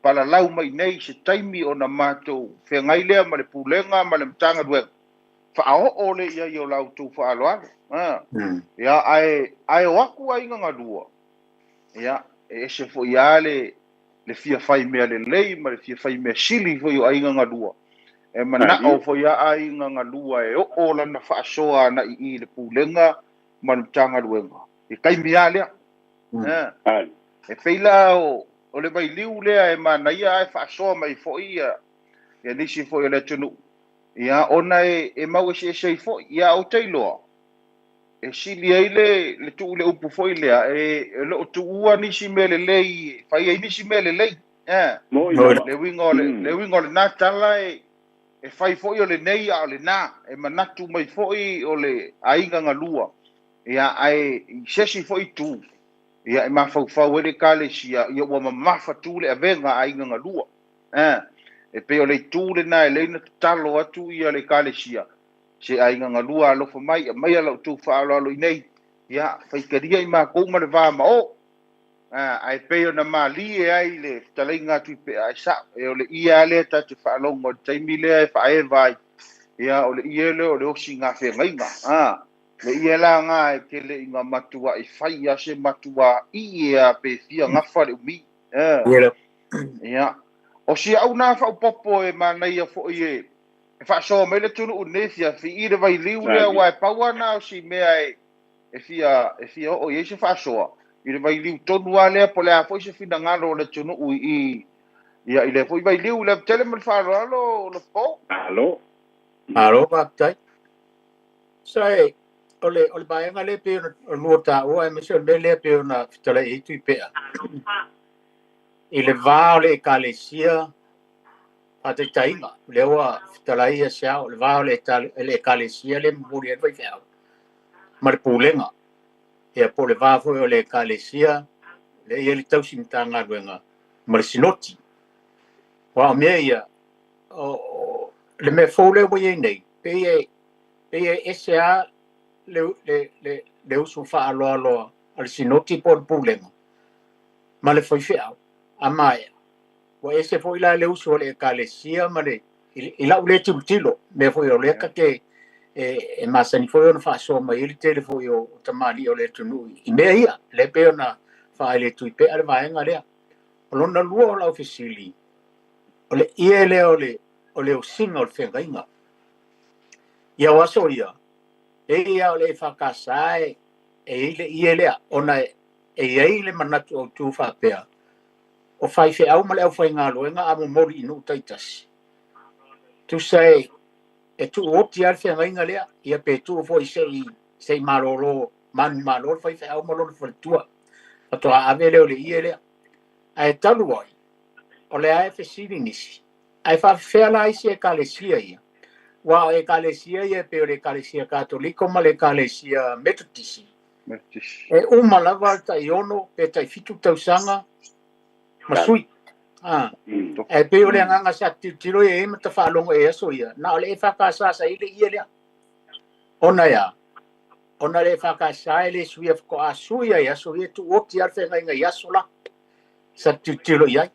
palalau mai nei se taimi ona matou feagai lea ma le Pulega ma le Matagaluega, faaoo lea i ai o la outou faaaloalo, a, ia, ae, ae o atu aiga galua, ia, e ese foi lava le, le fia fai mea lelei ma le fia fai mea sili foi o aiga galua. E manao foi a aiga galua e oo lana faasoa anaʻi i le Pulega ma le Matagaluega i taimi a lea. E pei la o le vailiu lea e manaia ae faasoa mai foi ia nisi foi o le atunuu, ia ona e mau eseese ai foi. Ia ou te iloa e sili ai le le tuu le upu foi lea e e le o tuua nisi mea lelei e fai ai nisi mea lelei. Eh. Le uiga o le, le uiga o lena tala e e fai foi o lenei a o lena, e manatu mai foi o le aiga galua, ia ae i se isi foi itu, ia e mafaufau ai le Ekalesia, ia ua mamafa tu le avega a aiga galua. Eh. E pei o le itu lena e lei na tatalo atu ia le Ekalesia, Se aiga galua alofa mai, aumaia la outou faaaloalo i nei, ia, faitalia i matou ma le va ma o. A, ae pei ona malie ai le fetalaiga a Tuipea, e sa'o, e o le ie lava lea ta te faalogo i le taimi lea e faaeva ai, ia, o le ie lea o le osiga feagaiga, a, le ie la na e tele ina matua'i fai lava se matuā ie a pe fia gafa le umi, a, ia. O si au na faaopoopo e manaia foi e E faasoa mai le atunuu i lenei afiafi i le vailiu lea, aua e pau lava na o si mea e, e fia, e fia oo i ai se faasoa, i le vailiu tonu lava lea, po o le a foi se finagalo o le atunuu i, i, ia, i lea foi vailiu. Le tele ma le faaaloalo Lofo. Malo. Malo faafetai. Sa e, o le, o le vaega lea pei ona lua taua, aemaise o le mea lea pei ona fetalai ai Tuipea, i le va o le Ekalesia faataitaiga, lea ua fetalai ia se ao, le va o le, le ekalesia le momoli ai le faifeau ma le pulega. Ia po o le va foi o le ekalesia le i ai le tausi Matagaluega ma le sinoti. Aua o mea ia, o, o, le mea fou lea ua i ai nei, pei e, pei e ese lava le, le, le, le usu faaaloaloa a le sinoti po o le pulega ma le faifeau a maea. Ua ese foi la le usu o le Ekalesia ma le, i lau lea tilotilo, mea foi o lea ta te, e, e masani foi ona faasoa mai ai le tele foi o, o tamalii o le atunuu i mea ia, lea pei ona faaele Tuipea le vaega lea. O lona lua o lau fesili, o le ie lea o le, o le osiga o le feagaiga. Ia o aso ia, e ia o le EFKS e, e i ai le ie lea, ona e, e i ai le manatu autu faapea, o faifeau ma le aufaigaluega a momoli i nuu taitasi. Tusa e, e tuuoti lava le feagaiga lea, ia pe tuu foi se i, se i malolo, manumalo le faifeau ma lona faletua, faatoa ave lea o le ie lea. Ae talu ai, o lea e fesili nisi, ae faafefea la isi ekalesia ia? Aua o ekalesia ia e pei o le ekalesia Katoliko ma le ekalesia Metotisi, E uma lava le tai ono pe tai fitu tausaga ma sui. Ah. E pei o le agaga sa tilotilo i ai ma ta faalogo i aso ia, na o le EFKS sa i le ie lea. Ona e a? Ona le EFKS e le suia faatoa sui ai aso ia tuuoti lava le feagaiga i aso la. Sa tilotilo i ai.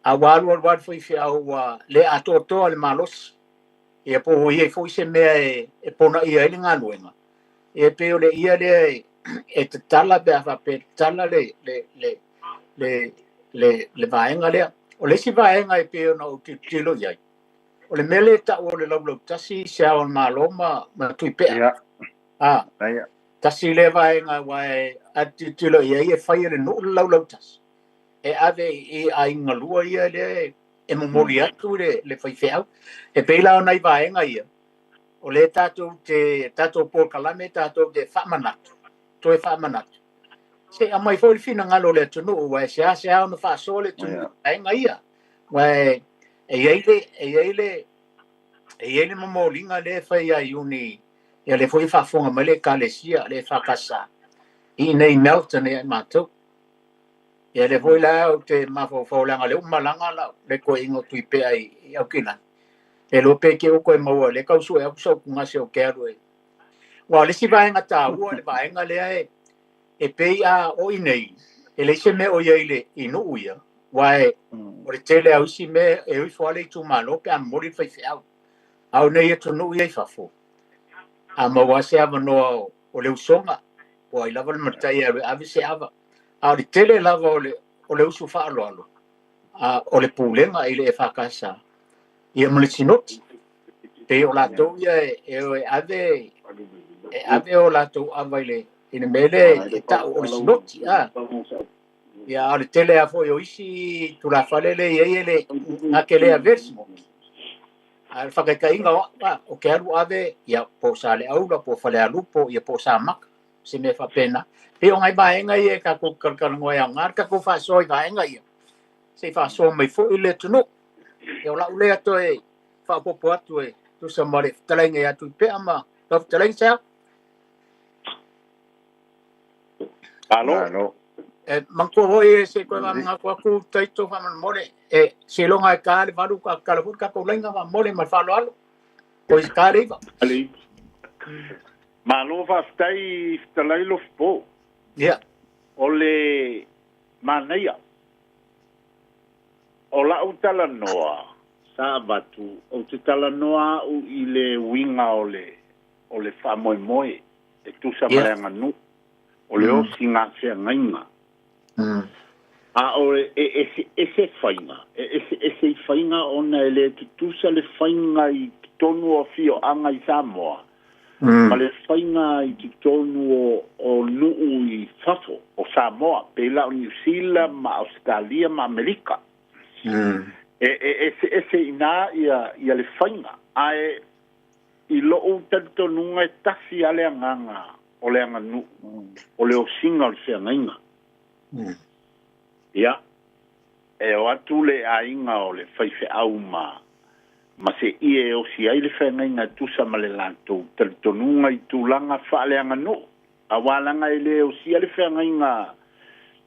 A ua alu alu lava le faifeau ua le atoatoa le malosi. Ia po o i ai foi se mea e ponaia ai le galuega, ia e pei o le ia lea e tatala pe a faapea e tatala le vaega lea. O le isi vaega e pei ona ou tilotilo i ai, o le mea lea e tau o le laulautasi se ao o le Malo ma Tuipea. A, tasi lea vaega aua a tilotilo i ai e fai e le nuu le laulautasi, e ave i aiga lua ia lea e momoli atu le faifeau. E pei la o nai vaega ia, o lea tatou te, tatou polokalame tatou te faamanatu, toe faamanatu. Se aumai foi le finagalo o le atunuu, aua e seasea ona faasoa le atunuu i vaega ia. Aua e i ai le, e i ai le, e i ai le momoliga lea e fai ia Iuni, ia lea foi e faafofoga mai le Ekalesia, le EFKS, i inei i Melton ia i matou. Ia lea foi la ou te mafaufau leaga o lea ua malaga lau le toeaina o Tuipea i Aukilani. E iloa pe te i ua toe maua lea tau sue atu sau utuga se o te alu e. Aua o le isi vaega taua le vaega lea e pei a o i nei, e leai se mea o i ai i le i nuu ia, aua e o le tele lava o isi mea e o ifo lava le itumalo pe a momoli le faifeau. A o nei atunuu ia i fafo, a maua lava se avanoa o le usoga, po o ai lava le matai e alu e ave se ava. A o le tele lava o le usu faaaloalo, a o le pulega i le EFKS ia ma le Sinoti. Pei o latou ia e o e ave e ave o latou ava i le mea lea e tau o le Sinoti. A ia a o le tele lava foi o isi tulafale lea e i ai e le na te le avea le Sinoti. A o le faataitaiga o au, ou te alu ave ia po o Saleaula, po o Falealupo, ia po o Samaka, se mea faapena. Pei o nai vaega ia e tatou te talatalanoa e aoga le tatou faasoa i vaega ia, se i faasoa mai foi le atunuu. Ia o lau lea toe faaopoopo atu e tusa ma le fetalaiga ia Tuipea ma lau fetalaiga Seau. Malo. E manatua foi se i toe faamanatu atu Taito faamolemole, e seiloga e ta le 8 ta tatala foi le tatou laina faamolemole ma le faaaloalo. Ko i ta le 9. Malo faafetai fetalai Lofipo. Ia. O le manaia o lau talanoa sa avatu, ou te talanoa au i le uiga o le o le faamoemoe e tusa ma le aganuu, o le osiga feagaiga. A o e eseese faiga, e eseese i faiga ona e le tutusa le faiga i totonu o afioaga i Samoa ma le faiga i totonu o nuu i fafo o Samoa, pei la o Niu Sila ma Ausetalia ma Amerika. E eseese i ina ia le faiga, ae i lou talitonuga e tasi lava le agaga o le aganuu, o le osiga o le feagaiga. Ia, e o atu le aiga o le faifeau ma ma se ie e osi ai le feagaiga e tusa ma le latou talitonuga i tulaga faaleaganuu, aua leaga e le osia le feagaiga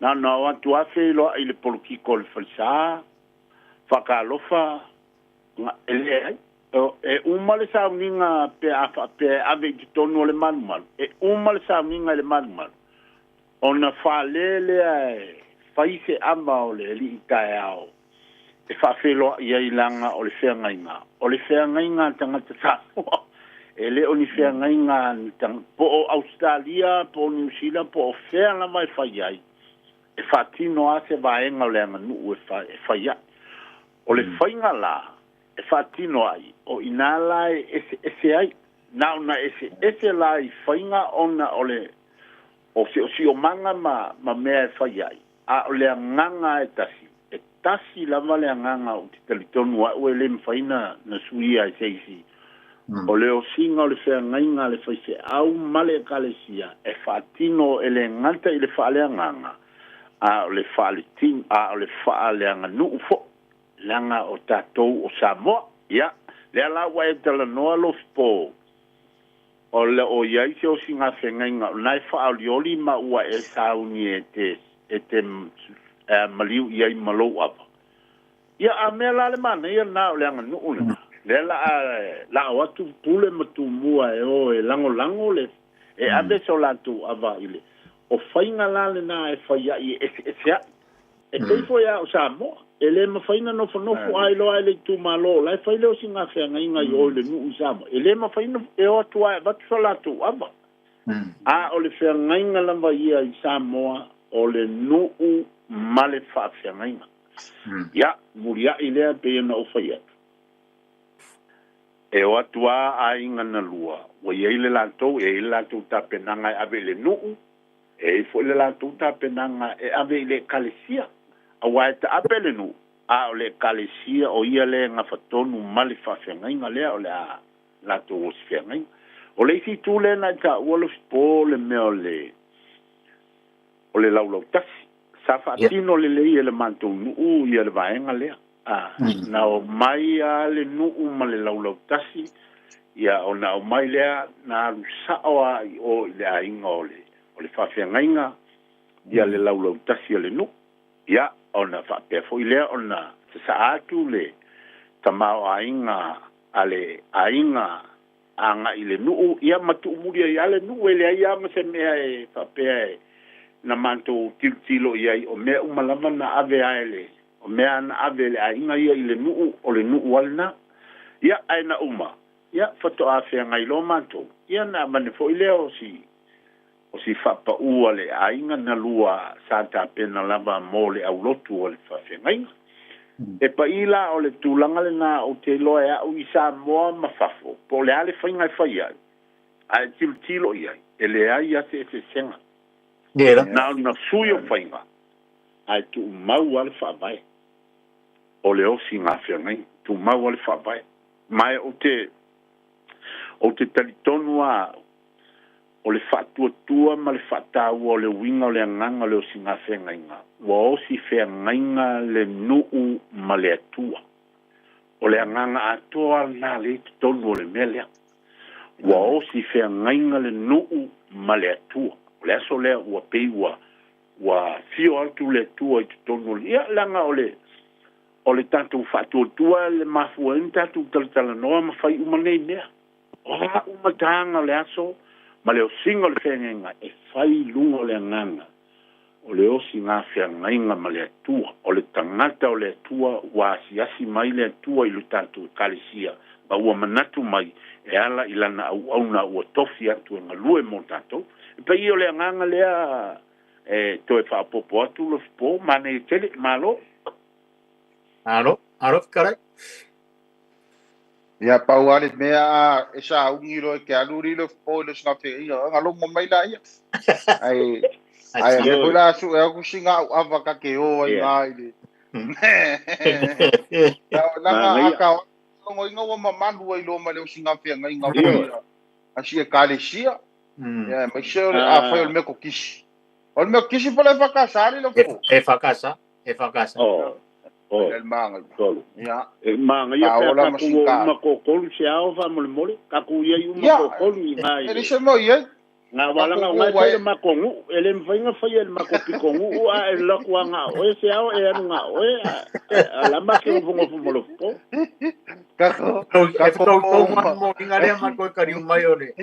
na ona o atu lava feiloai i le polokiko o le falesa, faatalofa, e leai. E uma le sauniga pe a faapea e ave i totonu o le malumalu, e uma le sauniga i le malumalu, ona fale lea e fai se ava o le alii taeao e faafeiloai ai leaga o le feagaiga, o le feagaiga a tagata Samoa, e le o ni feagaiga a ni tagata, po o Ausetalia, po o Niu Sila, po o fea lava e fai ai, e faatino lava se vaega o le aganuu e fai ai. O le faiga la e faatino ai, o i ina la e eseese ai. Na ona eseese la i faiga ona o le o siosiomaga ma mea e fai ai, a o le agaga e tasi, e tasi lava le agaga ou te talitonu au e le mafai na suia e se isi, o le osiga o le feagaiga a le faifeau ma le Ekalesia e faatino e le gata i le faaleagaga, a o le faaletin, a o le faaleaganuu foi, leaga o tatou o Samoa. Ia, lea la ua e talanoa Lofipo, o le o i ai se osiga feagaiga o lena e faaolioli ma ua e sauni e te e te maliu i ai ma lou ava. Ia, a mea la le manaia lena o le aganuu lena, lea la a la o atu Pule ma Tumua e o e lagolago le e ave so latou ava i le o faiga la lena e fai ai e eseese ai. E pei foi lava o Samoa, E le mafai ona nofonofo a iloa e le itumalo o la e fai le osiga feagaiga i o i le nuu i Samoa. E le mafai ona e o atu lava e avatu so latou ava. A o le feagaiga lava ia i Samoa o le nuu ma le faafeagaiga. Ia, muliai lea e pei ona ou fai atu. E o atu lava aiga na lua, ua i ai le latou, e i ai le latou tapenaga e ave i le nuu, e i ai foi le latou tapenaga e ave i le Ekalesia, aua e taape le nuu, a o le Ekalesia o ia lea e gafatonu ma le faafeagaiga lea o le a latou osifeagaiga. O le isi itu lea na e taua Lofipo o le mea o le o le laulautasi. Sa faatino lelei e le matou nuu ia le vaega lea. A, na omai lava le nuu ma le laulautasi, ia ona aumai lea, na alu sao lava i o i le aiga o le, o le faafeagaiga, ia le laulautasi a le nuu. Ia, ona faapea foi lea ona sasaa atu le tamaoaiga a le aiga agai i le nuu, ia ma tuumuli ai lava le nuu, e leai lava ma se mea e faapea e na matou tilotilo i ai, o mea uma lava na ave lava e le, o mea na ave e le aiga ia i le nuu, o le nuu lava lena. Ia, ae na uma, ia, faatoa feagai loa matou, ia na avane foi lea o si, o si faapau a le aiga na lua sa tapena lava mo le aulotu o le faafeagaiga. E paī la o le tulaga lena ou te iloa e au i Samoa ma fafo, po o le a le faiga e fai ai, a e tilotilo i ai, e leai lava se eseesega. Na ona sui o faiga, ae tuumau lava le faavae o le osiga feagaiga, tuumau lava le faavae. Ma e ou te, ou te talitonu lava au, O le faatuatua ma le faataua o le uiga o le agaga o le osigafeagaiga, ua osi feagaiga le nuu ma le Atua. O le agaga atoa lena lea i totonu o le mea lea. Ua osi feagaiga le nuu ma le Atua. O le aso lea ua pei ua ua afio atu le Atua i totonu o le, ia leaga o le o le tatou faatuatua le mafua ai ona tatou talatalanoa ma fai uma nei mea. O a uma taga o le aso ma le osiga o le feagaiga e fai i luga o le agaga o le osiga feagaiga ma le Atua, o le tagata o le Atua ua asiasi mai le Atua i lo tatou Ekalesia ma ua manatu mai e ala i lana auauna ua tofi atu e galue mo tatou. E pei o le agaga lea e toe faaopoopo atu Lofipo, manaia tele, malo. Malo, malo fetalai. Ia pau lava le mea a e sauni loa e te alu lilo po i le osinafe ia ona logo mai laia. Ae ae a mea foi la sue atu sina auava ta te o ai na i le Leaga a ta logoina ua mamalu ai loa ma le osigafeagaiga foi a si ekalesia. Ia aemaise o le afai o le mea kokisi. O le mea kokisi po o le EFKS lilo po? EFKS. EFKS. Oh. Oh. Le maga. Tolu. Ia. E magaia pe a tatou o uma toatolu se ao faamolemole. Tatou i ai uma toatolu i ina i le. E le se mea o i ai. Nga aua leaga o na e fai le matou nuu. E le mafai ona faia e le matou pitonuu a e alu atu lava na o oe se ao e alu na o oe a o le a matou nofonofo ma Lofipo. Tatou E fetoutou ma moliga lea matou e taliu mai o le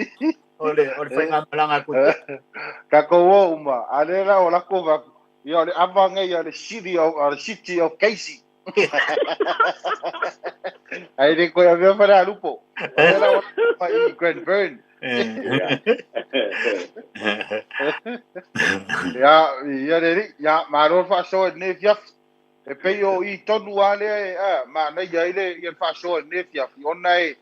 o le o le faigamalaga a Tuipea. Tatou o uma, a lea la o latou vaku, Ia o le ava nei a le city of, a le city of Casey. Ai le koe avea Falealupo. O lea la ua i Grand Burn. Ia, ia le li, ia, malo le faasoa i lenei afiafi. E pei o i tonu lava lea e, a, manaia ai le, ia le faasoa i lenei afiafi, ona e,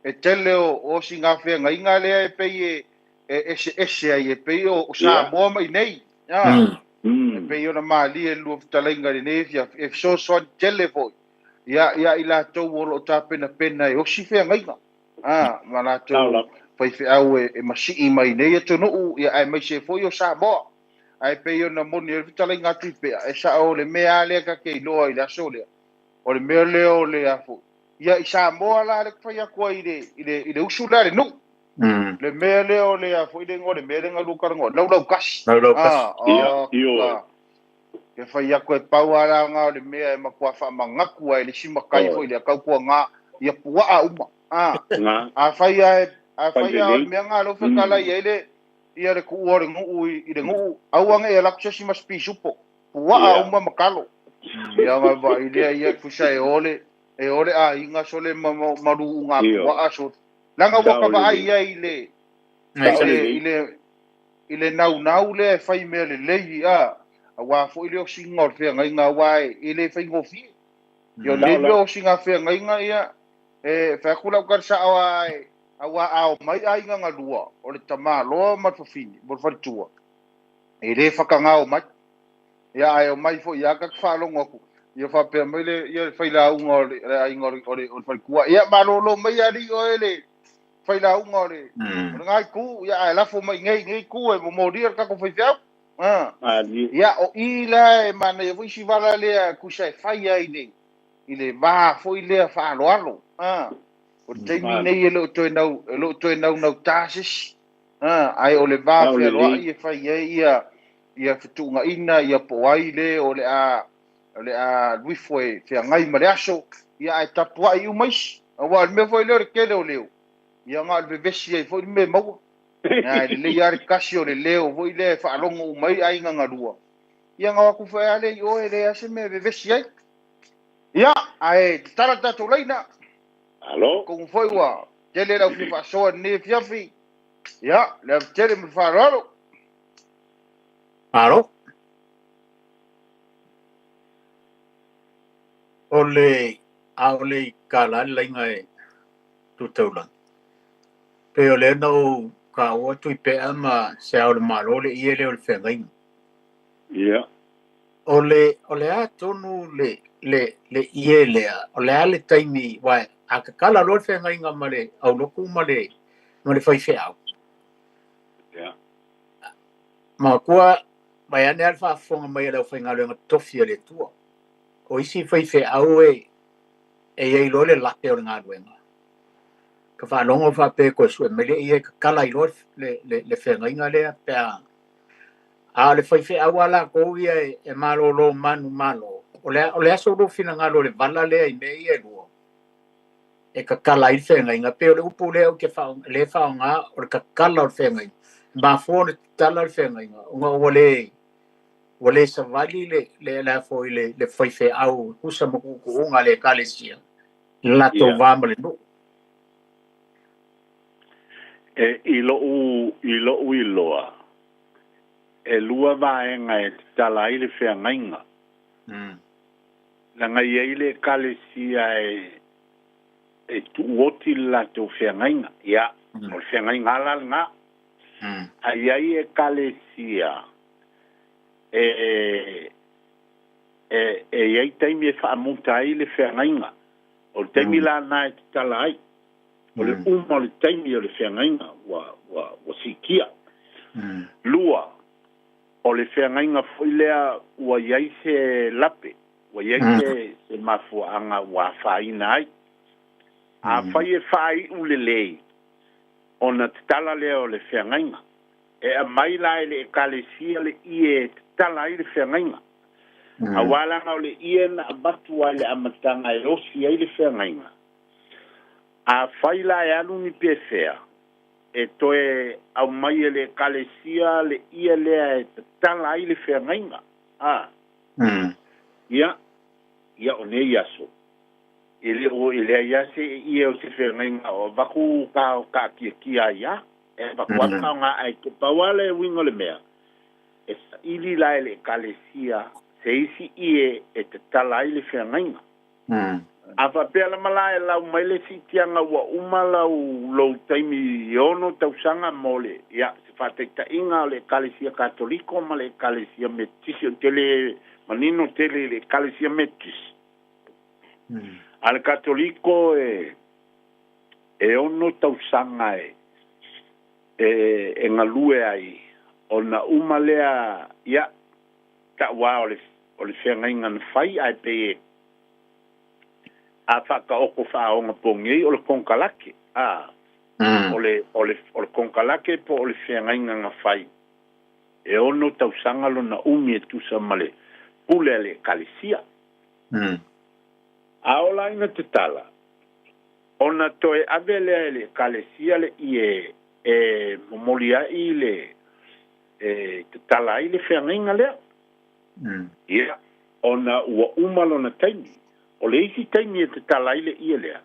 e tele o, o sigafeagaiga lea e pei e, e eseese ai, e pei o, o Samoa ma inei. Ia, e pei ona malie le lua fetalaiga i lenei afiafi, e fesoasoani tele foi ia, ia i latou o lo o tapenapena e osi feagaiga, a, ma latou faifeau e, e masii mai nei atunuu, ia, aemaise foi o Samoa. Ae pei ona moni ai le fetalaiga a Tuipea, e sao o le mea lava lea ta te iloa i le aso lea, o le mea lea o le a foi, ia i Samoa la lea e fai atu ai i le, i le, i le usu lea a le nuu. Le mea lea o le a foi le igoa o le mea lea na lua talanoa, laulaukasi. Laulaukasi. Ah, Ia, ioe. ah, ke fai atu e pau lava la na o le mea e matua faamanatu ai le isi matai Oi. foi lea tautuana ia puaa uma. Ah, Nga. afai lava e Fai afai lava o le lelei. mea na lea ua fetalai ai le ia le tuua o le nuu i, i le nuu, aua ne i alu atu se isi ma se pisupo. Puaa Ia. uma ma talo. Ia ga vaai lea ia tusa e o le e o le aiga sole ma maluuga puaa sole. Leaga ua ka vaai ai i le i le i le naunau lea e fai mea lelei a aua foi le osiga o le feagaiga aua e le faigofie. Ia o lenei mea o osiga feagaiga ia e fai atu lau tala sao lava aua a omai aiga galua o le tamaloa ma le fafine ma le faletua e le fatagao mai. Ia ae omai foi lava ta te faalogo atu ia faapea mai le ia le failauga o le aiga o le o le o le faletua. Ia malolo mai alii oe le failauga o le o lena itu ia ae lafo mai i nei itu e momolia le tatou faifeau. Ia o i la e manaia foi si vala lea tusa e fai ai le i le va foi lea faaaloalo. O le taimi nei e le o toe nau e le o toe naunauta se isi. Ae o le va fealoai e fai ai ia ia fetuunaiga ia po o ai le o le a o le a alu ifo e feagai ma le aso, ia ae tapuai uma isi. Aua o le mea foi lea o le tele o leo, ia na o le vevesi ai foi le mea e maua. Ae lelei lava le tasi o le leo foi lea e faalogo uma ai aiga galua. Ia na o atu foi lava lea i o e leai lava se mea e vevesi ai. Ia, ae tatala le tatou laina. Malo. Atonu foi ua tele lau fia faasoa i lenei afiafi. Ia, le ave tele ma le faaaloalo. Malo. O le a o le i tala le laiga e tu taulagi. Pei o lea na ou taua Tuipea ma Se Ao o le Malo le ie lea o le feagaiga. Ia. O le o le a tonu le le le ie lea, o le a le taimi aua a tatala loa le feagaiga ma le aulotu ma le ma le faifeau. Ia. Matua vaeane lava le faafofoga mai a le aufaigaluega totofi a le Atua. O isi faifeau e e i ai loa le lape o le galuega. Ka faalogo faapea e toe sue mai le ie e tatala ai loa le le le feagaiga lea pe a a o le faifeau lava latou ia e malolo manumalo. O le o le a so lou finagalo i le vala lea i mea ia e lua e tatala ai le feagaiga. Pei o le upu lea ou te lea e faaaoga o le tatala o le feagaiga. E mafua ona tatala le feagaiga ona ua le ua le savali le le le a foi le le faifeau tusa ma tuutuuga a le Ekalesia i le latou va ma le nuu. E i loʻu i loʻu iloa, e lua vaega e tatala ai le feagaiga. Leaga e i ai le Ekalesia e e tuuoti le latou feagaiga. Ia, o le feagaiga lava la lena. Ae i ai Ekalesia e e e i ai taimi e faamuta ai le feagaiga. O le taimi la lena e tatala ai. O le uma o le taimi o le feagaiga ua ua ua siitia. Lua, o le feagaiga foi lea ua i ai se lape, ua i ai se se mafuaaga ua afaina ai. Afai e faaiu lelei, ona tatala lea o le feagaiga. E aumai la e le Ekalesia le ie e tatala ai le feagaiga. Aua leaga o le ie na avatu lava i le amataga e osi ai le feagaiga. Afai la e alu ni pefea, e toe aumai e le Ekalesia le ie lea e tatala ai le feagaiga. A. Ia, ia o nei aso, e le o, e leai lava se ie o se feagaiga o avatu ka taatiatia ai lava. E avatu lava faaaoga ae pau lava le uiga o le mea, e saili la e le Ekalesia se isi ie e tatala ai le feagaiga. A faapea lava la e lau mai le siitiaga ua uma lau lou taimi e ono tausaga mo le, ia, se faataitaiga o le Ekalesia Katoliko ma le Ekalesia Metotisi, ou te le manino tele i le Ekalesia Metotisi. A le Katoliko e, e ono tausaga e, e, e galue ai, ona uma lea, ia, tau lava o le, o le feagaiga na fai, ae pei e a faataoto faaonapogi ai o le konekarate, a, o le, o le, o le konekarate po o le feagaiga na fai e ono tausaga lona umi e tusa ma le pule a le Ekalesia. A ola ai na tatala, ona toe ave lea e le Ekalesia le ie e momoli ai le, e tatala ai le feagaiga lea. Ia. Ona ua uma lona taimi. O le isi taimi e tatala ai le ie lea,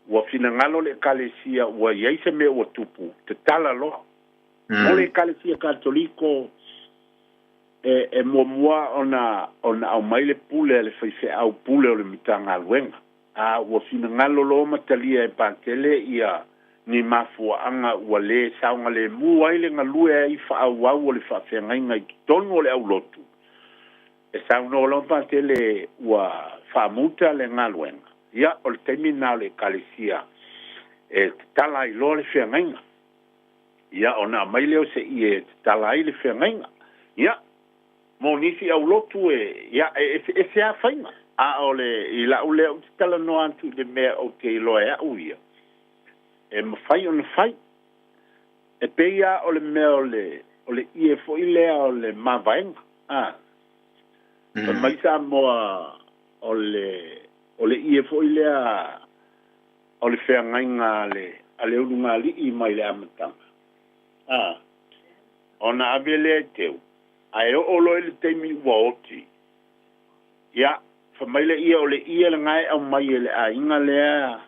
ua finagalo le Ekalesia ua i ai se mea ua tupu, tatala loa. Mo le Ekalesia Katoliko, e, e muamua ona, ona aumai le pule a le faifeau pule o le Matagaluega. A ua finagalo loa ma talia e Patele ia ni mafuaaga ua lē saogalemu ai le galue ai faaauau o le faafeagaiga i totonu o le aulotu, e saunoa loa Patele ua faamuta le galuega, ia o le taimi lena o le Ekalesia e tatala ai loa le feagaiga. Ia ona aumai lea o se ie e tatala ai le feagaiga. Ia, mo nisi aulotu e, ia, e eseese lava faiga, a o le, i la'u lea ou te talanoa atu i le mea ou te iloa e a'u ia, e mafai ona fai. E pei lava o le mea o le, o le ie foi lea o le mavaega, a. Fai mai Samoa o le, o le ie foi lea o le feagaiga a le, a le ulugalii mai le amataga, a. Ona ave lea e teu, ae oo loa i le taimi ua oti, ia, fai mai le ia o le ie lena e aumai e le aiga lea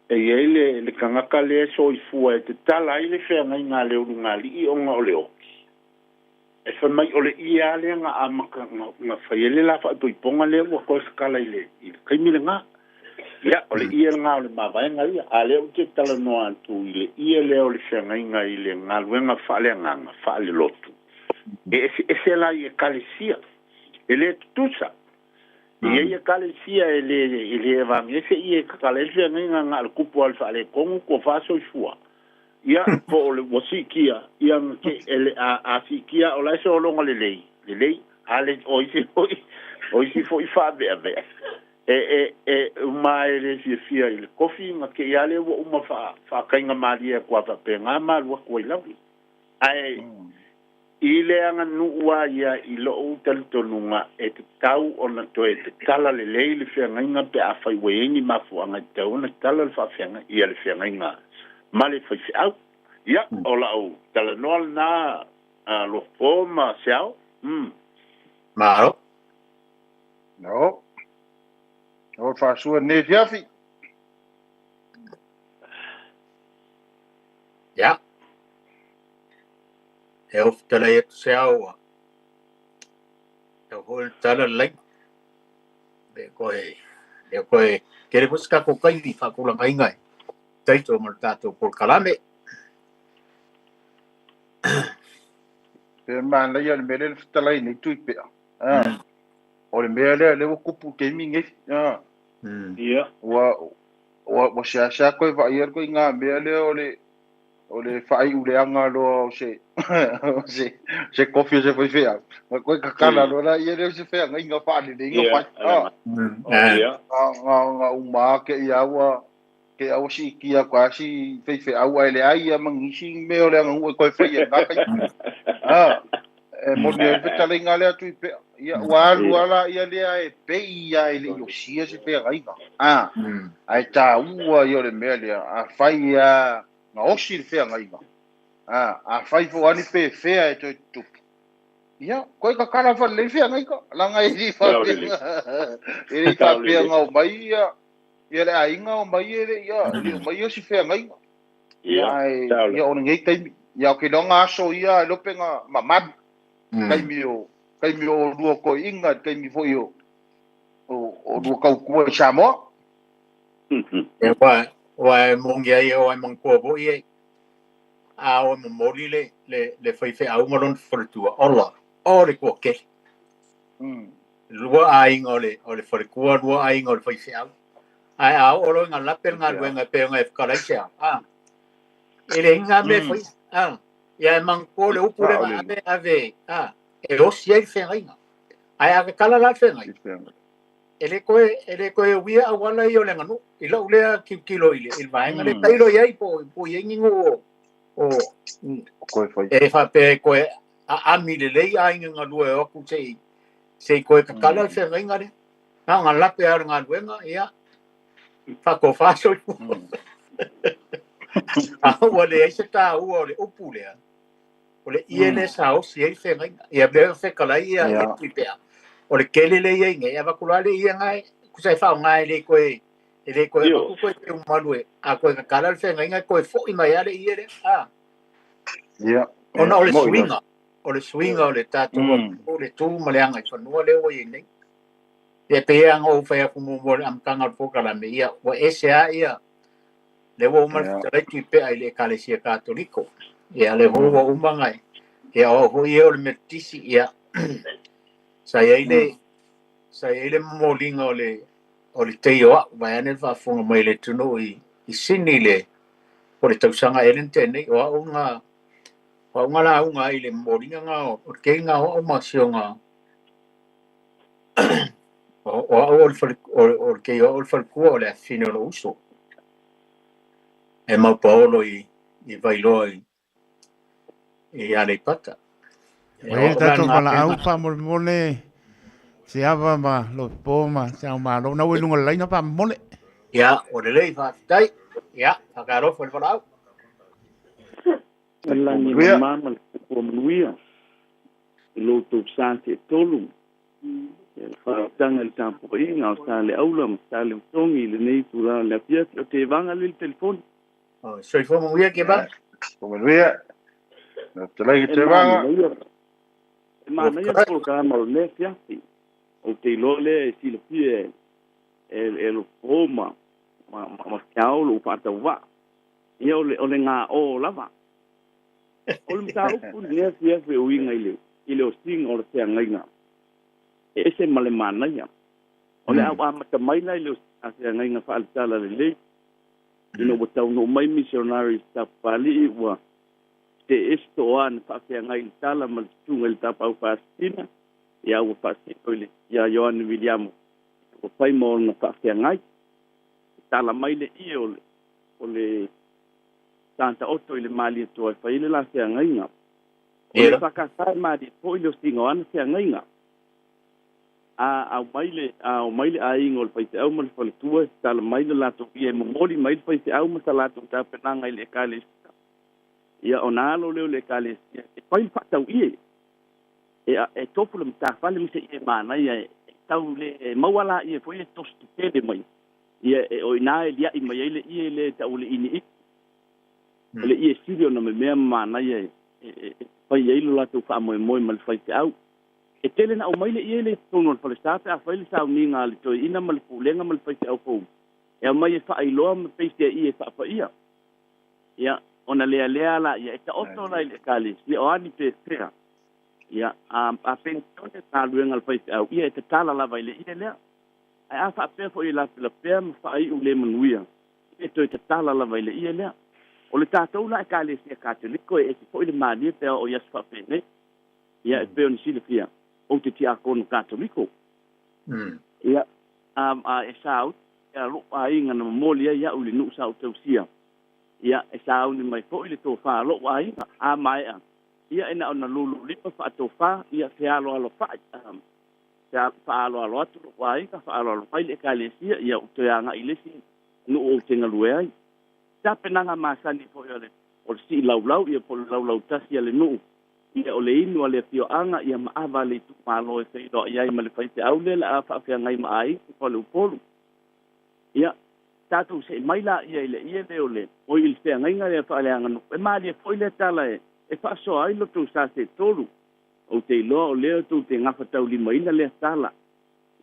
e i ai le, le tagata lea e soifua e tatala ai le feagaiga a le ulugalii ona o le oti. E fai mai o le ie lava lea na amata, na, na fai ai le la faaipoipoga lea ua toe tatala i le, i le taimi lena. Ia, o le ie lena o le mavaega ia. A lea ou te talanoa atu i le ie lea o le feagaiga i le galuega faaleagaga, faalelotu. E eseese la i Ekalesia. E le tutusa. E i ai Ekalesia e le, e le avane se ie e tatala ai le feagaiga na o le kupu lava o le faaletonu, tofa soifua. Ia, po o le ua siitia, ia na te, e le, a, a siitia o la e sologa lelei, lelei, a le, o isi foi, o isi foi faaveavea. E, e, e uma e le fiafia i le kofi, na te ia lea ua uma faa, faataiga malie atu a faapena ma alu atu ai lava. Ae, i le aganuu a ia i lo'u talitonuga e tatau ona toe tatala lelei le feagaiga pe afai ua i ai ni mafuaaga e tatau ona tatala le faafeagai, ia le feagaiga ma le faifeau. Ia, o la'u talanoa lena a Lopo ma Seao. Mm. Malo. No. O le faasua nei afiafi. Ya. E o fetalai atu se ao a. E o hoi tala lai. Le koe, le koe, kere mo se kako kaimi whakulanga ingai. Taito mo le tātou polokalame. Pe manaia le mea lea le fetalai nei tui pea. Ah. O le mea lea lea ua kupu taimi nei. Ah. Ia. Ua ua ua seasea koe vaai atu i ngā mea lea o le o le faaiuleaga loa o se o se se kofi o se faifeau. Ma koe kakala loa la ia lea o se feagaiga faaleleiga Ia, fai. Ah. Ia. Nga nga nga uma ke ia ua ke ua siitia koe a si faifeau ae leai ia ma nisi mea o le aganuu e koe faia i ngā taimi. Ah. E moni ai le fetalaiga lea tui pea. Ia, ua alu a la ia lea e pei ia e le i osia se feagaiga. Ah. Ae tāua ia o le mea lea, afai a na osi le feagaiga, a afai fo ani pe fea e toe tutupu. Ia, koe kakala whalelei feagaiga, langa e le whapea, e le whapea ngau mai ia, ia le aiga o mai e le ia, le o mai o si feagaiga. Ia, ai, ia o lenei taimi. Ia, o ke loga aso ia e lope nga mamalu. Taimi o, taimi o lua koiinga, taimi foi o, o, o lua kaukua i Samoa. E wa, wa e mongi ai e o ai mangkua foi e, a o e momoli le, le, le faifeau ma lona faletua, ola, o le toatele. Lua aiga o le, o le falekua, lua aiga o le faifeau. Ae a oo loa ina lape le galuega e pei ona e fetalai se ao, a, e leai ni ngā mea e faia, a, ia e manatua le upu lea na ave, ave, a, e osi ai le feagaiga. Ae a tatala la le feagaiga, e le toe, e le toe uia auala ia o le aganuu. I lau lea tilotilo i le, i le vaega lea, tailo i ai po, po i ai ni nuu o, o, e faapea e toe aami lelei aiga galue e o atu se i, se i toe tatala le feagaiga lea. Na ona lape lava o le galuega, ia, faatofa soifua. A ua leai se tāua o le upu lea, o le ie lea sa osi ai le feagaiga. Ia lea fetalai ia ia Tuipea. O le tele lea e i ai nei, e avatu loa le ie lena, tusa e faaaoga e le toe e le toe avatu toe teumalu e a toe tatala le feagaiga e toe foi mai lava le ie lea. A. Ia. Ona o le suiga, o le suiga o le tatou atunuu, le tu ma le agaifanua lea ua i ai nei. Ia e pei lava ona ou fai atu muamua i le amataga o le polokalame, ia ua ese lava ia lea ua uma le fetalai Tuipea i le Ekalesia Katoliko. Ia lea foi ua uma ona ia o au foi ia o le Metotisi, ia sa i ai le sa i ai le momoliga o le o le teio au vaeane le faafofoga mai a le atunuu i i Sini i le po o le tausaga ea lea na tea nei. O au na o au na lauga ai i le momoliga na o le tei na o au ma si ona o au o le fale o le teio au o le faletua o le afafine o lou uso e Maupaolo i i Vailoa i i Aleipata. Ua i ai le tatou valaau faamolemole se ava ma Lopo ma se ao malo. Na ua i luga o le laina faamolemole. Ia, ua lelei, faafetai. Ia, faatalofa i le valaau. Lagi mama ma le soifua manuia i lo outou sa seetolu. Ia le faautaga i le tapuaiga o Saleaula ma Saleutogi i lenei itula o le afiafi. O Tevaga lea i le telefoni. Soifua manuia Tevaga. Soifua manuia. Fetalai Tevaga. E manaia le polokalama o lenei afiafi. Ou te iloa lea e silafia e Lopo ma Feao lou faatauvaa. Ia o le gaō lava. O le mataupu i lenei afiafi e uiga i le osiga o le feagaiga, e ese ma le manaia. O le a ou amata mai la i le osiga feagaiga faale-talalelei. Ina ua taunuu mai misionaris Tapapalii ua teesi toa na faafeagai i le tala ma le susuga i le Tapaau Faasisina, ia ua faasino i le ia Ioane Viliamo ua fai ma ona faafeagai. E tala mai le ie o le o le Tataoto i le Malietoa e fai ai le la feagaiga. O le EFKS e malie foi le osiga o ana feagaiga. A aumai le a omai le aiga o le faifeau ma le faletua e tatala mai le latou ie e momoli mai le faifeau ma sa latou tapenaga i le Ekalesia, ia ona alo lea o le Ekalesia e fai le faatauie e e tofu le matafale ma se ie manaia e tau le maua laia foi e tosi tetele mai ia e o ina e liaʻi mai ai le ie lea e tau o le ʻiniʻini. O le ie sili ona memea ma manaia e e fai ai lo latou faamoemoe ma le faifeau. E tele na aumai le ie lea i totonu o le falesa pe a fai le sauniga a le toeaina ma le pulega ma le faifeau fou e aumai e faailoa ma peisi a ie e faapaia. Ia, ona lealea laia e taoto la i le Ekalesia o a ni pefea. Ia, a, a penisione le galuega a le faifeau, ia e tatala lava i le ie lea. Ae a faapea foi e lapelapea ma faaiu le manuia, ia e toe tatala lava i le ie lea. O le tatou la Ekalesia Katoliko e ese foi le malie pe a oo i aso faapenei. Ia, e pei ona silafia, ou te tiakono Katoliko. Ia, a, a e sauni ia lou aiga na momoli ai au i le nuu sa ou tausia. Ia, e sauni mai foi le tofa a lou aiga, a maea, ia e na ona lululima faatofa, ia fealoalofa'i, a, faaaloalo atu lou aiga, faaaloalo mai le Ekalesia, ia ou toe agai i le isi nuu ou te galue ai. Tapenaga masani foi o le o le sii laulau ia po o le laulau tasi a le nuu, ia o le inu a le afioaga ia ma ava a le itumalo e feiloai ai ma le faifeau lea le a faafeagai ma aiga i Faleupolu. Ia, tatou see mai laia i le ie lea o le oi i le feagaiga lea faaleaganuu. E malie foi lea tala e faasoa ai lo tou sa setolu. Ou te iloa o lea tou te gafataulimaina lea tala,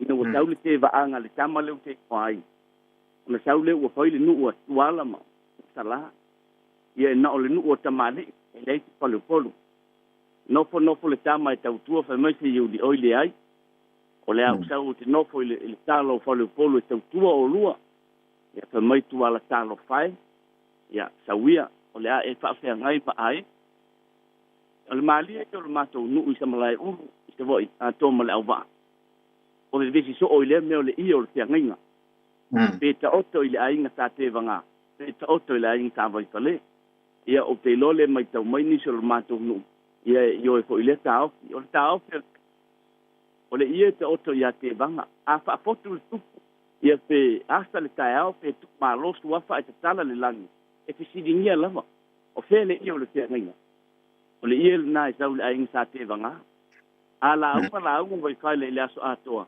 ina ua sau le tevaaga a le tama lea ou te iloa ai. Ona sau lea ua fai le nuu a Tuala ma Salā. Ia e na o le nuu o tamalii, e leai se faleupolu. Nofo nofo le tama e tautua fai mai se iuli oi leai. O le a ou sau ou te nofo i le, i le tala o faleupolu e tautua olua. Ia fai mai Tuala talofa e. Ia sau ia, o le a e faafeagai ma aiga. O le malie ia o le matou nuu i Samalaeulu i Savaii atoa ma Leauvaa. O vevesi soo i lea mea o le ie o le feagaiga. Pe taoto i le aiga sa Tevaga, pe taoto i le aiga sa Vaifale. Ia, ou te iloa le maitau mai nisi o le matou nuu, ia e ioe foi i lea taofi. O le taofi o le ie e taoto ia Tevaga. A faafotu le tupu, ia pe asa le taeao pe tuumalo suafa ae tatala le lagi, e fesiligia lava, o fea le ie o le feagaiga? O le ie lena e sau i le aiga sa Tevaga. A lauga lauga Vaifale i le aso atoa,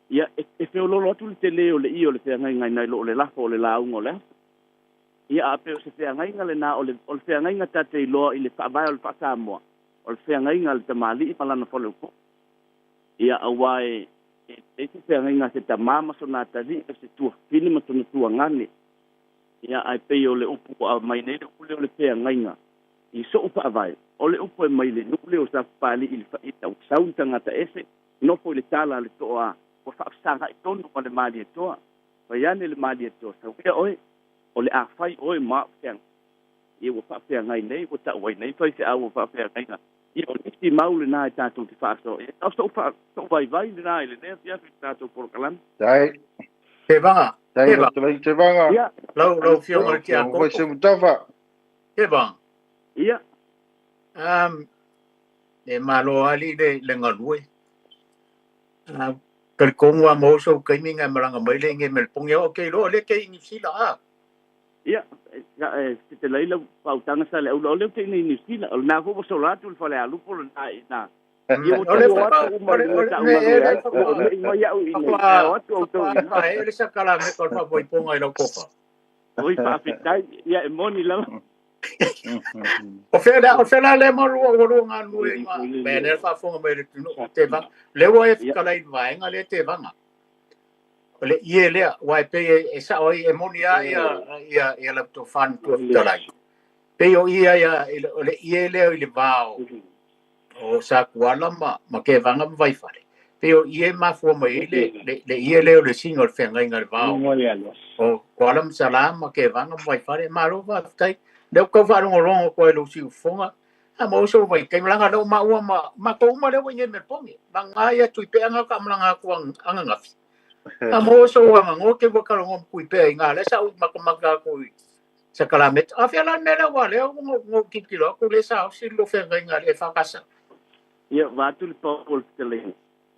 ia, e, e feoloolo atu le telē o le ie o le feagaiga nai lo o le lafo o le lauga o le aso. Ia, a pei o se feagaiga lenā, o le, o le feagaiga ta te iloa i le faavae o le faa-Samoa, o le feagaiga a le tamalii ma lana faleupolu. Ia, auā e, e leai se feagaiga a se tamā ma sona atalii, o se tuafafine ma sona tuagane. Ia, ae pei o le upu ua aumai nei le upu lea o le feagaiga i so'u faavae, o le upu e mai le nuu lea o Safupalii i le faia ua sau le tagata ese, nofo i le tala a le toa ua faafesaga'i tonu ma le Malietoa. Fai ane le Malietoa, Sauia oe, o le a fai oe ma a'u feagaiga. Ia ua faafeagai nei, ua ta'u ai nei faifeau o faafeagaiga. Ia o le isi mau lenā e tatou te faasoa i ai. A o so'u faa, so'u vaivai lenā i lenei afiafi i le tatou polokalame. Tai. Tevaga. Tai lau fetalaiga Tevaga. Ia. Lau lau Afioga i le Tiakono. Foi Semutafa. Tevaga. Ia. E malo ali le le galue. Talitonu lava ma oso taimi na e malaga mai le inei me le pogi o ke iloa le ke i Niu Sila a. Ia, e fetelai lau faautaga sa le aula o lea ou te i nei i Niu Sila. O lena foi ua sola atu le falealupo lena i ina. Ia ua tau o atu uma i le mea sa ou galue ai, ua ou me'i mai au i inei, ae o atu outou i ina. E le sakalameka o le faafoifoga i lau tofa. Oi, faafetai. Ia, e moni lava. O fea la, o fea la lea ma lua, ua lua galulue ai ma, mea lea faafofoga mai le atunuu, Tevaga. Lea ua e fetalai i le vaega lea Tevaga. O le ie lea, aua e pei e sao ai, e moni lava ia, ia, ia lau tofa na tua fetalai. Pei o ia, ia, o le ie lea i le va o, o Sakuala ma, ma Tevaga ma Vaifale. Pei o ie e mafua mai ai le, le, le ie lea o le siga o le feagaiga i le va o, o Kuala ma Salā ma Tevaga ma Vaifale. Malo faafetai. Lea ua tau faalogologo atu ai i lou siufofoga. A maua sou vaitaimi, leaga lea ua maua ma matou uma lea ua i inei i Melepone. Vagana ia Tuipe'a na ka malaga atu ananafi. A maua sou avanoa ke ua talanoa ma Tuipe'a i ina lea sa ou matamata atu i Sakalameta. A fea la le mea lea aua lea ua ou tilotilo atu lea sa osi le lua feagaiga a le EFKS. Ia, vaeatu le pau o le fetalaiga.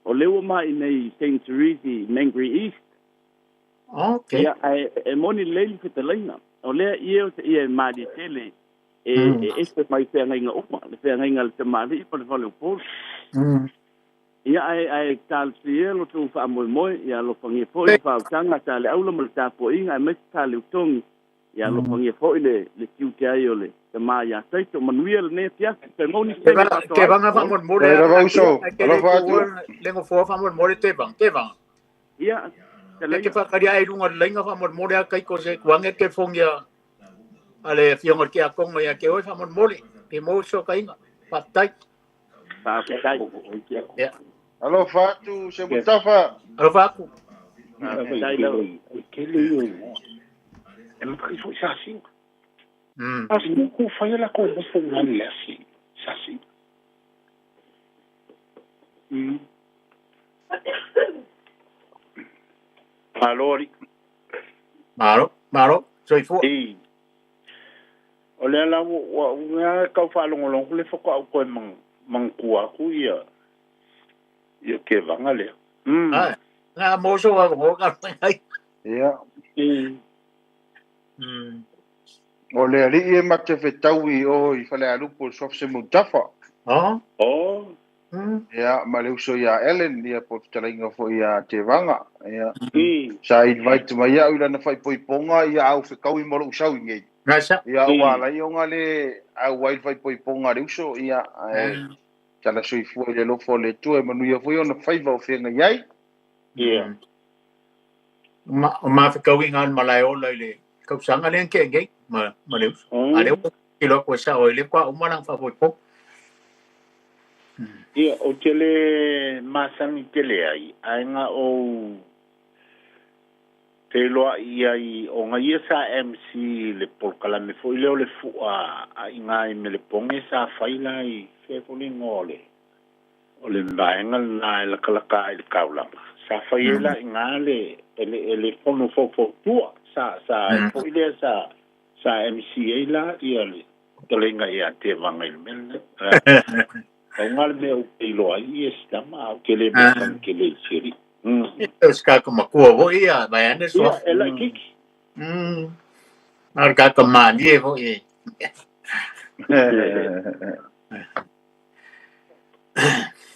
O lea ua ma i inei i Saint Therese i Mangere East. Okay. Ia, ae e moni lelei le fetalaiga. O lea ie o se ie e malie tele e, e ese mai feagaiga uma, le feagaiga a le tamalii ma le faleupolu. Ia, ae, ae talosia ia lo tou faamoemoe, ia alofagia foi le faautaga a Saleaula ma le tapuaiga aemaise Saleutogi, ia alofagia foi le, le tiute ai o le tama ia Taito. Manuia lenei afiafi, toe maua nisi taimi e faasoa ai. Tevaga faamolemole. Faafetai lava uso. Alofa atu. Le nofoa faamolemole Tevaga. Tevaga. Ia, E te whakari ai runga le lainga whamolemole a kai ko se kuange te whongia a le afioga i le tiakono ia te oe whamolemole. Pe mou so kainga. Whaatai. Whaatai. Yeah. Alofa atu Semutafa. Alofa atu. Faafetai lava. Tele ia igoa. E makai foi Sasiga. Sasiga ko fai la ko mo ngan le asi. Sasiga. Malo alii. Malo, malo, soifua. I. O lea la ua ua tau faalogologo le faatoa ou toe manatua atu ia ia Tevaga lea. Ai, na mo so wa mo ka ai. Ia. O le alii e ma te fetaui i o i Falealupo i le suafa Semutafa. Oh. Oh. Ia, ma le uso ia Ellen, ia po o le fetalaiga foi ia Tevaga. Ia. Sa invite mai au i lana faaipoipoga, ia au fetaui ma lou sau i nei. Gasa. Ia, ua ala ai ona le au ai le faaipoipoga a le uso, ia, ae tala soifua i le alofa o le Atua e manuia foi ona faiva o feagai ai. Ia. Ma, o mafekauiga a le malaeola i le tausaga lea na tea nei ma, ma le uso. A lea ua tilotilo atu e sao ai lea faatoa uma lana faafoefoe. Ia, ou te le masani tele ai, ae na ou feiloai ai ona ia sa MC i le polokalame foi lea o le Fua a iga i Melepone sa fai la i fea foi le igoa o le O le vaega lena e latalata i le taulaga, sa fai ai la i ina le, le, le fono faufautua, sa, sa, foi lea sa, sa MC ai la ia le fetalaiga ia Tevaga i le mea lenei. Pau lena le mea ou te iloa ai ia si tama, a ou te le masani tele i si alii. O se tagata matua foi ia, vaeane suafa. Ia, e laitiiti. A o le tagata malie foi.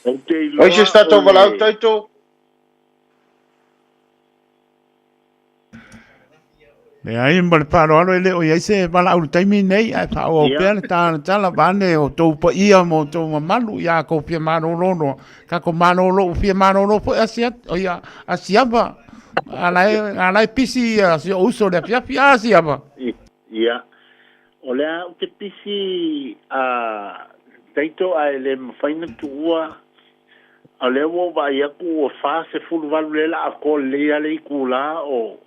Ou te Ai se iloa si o tatou le valaau taito? Leai, ma le faaaloalo e le o i ai se valaau i le taimi lenei, ae faaauau Ia. pea le talatala vaeane o outou paia ma outou mamalu ia kou fia malolo loa. Tatou malolo ua fia malolo foi ia Asiava. A la e, a la e pisi ia si ou uso i le afiafi. A Asiava? Ia. O le a ou te pisi a Taito ae le mafai na tuua. O lea ua ou vaai atu ua 48 lea la atoa lelei lava le itula o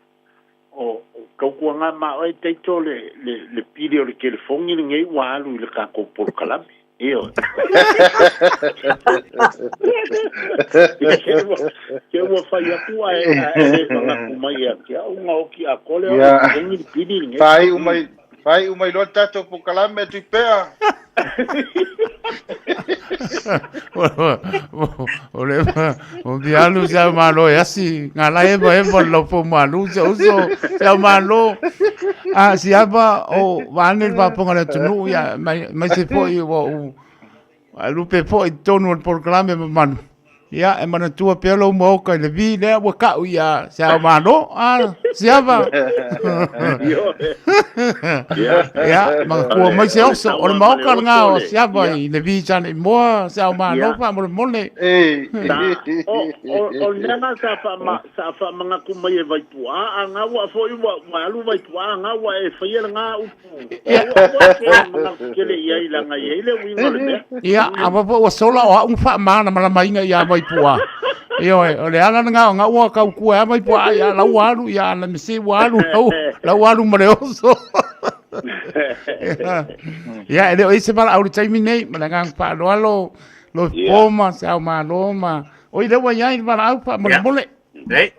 o tautuaga ma oe Taito le le le pili o le telefoni lenei ua alu i le tatou polokalame. Ioe. Te ua fai atu ae ae le manatu mai ia te au na oti atoa lea o le Ia. telefoni le pili lenei. Faaiu mai, faaiu mai loa le tatou polokalame Tuipea. O le o mialu se au malo e asi ngā lai eva eva le laufou malu se uso se au malo a si ava o vaane le faafofoga le atunuu ia mai mai se foi ua ou lupe foi i totonu o le polokalame mamalu Ia, e manatua pea lou maoka i le vi lea ua ka'u ia se ao malo, a Siava. Ia, manatua mai se oso, o le maoka lena o Siava i le vi sa nei moa, se ao malo faamolemole. O, o, o le mea lena sa faama, sa faamanatu mai e Vaituuaa, a na ua foi ua, ua alu Vaituuaa na ua e faia lena upu. Aua, aua e te manatu tele i ai leaga e i ai le uiga o le mea. Ia, a foi ua sola o au na faamalamalamaina ia Vaipuaa. Ioe, o le ala lena o na ua tautua ai Vaipuaa, ia la ua alu, ia la mese ua alu, lau, la ua alu ma le oso. Ia, e le o i ai se valaau i le taimi nei, ma le agaga faaaloalo, lo po ma se ao malo ma... Oi, lea ua i ai le valaau faamolemole. Nei.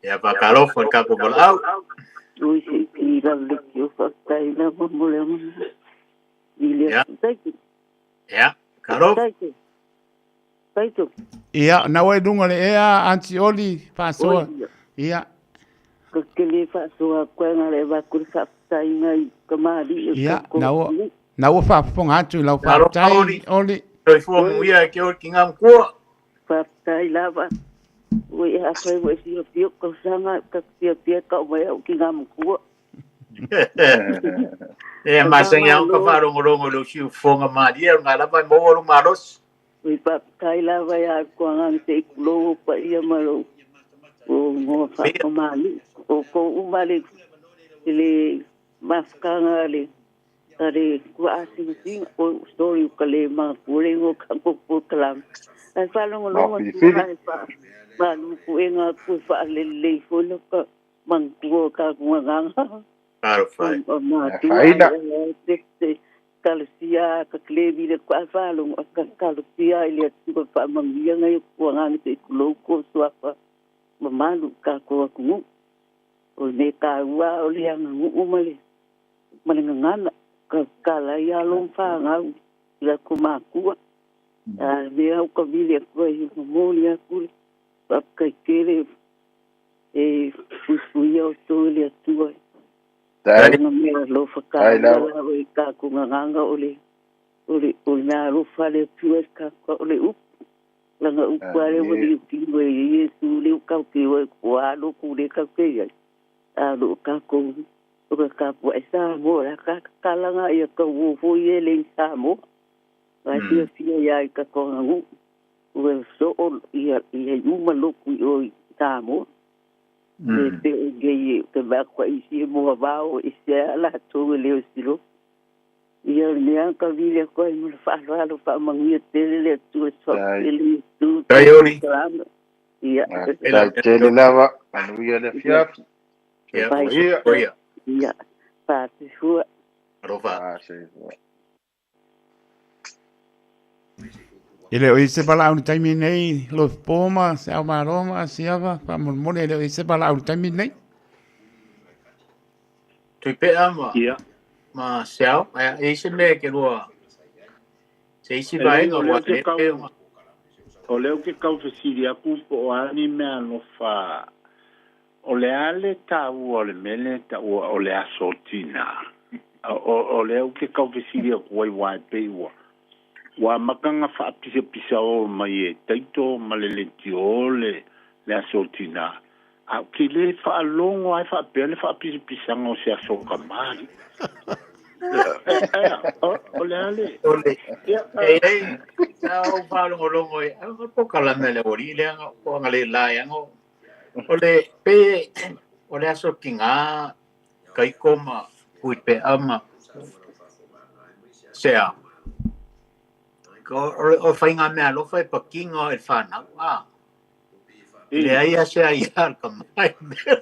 Ia, faatalofa i le tatou valaau. Ui se ki la le ki o faafetai lava mo le amana. I le Ia. taito. Ia, talofa. Taito. Taito. Ia, na ua i luga o le ea, Aunty Oli, faasoa. Oi, ia. Ia. Ka ke le faasoa koe nga le avatu le faafetaiga i kamali'i o Ia, tatou na ua, atunuu. na ua faafofoga atu i lau Talofa faafetai, Oli. Oli. Soifua Oi. manuia e ke Oli ki ngā matua. Faafetai lava. Ua ia afai ua e silafia o tausaga ka fiafia e tau mai au ki ngā matua. E O masani au ka faamalo. faalogologo i lou siufofoga malie o lena lava e maua lou malosi. Ui faafetai lava ia Kuaga se i kulou o paia ma lou o ngoa faakamali'i. O kou uma le le mafutaga a le a le tuaasingasinga o sorry ua ka le manatua le igoa o tatou polokalame. Ae faalogologo atu Mafilifili. lava e faa malu puega atu e faalelelei foi lau ka manatua o tatou gagaga. Talofa e. O matua Afaina. ai te te talosia ka klevi le kwa faalogo ka talosia i le Atua faamanuiaga ia kuagaga se i tulou ko suafa mamalu i tatou atunuu. O le mea taua o le aganuu ma le ma le gagana ka tala ai alo ma fanau i latou matua. A o le mea ua tavili atu ai momoli atu le faafetai tele e puipuia outou e le Atua i Tai. ona mea alofa Tai taua lava. lava i tatou gagaga o le o le o le mea alofa a le Atua i tatou o le upu lana upu a lea ua liutino e Iesu lea ua tatou te o ai ua alo ku lea tatou te i ai a o loo tatou o ka tapuai Samoa la ka tatalaga ia tauō foi e le i Samoa ae fiafia ia i tatou aganuu ua soo ia ia uma lotu i o i Samoa e pe o gei e te vaa kwa isi e moa vao e se a latou e le o silo ia o le mea ka vili atu ai ma le faaaloalo faamanuia tele le Atua Tai. soaupele tu Tai Oli. polokalame ia Tai tele lava. Manuia le afiafi. Ia, pai Soifua ia. soifua ia. ia faafefua Alofa. Ah, soifua. E le o i ai se valaau i le taimi nei, Lofipo ma se ao malo ma Asiava, faamolemole e le o i ai se valaau i le taimi nei. Tuipea ma Ia. ma Seau, e i ai se mea e ke lua se isi E leai, vaega o lea ua ou te le kau pe o o lea ou te kau fesili atu po o a ni mea alofa o le a le taua o le mea lea e taua o le aso o tinā. O, o, o lea ou te kau fesili atu ai uā e pei ua Ua amata ona faapisapisaō mai e Taito ma le leitio le le aso o tinā, ae ou te le faalogo lava e faapea le faapisapisaga o se aso o tamalii. O le a le... O le... E i ai, sa ou faalogologo i o le polokalame a le aualii lea na o analeila ai lava. O le pei o le aso tinā Taito ma Tuipe'a ma Sea. O faiga meaalofa e patino i le fanau, a. E leai lava se aia a le tama i mea.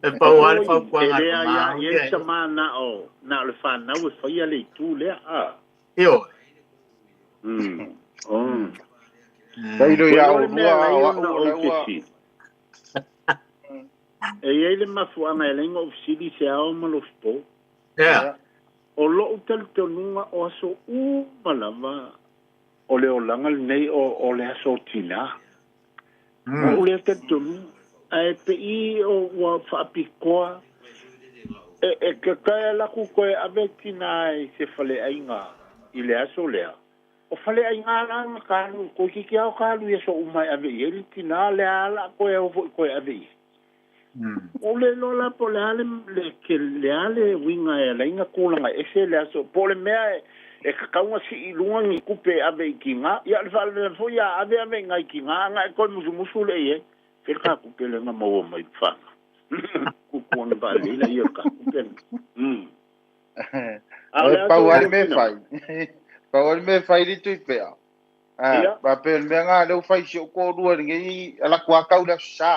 E pau lava le fautuaga a le tama. E leai lava i ai tama na o le fanau e faia le itu lea, a. Ioe. Tailo ia oulua o au o lea ua... E i ai le mafuaaga e ala ai ona ou fesili i se ao ma Lofipo. Ea. O lou talitonuga o aso uma lava o le olaga lenei o le aso o tinā. O lou lea talitonuga. Ae pei o ua faapitoa e toe alu atu toe ave tinā i se faleaiga i le aso lea. O faleaiga la na ta alu, toeitiiti lava o ta alu i aso uma e ave i ai le tinā, o lea lava o le a toe o foi toe ave i ai. Ua ou le iloa la po o le a le, le a le uiga e ala ai ona tulaga ese le aso, po o le mea e tatau ona sii i luga ni tupe e ave i tinā. Ia, o le faalavelave foi a ave ave i nai tinā, ana e toe musumusu lea i ai, fea le ta tupe lea na maua mai i le fanau? Tupu ana faalelei laia o le ta tupe lena. A o le Pau lava le mea e fai, pau lava le mea e fai le Tuipea, faapea o le mea lena lea ua fai i si ou toalua i lenei, alu atu lava tau i le Aso Sa.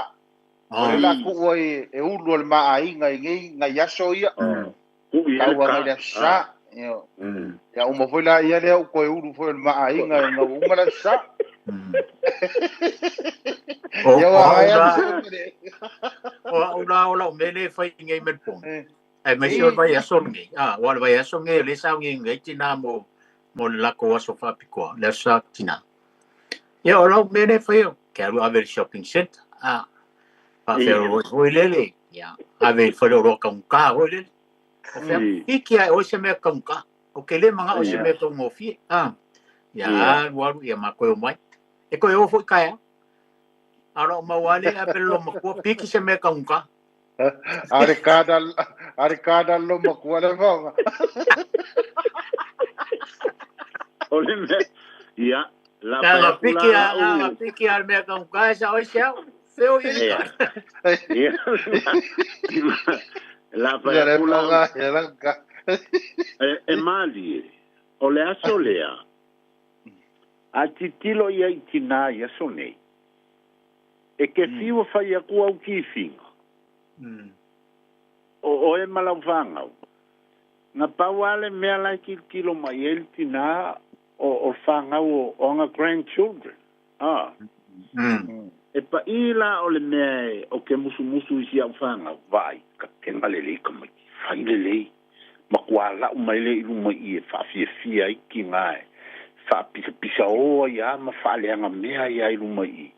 O lea la tuu ai e ulu o le ma aiga i nei nai aso ia. Tau agai le Aso Sa. Ia uma foi la ia lea ua toe ulu foi o le ma aiga ina ua uma le Aso Sa. Ia ua ae atu se O au la o lau mea lea e fai nei me le pono. Aemaise o le vaiaso lenei. A, aua o le vaiaso lenei o lea e sauniuni ai tinā mo, mo le latou aso faapitoa, le aso sa tinā. Ia, o lau mea lea e fai, ke alu ave i le shopping centre, a, faafeolooi foi lele, ia, ave i le faleoloa taugata foi lele. O fea, piki lava e oe se mea taugata. Ou te le manao i se mea taugofie, a. Ia, alu alu, ia ma toe omai. E toe o foi taeao. A o lau mau lava lea e ave i le loomatua, piki se mea taugata. A le kada a le kada lo makua le faoga. O le mea, ia, la pai atu la lau. Na piki a le mea taugata e sa oi se au. Feo i le Ia, la pai atu la. E malie, o le aso lea, a tilotilo ia i tinā i aso nei, E ke fiu e fai aku au kifiga, o oe ma lau fanau. Na pau lava le mea la e tilotilo mai ai le tinā o le fanau o ana grandchildren. A. E paʻī la o le mea e o ke musumusu i si au fanau, vaai, tapena lelei tamaiti, fai lelei, makuā lau mai lea i luma i i e faafiafia ai tinā e faapisapisaō ai lava ma faaleaga mea ai lava i luma i i.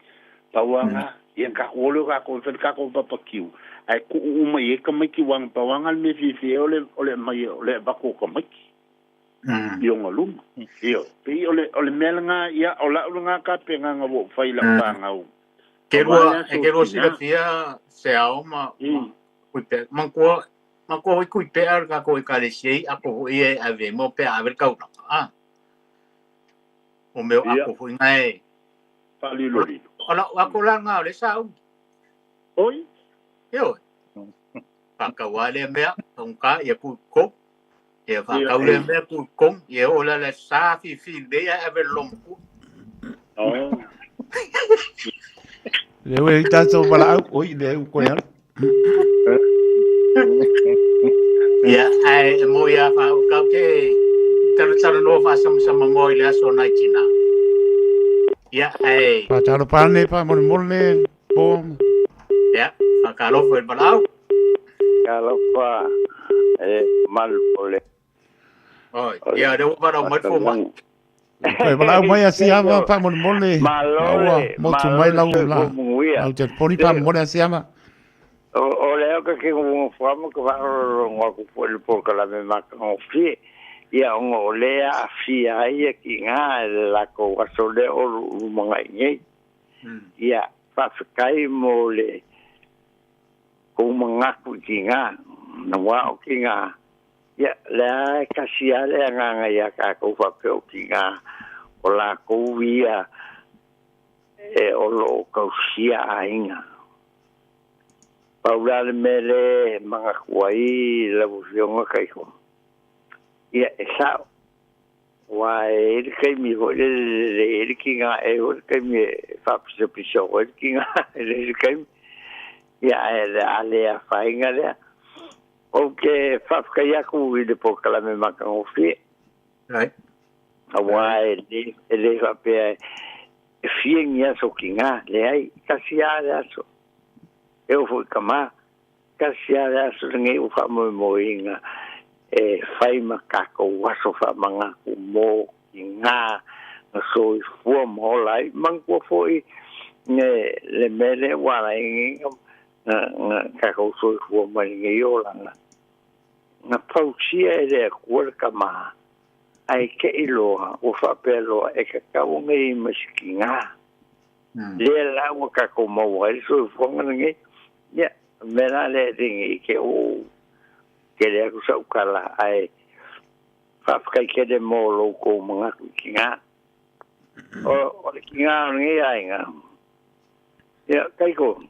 Pau lava na, ia na tatou o lea o tatou e fai le tatou babakiu, ae tuu uma i ai tamaiti aua na pau lava na le mea fiafia ai o le o le aumai o le avatu o tamaiti i ona luma. Ioe. Pei o le o le mea lena, ia o lau lena tapenaga ua ou fai i lau fanau Ke lua, e ke lua silafia se ao ma, ma Kuipea. Manatua, manatua foi Kuipea le tatou ekalesia i ato foi e ave mo pe a ave le taulaga. A. O mea o ato foi na e. Faalilolilo. O lau ato la na o le sauni. Oi? Ioe. Whakau a lea mea, taugata ia ku kou. Ia whakau lea mea ku kong, ia o la le sa fifi lei a ave le lomatua. Oh. Le ue i tātou walaau, oi, le u koe alu. Ia, ae e mo ia wha, kau te talo talo noa wha sama sama ngoi le aso nai tina. Ia, ae... Wha talo pāne, pā mole mole, po. Ia, whakalofo e le valaau. Talofa e malu o le. Oi, ia, lea ua valaau mai le fomai. Toe valaau mai a Siama faamolemole. Malo Ua le, motu malo mai le lau la. soifua manuia. Lau telefoni faamolemole a Siama. O, o lea ka ke ngongo ma ka whakaroro aku po le polokalame matagofie. Ia ona o lea e aafia ai ia tiga i le latou aso lea o lo o lumanai nei. Ia, faafetai mo le kou manatu i tiga, aua o tiga, ia, lea e tasi lava le agaga ia tatou faapea o tiga, o latou ia e o lo o tausia aiga. Pau la le mea lea e manatu ai lau Afioga Taito, ia e sa'o, aua e i ai le taimi foi lele e lelei ai le tiga, e i ai foi le taimi e faapisopiso ai le tiga i le isi taimi, ia ae o le a le afaina lea. Ou te faafetai atu i le polokalame matagofie, aua e le faapea e fia ni aso tiga, leai, tasi lava le aso, e oo foi i tama. Tasi lava le aso lenei ua faamoemoeina e fai ma tatou aso faamanatu mo ina na soifua ma ola ai. Manatua foi le mea lea ua ala ai nei na tatou soifua mai lenei olaga, na fausia e le Atua le tama, ae te i loa ua faapea loa e tatau ona i ai ma si tina. Lea la ua tatou maua ai le soifuaga lenei. Ia, o le mea la lea e le te ou tele atu sau tala, ae faafetai tele mo lo outou manatu i tina. O le tina o lenei aiga, ia, Taito.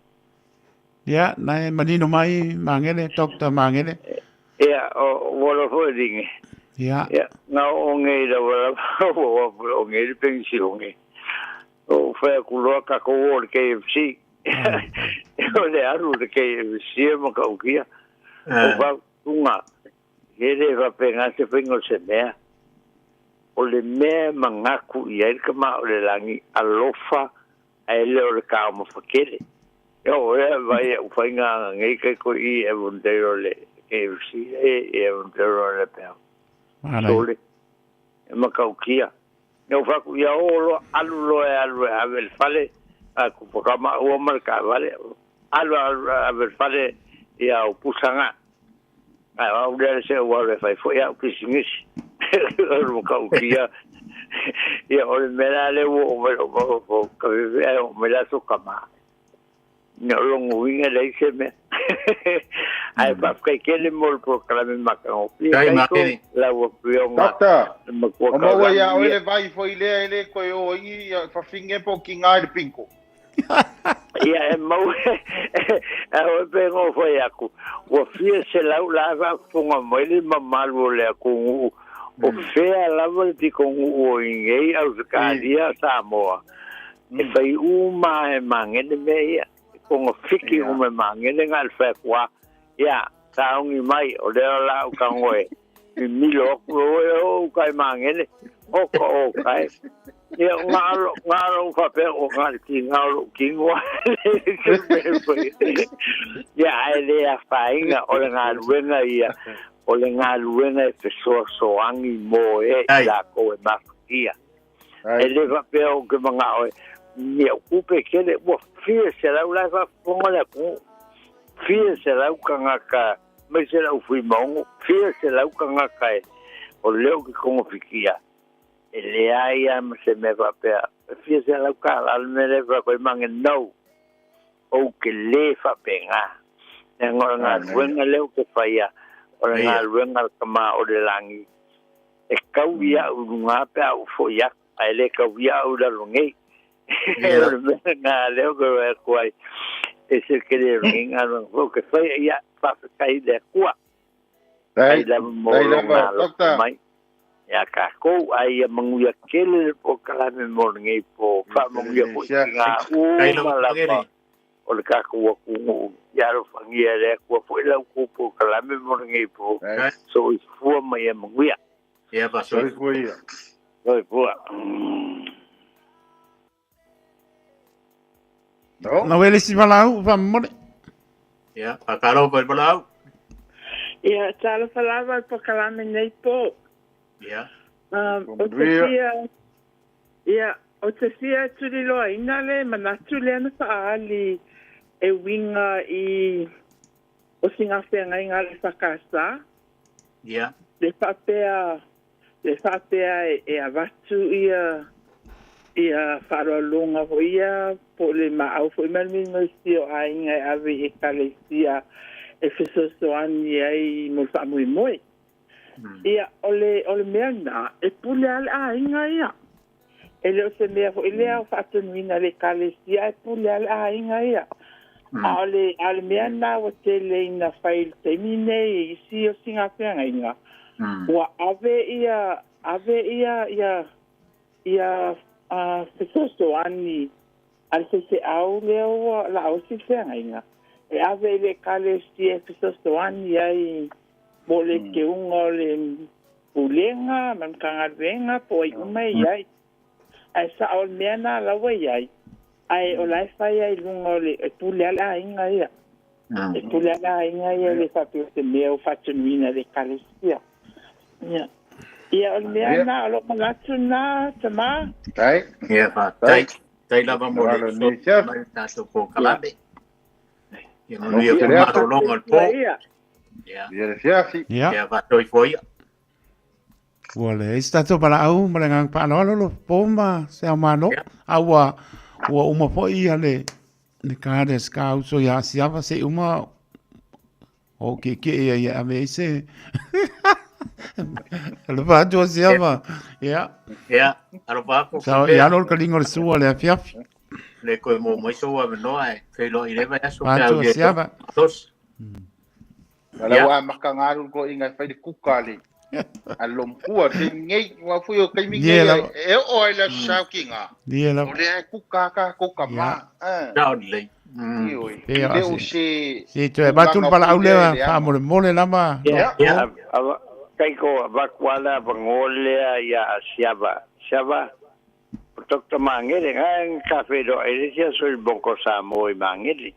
Ia, na e manino mai Magele, Doctor Magele. Ia, o ua loa foi ringe. Ia. Ia, na oo nei lava lava, ua o nei le penisione. O fai atu loa tatou o le KFC. O le alu le KFC e matautia. O fautuga, e le faapena se faiga o se mea. O le mea e manatu i ai le Tama o le Lagi, alofa ae le o le taumafa tele. E oo ea vai au faiga nei kai ko i e vondero le KFC e e vondero le pea. Sole e makaukia. E o faku ia o loa alu loa e alu e ave le fale a ku whakama ua ma le kaavale alu alu ave le fale ia o pusanga. Ai au lea se ua le fai foi au pisinisi. O le makaukia. Ia o le mea la le ua o mai o o ka veve ai o mai la so kama. Ia o longo uiga leai se mea. Ae faafetai tele mo le polokalame matagofie. Kai Taito Makere. lau afioga Doctor, le matua o maua ia taulagi oe ia. le vai foi lea e le toe o ai i fafine po o tiga i le pingo. Ia e maua e oe pe nofo ai aku. Ua fia selau la e faafofoga mai le mamalu o le atunuu o fea lava le pitonuu o i nei Ausetalia, Samoa. E fai uma e magele mea ia. E kogafiti uma e magele na o le fai atu a. Ia, saogi mai, o lea la au tago e mimilo atu oe o uka e magele. Oka oka e. Ia, ngā alo faapea o ngā le ki ngā o lou kino. Ia, ae le afaina o le galuega ia, o le galuega e fesoasoani mo e i lakou e mafatia. E le faapea ou te manao e ni au tupe tele, ua fia selau la e faafofoga le atunuu. Fia selau tagata, aemaise le au Fuimaono, fia selau tagata e o lea ou te togafitia. E leai lava ma se mea faapea, e fia selau tala le mea lea e fai atu ai, mange no, ou te le faapena. Leaga o le galuega lea ou te faia, o le galuega a le Tama o le Lagi. E kau ia au i luga pe a ou foi atu, ae le kau ia au i lalo nei. O le mea lena lea ou te vaai atu ai, e se tele o lenei galuega foi ou te faia, ia, faafetai i le Atua. Faafetai lava mo lona alofa mai ia tatou, ae ia manuia tele le polokalame mo lenei po, faamanuia foi i tina uma lava o le tatou atunuu. Ia alofagia e le Atua foi la outou polokalame mo lenei po. Soifua ma ia manuia. Ia pa soifua ia. Soifua. No. Na wele si valau faamolemole. Ia, faatalofa i le valaau. Ia, talofa lava i le polokalame nei po. Ia. Um, o te fia, Ia, ou te fia tuliloaina le manatu lea na faaali e uiga i o sina feagaiga a le FKS. Ia. Le faapea Le faapea e avatu ia ia faaaloaloga foi ia po o le maau foi ma le minosi o aiga e ave i ekalesia e fesoasoani ai mo le faamoemoe. Ia, o le, o le mea lena, e pule lava le aiga ia. E le o se mea foi lea o faatonuina e le ekalesia, ae pule lava le aiga ia. A o le, a o le mea lena ua tele ina fai i le taimi lenei i isi o sigafeagaiga, ua ave ia, ave ia, ia, ia fesoasoani a le faifeau lea ua laaosi le feagaiga, e ave i le ekalesia e fesoasoani ai mo le teuga o le Pulega ma le Matagaluega po o ai uma e i ai. Ae sao o le mea lena la ua i ai, ae o la e fai lava i luga o le, e pule lava le aiga ia. E pule lava le aiga ia e le faapea o se mea ua faatonuina e le Ekalesia. Ia. Ia o le mea lena, o lou manatu lena, tama. Tai. Ia, faafetai. Faafetai lava mo le fesoasoani mai i le tatou polokalame. Ia manuia foi malologa o le po. Ia. Ia le afiafi. Ia. Ia faatoifua ia. Ua leai se tatou valaau ma le agaga faaaloalo lo po ma se ao malo. A ua ua uma foi ia le le card a se ka uso ia Asiava se i uma o kiekie ia ia ave ai se Alofa atu Asiava. Ia. Ia, alofa atu. Sa ia alo le kaliga o le sua le afiafi. Le koe mo mai sou avanoa e feiloai i le vaiaso pe Atu au ia Asiava. Malosi. Ala ua amata galu le toeaina e fai le kuka a le a le lomukua le taimi nei aua foi o le taimi Ie nei lava. e oo lava i le aso sa o tiga Ie lava. o lea e kuka a tatou tama a Sao lelei. Ioe Pei e o le o se se se toe avatu le tulaga valaau foi lea lea e leaga. faamolemole lava lo Ia. po. Taiko avatu lava le avanoa lea ia Asiava. Asiava, o Doctor Magele, na ka feiloai i le isi aso i le Bank of Samoa i Magele.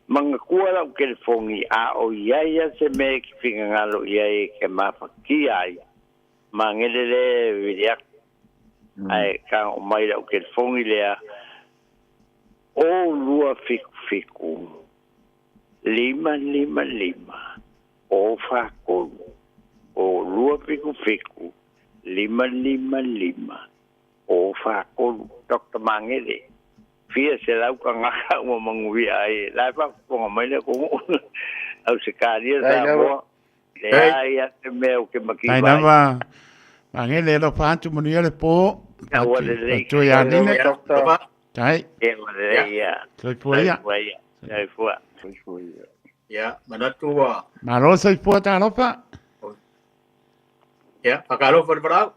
Manatua lau telefoni a o i ai lava se mea e te finagalo i ai e te mafatia ai, Magele lea e vili atu. Ae tago mai lau telefoni lea, o 277 555 o 43, o 277 555 o 43. Doctor Magele, fia selau tagata ua manuia ai, la e faafofoga mai le atunuu. Ausetalia, Dai lava. Samoa, leai lava se mea ou te Tai mativa ai. lava Magele alofa atu manuia le po. Ia ua Atu lelei. atu ia Dai lava Line. Doctor. Tai. Ia ua lelei ia. Soifua ia. Soifua ia. Soifua. Soifua ia. Ia, manatu ua Malo soifua talofa. Ia, faatalofa i le valaau.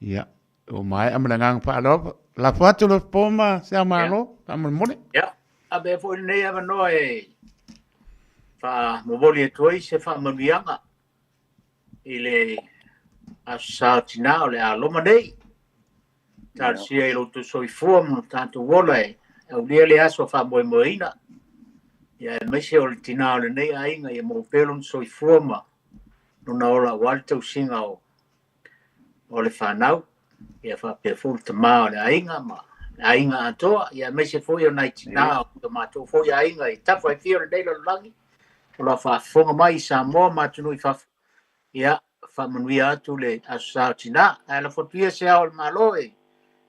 Ia, ua maea ma le agaga faaaloalo. Lafo atu le po ma se ao malo, faamolemole. Ia, avea foi lenei avanoa e faamomoli atu ai se faamanuiaga i le Aso Sa o Tinā o le a loma nei. Talosia i lo outou soifua ma lo tatou ola e aulia le aso faamoemoeina. Ia, aemaise o le tinā o lenei aiga ia maua pea lona soifua ma lona ola aua le tausiga o o le fanau, ia faapea foi le tama o le aiga ma le aiga atoa, ia aemaise foi o nai tinā o lo matou foi aiga i tafa e fia o lenei lalolagi, o lo o faafofoga mai i Samoa ma atunuu i fafo, ia faamanuia atu le Aso Sa o Tinā. Ae lafo atu ia se ao o le Malo e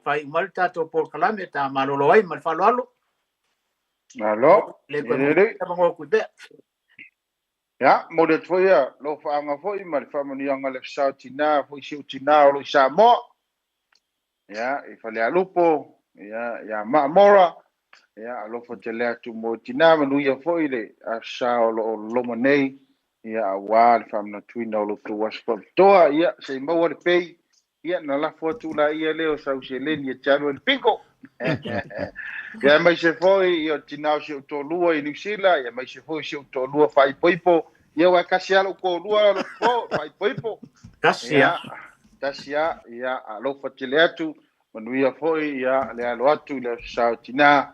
faaiu mai le tatou polokalame ta malolo ai ma le faaaloalo. Malo. Le koe Ia lelei. mo pea. Ia, momoli atu foi ia lofaaga foi ma le faamanuiaga i le Aso Sa o Tinā foi si ou tinā o lo o i Samoa. Ia, i Falealupo, ia, ia Maamora, ia, alofa tele atu mo tinā, manuia foi le Aso Sa o lo o loma nei, ia, aua le faamanatuina o lo outou aso faapitoa, ia, se i maua le pei, ia, na lafo atu laia lea o sau seleni e te alu ai i le bingo. Ia, aemaise foi ia, o tinā o si ou toalua i Niu Sila, ia, aemaise foi o si ou toalua faaipoipo, ia, aua e tasi lava lou toalua, lou fofo, faaipoipo. Tasi Ia, lava. tasi lava, ia, alofa tele atu, manuia foi, ia, le alo atu i le Aso Sa o Tinā,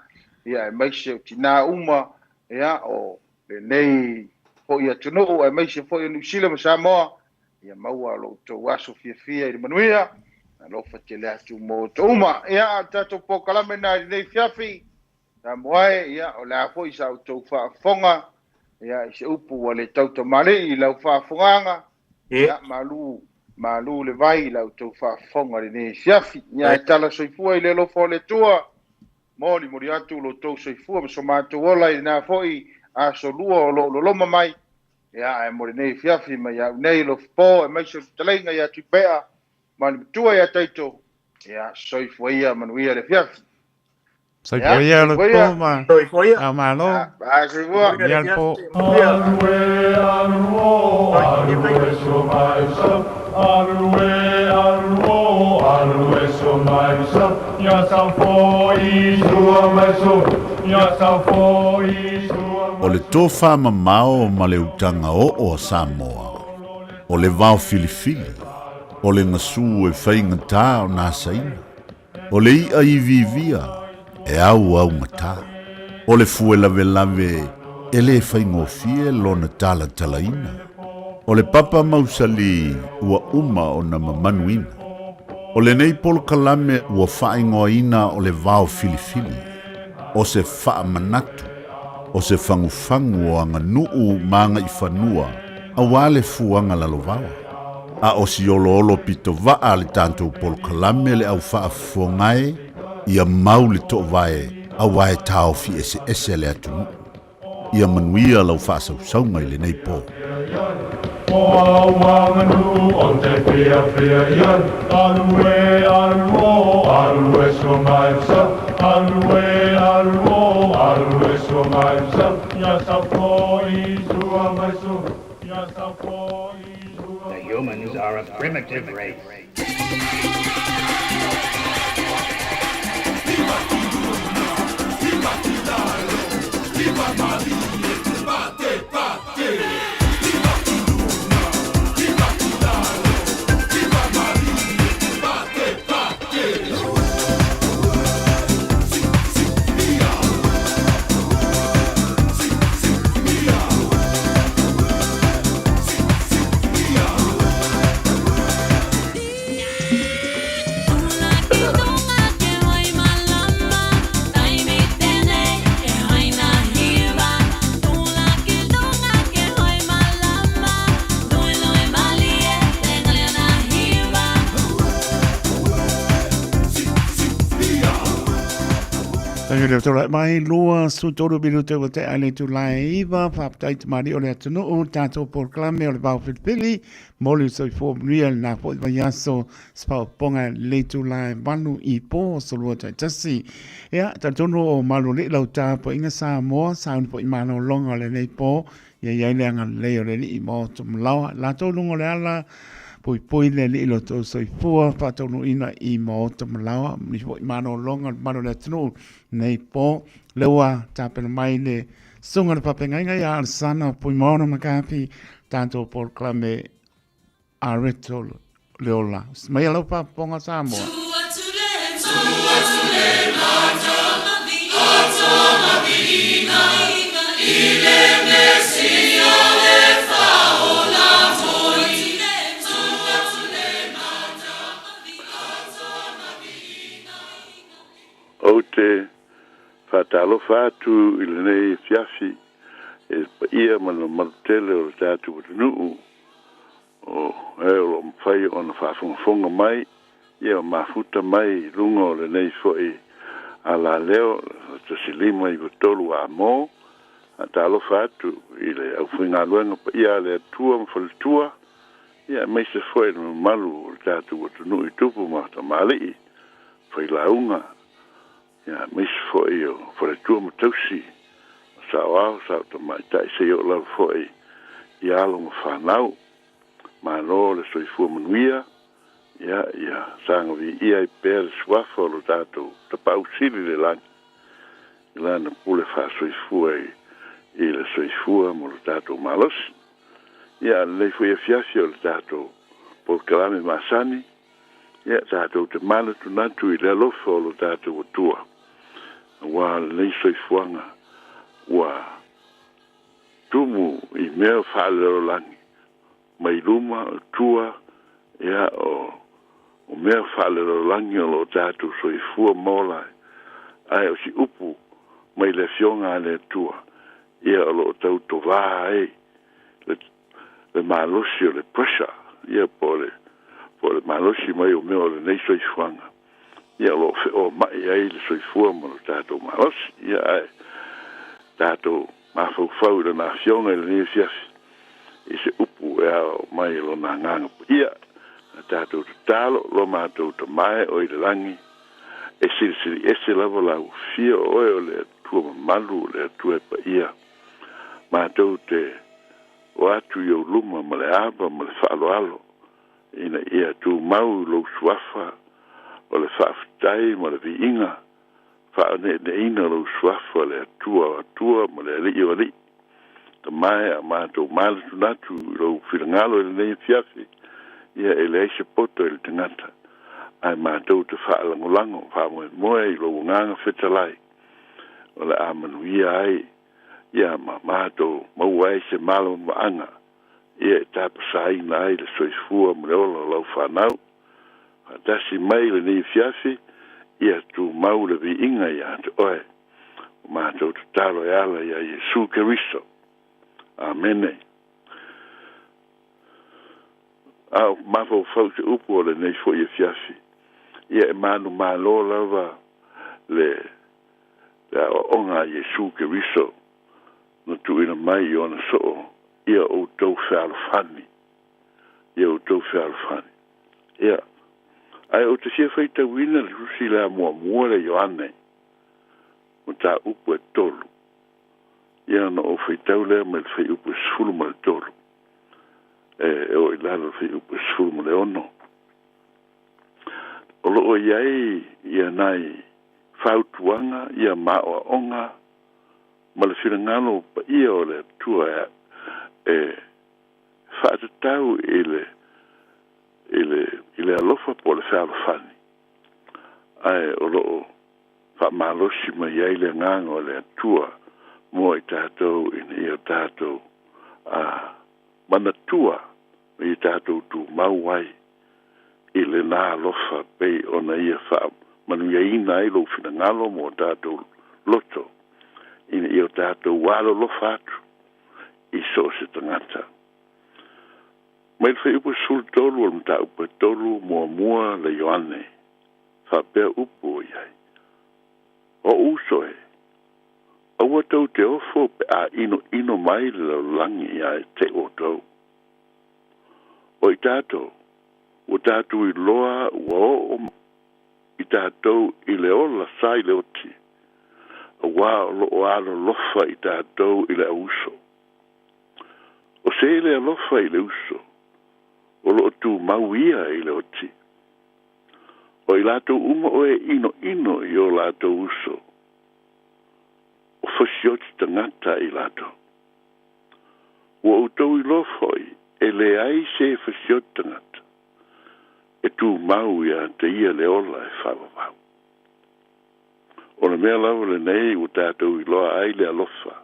ia, aemaise o tinā uma, ia, o lenei foi atunuu, aemaise foi o Niu Sila ma Samoa, ia maua lo outou aso fiafia i le manuia, alofa tele atu mo outou uma. Ia, a o le tatou polokalame lena i lenei afiafi, Samoa e, ia, o le a foi sa outou faafofoga, Ia, i se upu ua le tautamalii i lau faafofogaaga, ia, malu, malu le vai i la outou faafofoga i lenei afiafi. Ia, ae tala soifua i le alofa o le Atua, molimoli atu lo outou soifua ma so matou ola i lena foi aso lua o lo o loloma mai. Ia, ae mo lenei afiafi mai au nei Alofapo, aemaise o le fetalaiga ia Tuipaea ma le matua ia Taito, ia, soifua ia, manuia le afiafi. Soifua ia le po ma Soifua ao malo. Bye, soifua. Ia le po. Alue, aluo, alue so mai so. Alue, aluo, alue so mai so. Ia sau foi sua mai so. Ia sau foi sua O le tofamamao ma le utaga oo a Samoa, o le vao filifili, o le gasu e faigata ona asaina, O le iʻa iviivia e auaugata. O le fue lavelave e lē faigofie lona talatalaina. O le papa mausali ua uma ona mamanuina. O lenei polokalame ua faaigoaina o le vao filifili, o se faamanatu, o se fagufagu o aganuu ma agaifanua auā le fuaga lalovaoa. A o si oloholo pito vaa le tatou polokalame le au faafofoga e, ia mau le toovae auā e taofi eseese le atunuu. Ia manuia lau faasausauga i lenei po. O au aganuu o te fiafia i ai. Alue, aluo, alue so mai so. Alue, aluo, alue so mai so. Ia sau foi sua mai so. Ia sau foi sua The humans are a primitive race. Tangi leo tō mai lua su tōru miru te ua te aile tu lai iwa, whāpatai te mari o le atunuu, tātou polokalame o le vao pilipili, moli soifua manuia le na foi vaiaso, sefaaupoga le itula e 8 i po aso 2 taitasi. Ia, talitonu o malualii lau tapuaiga Samoa, sauni foi malologa o lenei po, ia i ai le agalelei o le Alii ma o tumalaoa, latou luga o le ala, puipui le Alii lo tou soifua, faataunuuina i maota malaoa, muli foi malologa o le mamalu o le atunuu nei po, lea ua tapena mai le susuga i le faafeagaiga ia Alesana Fuimaono McCarthy, tatou polokalame a Reto Leola. Mai lau faafofoga Samoa. Ou te faatalofa atu i lenei afiafi i le paia ma le mamalu tele o le tatou atunuu o e o lo o mafai ona faafogafoga mai ia mafuta mai i luga o lenei foi alaleo 1593 A Mo. Faatalofa atu i le aufaigaluega paia a le Atua ma faletua, ia aemaise foi le mamalu o le tatou atunuu i tupu ma tamalii, failauga, ia aemaise foi o faletua ma tausi, o saoao, sao tamaitai, seia oo lava foi i alo ma fanau. Malo le soifua manuia, ia ia saga viia ai pea le suafa o lo tatou Tapaau Sili i le lagi i lana pule faasoifua i i le soifua ma lo tatou malosi. Ia a lenei foi afiafi o le tatou polokalame masani, ia tatou te manatunatu i le alofa o lo tatou Atua, auā lenei soifuaga ua tumu i mea faalelalolagi mai luma o tua, ia o o mea faalelalolagi o lo o tatou soifua ma ola ai, ae o si upu mai le Afioga a le Atua. Ia, o loo tautovā ai le le malosi o le pressure, ia, po o le malosi mai o mea o lenei soifuaga. Ia, o loo feoma'i ai le soifua ma lo tatou malosi. Ia, ae tatou mafaufau i lona afioga i lenei afiafi i se upu e ao mai e lona agaga paia. A tatou tatalo. Lo matou Tama e o i le lagi, e silisili ese lava lau afio, o oe o le Atua mamalu, o le Atua e paia. Matou te o atu i ou luma ma le ava ma le faaaloalo, ina ia tumau i lou suafa o le faafetai ma le viiga, faaneneina lou suafa, le Atua o Atua ma le Alii o Alii. Tama e, a matou manatunatu i lou finagalo i lenei afiafi, ia, e leai se poto i le tagata, ae matou te faalagolago faamoemoe i lou agaga fetalai o le a manuia ai, ia, ma matou maua ai se malamamaʻaga, ia, e tapasaina ai le soifua ma le ola o lau fanau. Faatasi mai lenei afiafi, ia tumau le viiga iā te oe. O matou tatalo e ala iā Iesu Keriso. Amene. A o mafaufau se upu o lenei foʻi afiafi, ia, e manumalo lava le le aoaoga a Iesu Keriso na tuuina mai i ona soo: ia outou fealofani, ia outou fealofani. Ia, ae ou te fia faitauina le tusi le Muamua le Ioane, mataupu e 3. Ia, ona ou faitau lea mai le fuaiupu e 13 e oo i lalo le fuaiupu e 16. O loo i ai ia nai fautuaga, ia maoaoga ma le finagalo paia o le Atua e faatatau i le alofa po o le fealofani, ae o loo faamalosi mai ai le agaga o le Atua mo i tatou, ina ia tatou a manatua ma ia tatou tumau ai i lena alofa, pei ona ia faamanuiaina ai lou finagalo mo tatou loto, ina ia tatou alolofa atu i so o se tagata. Mai le fuaiupu 13 o le mataupu e 3, Muamua le Ioane, faapea upu o i ai: O uso e, aua tou te ofo pe a inoino mai le lalolagi iā te outou. O i tatou, ua tatou iloa ua oo i tatou i le ola sa i le oti, auā o loo alolofa i tatou i le auuso. O se le alofa i le uso, o loo tumau ia i le oti. O i latou uma o e inoino i o latou uso, o fasioti tagata i latou. Ua outou iloa foi e leai se fasioti tagata e tumau iā te ia le ola e faavavau. O le mea lava lenei ua tatou iloa ai le alofa,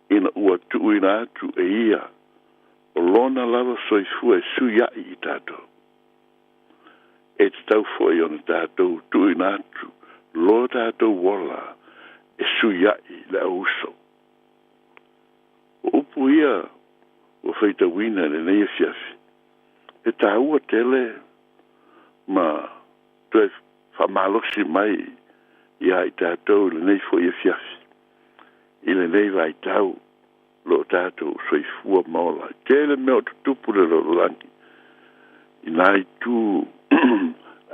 ina ua tuuina atu e ia o lona lava soifua e suiaʻi i tatou. E tatau foi ona tatou tuuina atu lo tatou ola e suiaʻi le auuso. O upu ia ua faitauina i lenei afiafi, e taua tele ma toe faamalosi mai iā i tatou i lenei foʻi afiafi, i lenei vaitau loo tatou soifua ma ola. Tele mea o tutupu le lalolagi i nā itu,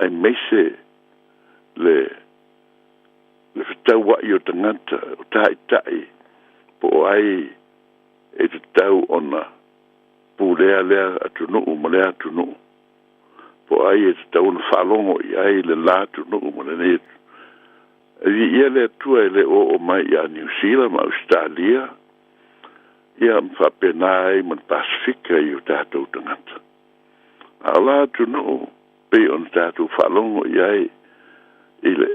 aemaise le fetauaʻi o tagata, o taʻitaʻi, po o ai e tatau ona pulea lea atunuu ma lea atunuu, po o ai e tatau ona faalogo i ai le la atunuu ma lenei. E viia le Atua e le oo mai ia Niu Sila ma Ausetalia, ia, ma faapena ai ma le Pasifika i o tatou tagata. A o la atunuu pei ona tatou faalogo i ai i le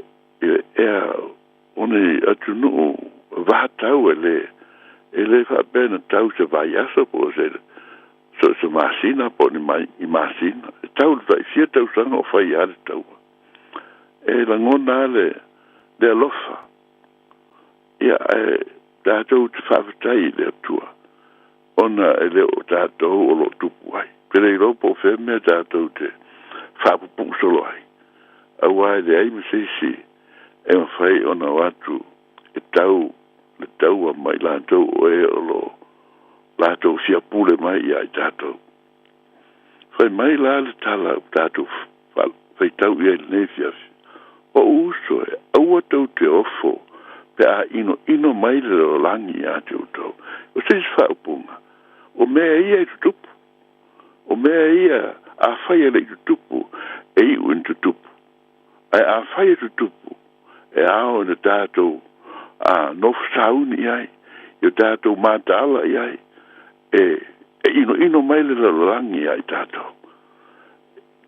ea o ni atunuu vatau, e le faapea na tau se vaiaso po o se so se masina po o ni mai i masina, e tau le taifia tausaga o fai a le taua. E lagona le alofa, ia, e Tatou te faafetai i le Atua ona e le o tatou o lo o tupu ai. Pe le iloa po o fea mea tatou te faapupuu solo ai, aua e leai ma se isi e mafai ona o atu e tau le taua ma i latou o e o lo o latou fia pule mai ia i tatou. Fai mai la le tala ua tatou faitau i ai i lenei afiafi, Ou uso e, aua tou te ofo pe a inoino mai le lalolagi ia te outou. O se isi faaupuga, o mea ia e tutupu. O mea ia, afai e le i tutupu, e iu ina tutupu. Ae afai e tutupu, e ao ina tatou a nofo sauni i ai, i o tatou mataala i ai, e e inoino mai le lalolagi ia i tatou.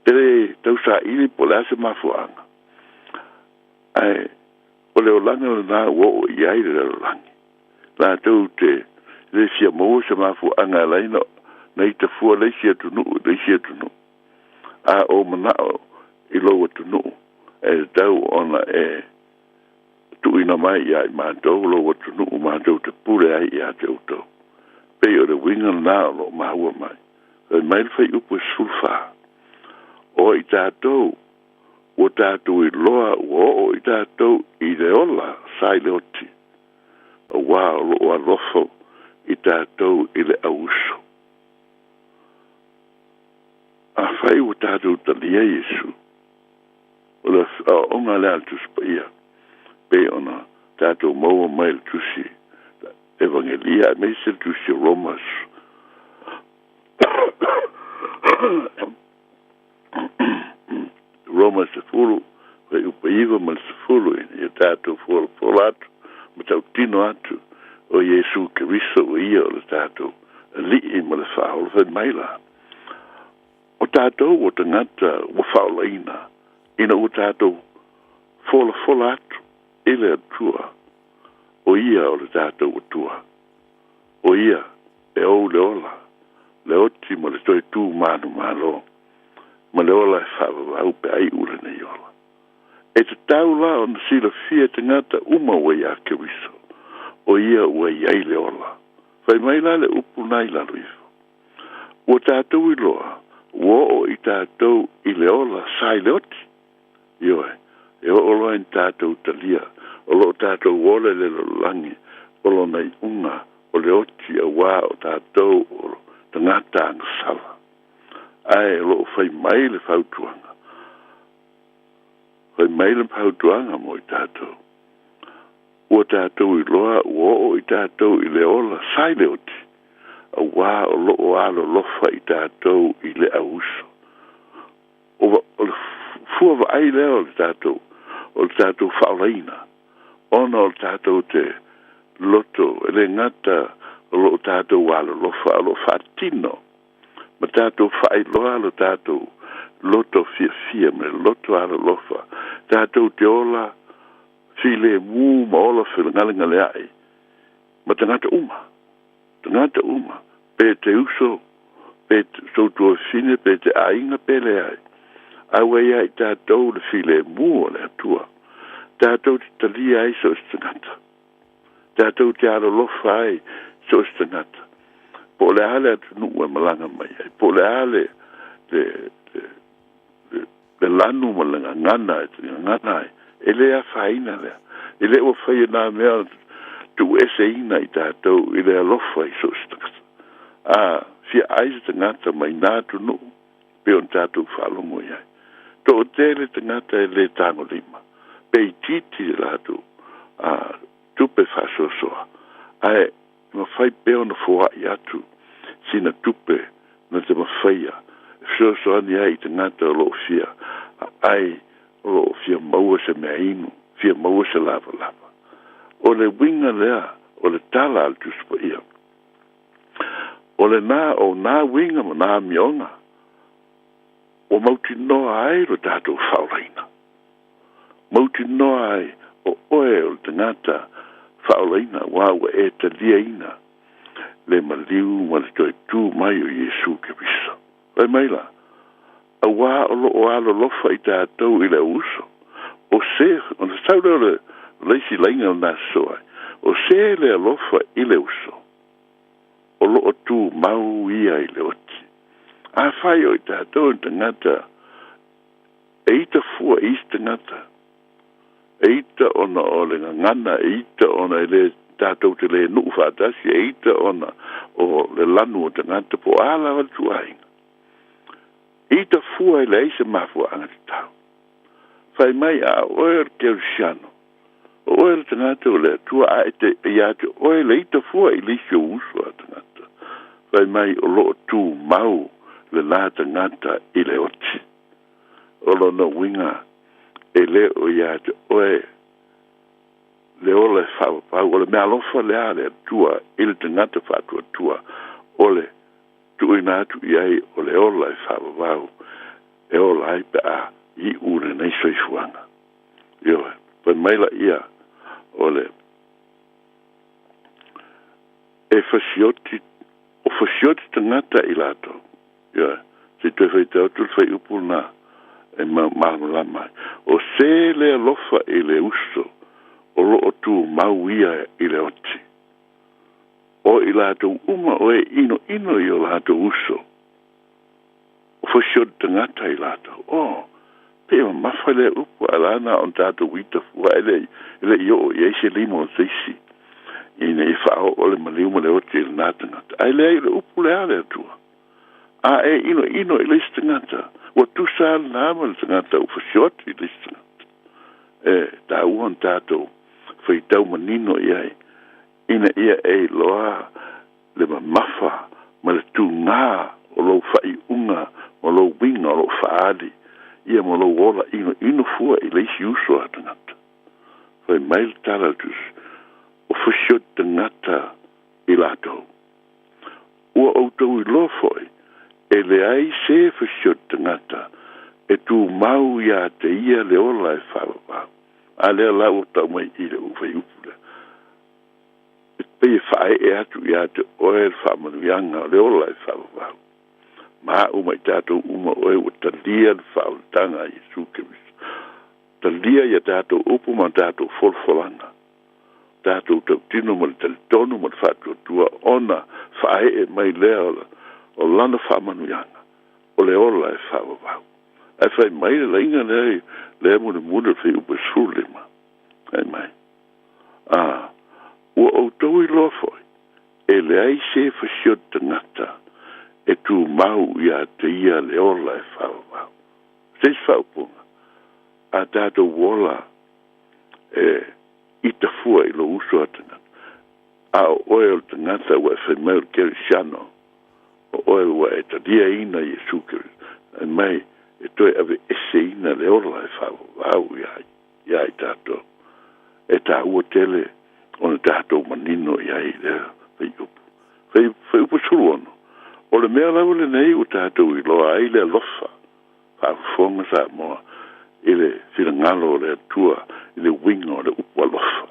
E le tausaili po o le a se mafuaaga, ae o le olaga lena ua oo i ai le lalolagi. Latou te le fia maua se mafuaaga e ala ai ona ita fua le isi atunuu i le isi atunuu. A ou manao i lou atunuu, e tatau ona e tuuina mai ia i matou lou atunuu matou te pule ai ia te outou. Pei o le uiga lena o lo o maua mai. Fai mai le fuaiupu e 14, O i tatou, ua tatou iloa ua oo i tatou i le ola sa i le oti, auā o lo o alofa i tatou i le auuso. Afai ua tatou talia Iesu, o le aoaoga lea a le Tusi Paia, pei ona tatou maua mai le Tusi Evagelia aemaise le Tusi o Romas. Roma 10, fuaiupu 9 ma le 10, ina ia tatou folafola atu ma tautino atu o Iesu Keriso o ia o le tatou Alii ma le Faaola. Fai mai la, O tatou o tagata ua faaolaina ina ua tatou folafola atu i le Atua, o Ia o le tatou Atua, o Ia e ou le ola, le oti ma le toe tu manumalo, ma le ola e faavavau pe a iu lenei ola. E tatau la ona silafia e tagata uma ua iā Keriso, o Ia ua i ai le ola. Fai mai la le upu na i lalo ifo, Ua tatou iloa, ua oo i tatou i le ola sa i le oti. Ioe, e oo loa ina tatou talia, o lo o tatou ola i le lalolagi, o lona iuga o le oti auā o tatou o tagata agasala. Ae o lo o fai mai le fautuaga, fai mai le fautuaga mo i tatou. Ua tatou iloa ua oo i tatou i le ola sa i le oti, auā o lo o alolofa i tatou i le auuso. O, o le fua vaai lea o le tatou, o le tatou faaolaina, ona o le tatou te loto, e le gata o lo o tatou alolofa, a o lo o faatino ma tatou faailoa lo tatou loto fiafia ma le loto alolofa, tatou te ola filemu ma ola fegalegaleaʻi ma tagata uma, tagata uma, pe te uso, pe sou tuafafine, pe te aiga, pe leai. A ua iā i tatou le filemu o le Atua, tatou te talia ai so o se tagata, tatou te alolofa ai so o se tagata, po o le a le atunuu e malaga mai ai, po o le a le, le, le, le le lanu ma le gagana e te gagana ai, e le afaina lea. E le ua faia nā mea tuueseina i tatou i le alofa i so o se tagata. A fia ai se tagata mai nā atunuu pei ona tatou faalogo i ai. Toatele tagata e le tagolima, pe itiiti le latou a tupe faasoasoa, ae mafai pea ona foai atu sina tupe na te mafaia e fesoasoani ai i tagata o lo o fia aai, o lo o fia maua se meainu, fia maua se lavalava. O le uiga lea o le tala a le Tusi Paia. O lena o nā uiga ma nā amioga ua mautinoa ai lo tatou faaolaina. Mautinoa ai o oe o le tagata faaolaina aua ua e taliaina le maliu ma le toe tu mai o Iesu Keriso. Fai mai la, auā o lo o alolofa i tatou i le auuso, o se, ona sau lea o le, le isi laiga lena sosoo ai, O se le alofa i le uso, o loo tumau ia i le oti. Afai o i tatou ni tagata e ita fua i isi tagata, e ita ona o le gagana, e ita ona e le tatou te le nuu faatasi, e ita ona o le lanu o tagata, po o a lava le ituaiga. Ita fua e leai se mafuaaga tatau. Fai mai a o oe o le Kerisiano, o oe o le tagata o le Atua, a e te ia te oe le ita fua i le isi ou uso a tagata. Fai mai o loo tumau lenā tagata i le oti. O lona uiga e le o ia te oe le ola e faavavau, o le meaalofa lea a le Atua i le tagata faatuatua, o le tuuina atu i ai o le ola e faavavau e ola ai pe a iu lenei soifuaga. Ioe, fai mai laia o le e fasioti, o fasioti tagata i latou. Ioe, se i toe faitau atu le fuaiupu lena e malamalama ai. O se le alofa i le uso o loo tumau ia i le oti. O i latou uma o e inoino i o latou uso, o fasioti tagata i latou. Oh, pe e mamafa lea upu, ae la na ona tatou ita fua e le e le i oo i ai se lima o se isi ina ia faaoo le maliu ma le oti i lenā tagata. Ae leai o le upu lea a le Atua. A e inoino i le isi tagata, ua tusa lava lenā ma le tagata ua fasioti i le isi tagata. E taua ona tatou faitau manino i ai ina ia e iloa le mamafa ma le tugā o lou faaiuga ma lou uiga o loo faaali ia ma lou ola inoino fua i le isi uso a tagata. Fai mai le tala a le Tusi, O fasioti tagata i latou. Ua outou iloa foi, e leai se fasioti tagata e tumau iā te ia le ola e faavavau. A lea la ua tau mai i le fuaiupu lea. E pei e faaee atu ia te oe le faamanuiaga o le ola e faavavau. Ma au ma i tatou uma oe ua talia le faaolataga a Iesu Keriso. Talia ia tatou upu ma tatou folafolaga, tatou tautino ma le talitonu ma le faatuatua ona faaee mai lea o Lana faamanuiaga o le ola e faavavau. Ae fai mai le laiga lea i lea mulimuli o le fuaiupu e 15, fai mai, A ua outou iloa foi, e leai se fasioti tagata e tumau ia te ia le ola e faavavau. Se isi faaupuga, a tatou ola e ita fua i lou uso a tagata, a o oe o le tagata ua e fai mai o le Kerisiano, o oe ua e taliaina Iesu Keriso, fai mai e toe aveeseina le ola e faavavau ia i tatou. E taua tele ona tatou manino i ai i lea fuaiupu. Fuaiupu 16, O le mea lava lenei ua tatou iloa ai le alofa, faafofoga Samoa i le finagalo o le Atua i le uiga o le upu alofa,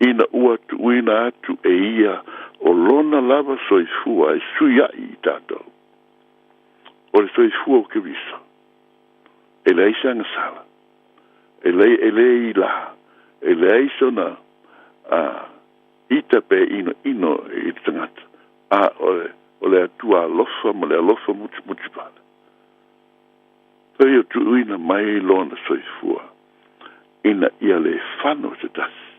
ina ua tuuina atu e Ia o Lona lava soifua e suiaʻi i tatou. O le soifua o Keriso, e leai se agasala, e leai, e le ilā, e leai sona a, ita pe inoino i le tagata, a o le, o le Atua alofa ma le alofa mutimuti vale. Fai o tuuina mai Lona soifua ina ia le fano se tasi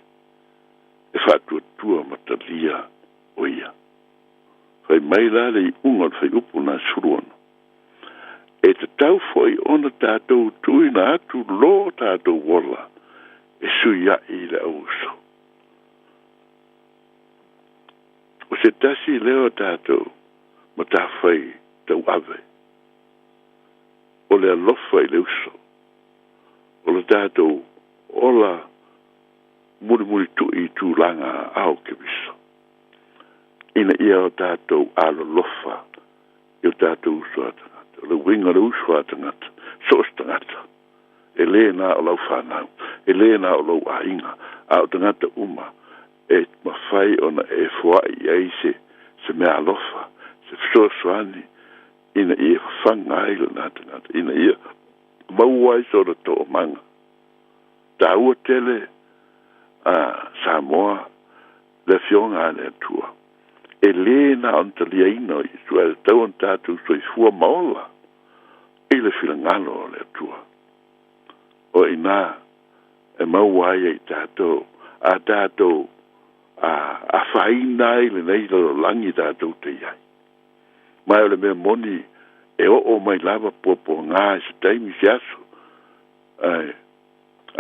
e faatuatua ma talia o Ia. Fai mai la le iuga o le fuaiupu lena 16, E tatau foi ona tatou tuuina atu lo tatou ola e suiaʻi i le auuso. O se tasi lea o tatou matafai tauave, o le alofa i le uso, o le tatou ola mulimulituʻi i tulaga aao Keriso, ina ia o tatou alolofa i o tatou uso a tagata. O le uiga o le uso a tagata, so o se tagata, e lē na o lau fanau, e lē na o lou aiga, a o tagata uma e mafai ona e foai i ai se, se mea alofa, se fesoasoani, ina ia fafaga ai lenā tagata, ina ia maua ai sona toomaga. Taua tele a Samoa Le Afioga a le Atua, e lē na ona taliaina o Iesu, ae tatau ona tatou soifua ma ola i le finagalo o le Atua. O i inā e maua ai e i tatou a tatou a afaina ai lenei lalolagi tatou te i ai. Ma o le mea moni e oo mai lava puapuaga i se taimi i se aso, ae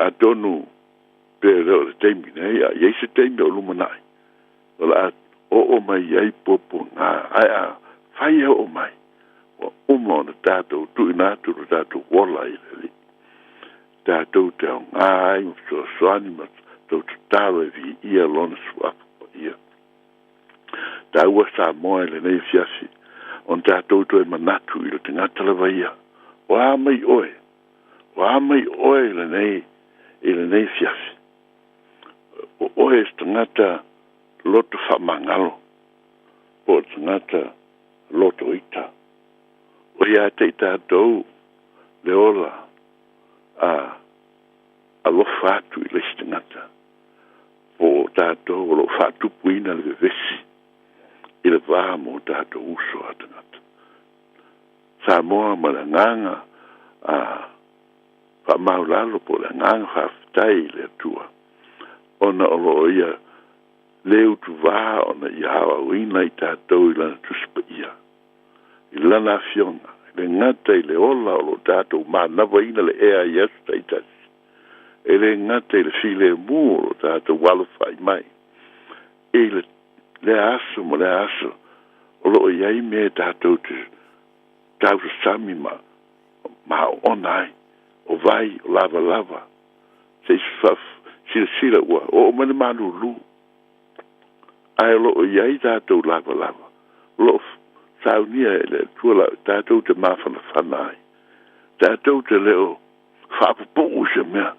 atonu pe le o le taimi nei, a i ai se taimi o lumanai, o le a oo mai ai puapuaga, ae a fai e oo mai, ua uma ona tatou tuuina atu lo tatou ola i le Alii, tatou te aoga ai ma fesoasoani ma tou tatalo e viia Lona Suafa Paia. Taua Samoa i lenei afiafi, ona tatou toe manatu i le tagata lava ia, o a mai oe, o a mai oe i lenei, i lenei afiafi. O oe se tagata loto faamagalo, po o le tagata loto ita. O ia te i tatou le ola a alofa atu i le isi tagata, po o tatou o lo o faatupuina le vevesi i le va mo tatou uso a tagata. Samoa ma le agaga a faamaulalo po o le agaga faafetai i le Atua, ona o lo o ia le utuvā ona ia aoaoina i tatou i Lana Tusi Paia, i Lana Afioga, e le gata i le ola o lo o tatou manavaina le ea i aso taitasi, e le gata i le filemu o lo o tatou alofai mai i le lea aso ma lea aso, o lo o i ai mea e tatou te tausasami ma ma aoona ai, o vai, o lavalava, se i silasila ua oo mai le malūlū, ae o lo o i ai tatou lavalava, o lo o saunia e le Atua la tatou te mafanafana ai, tatou te le o faapupuu i se mea,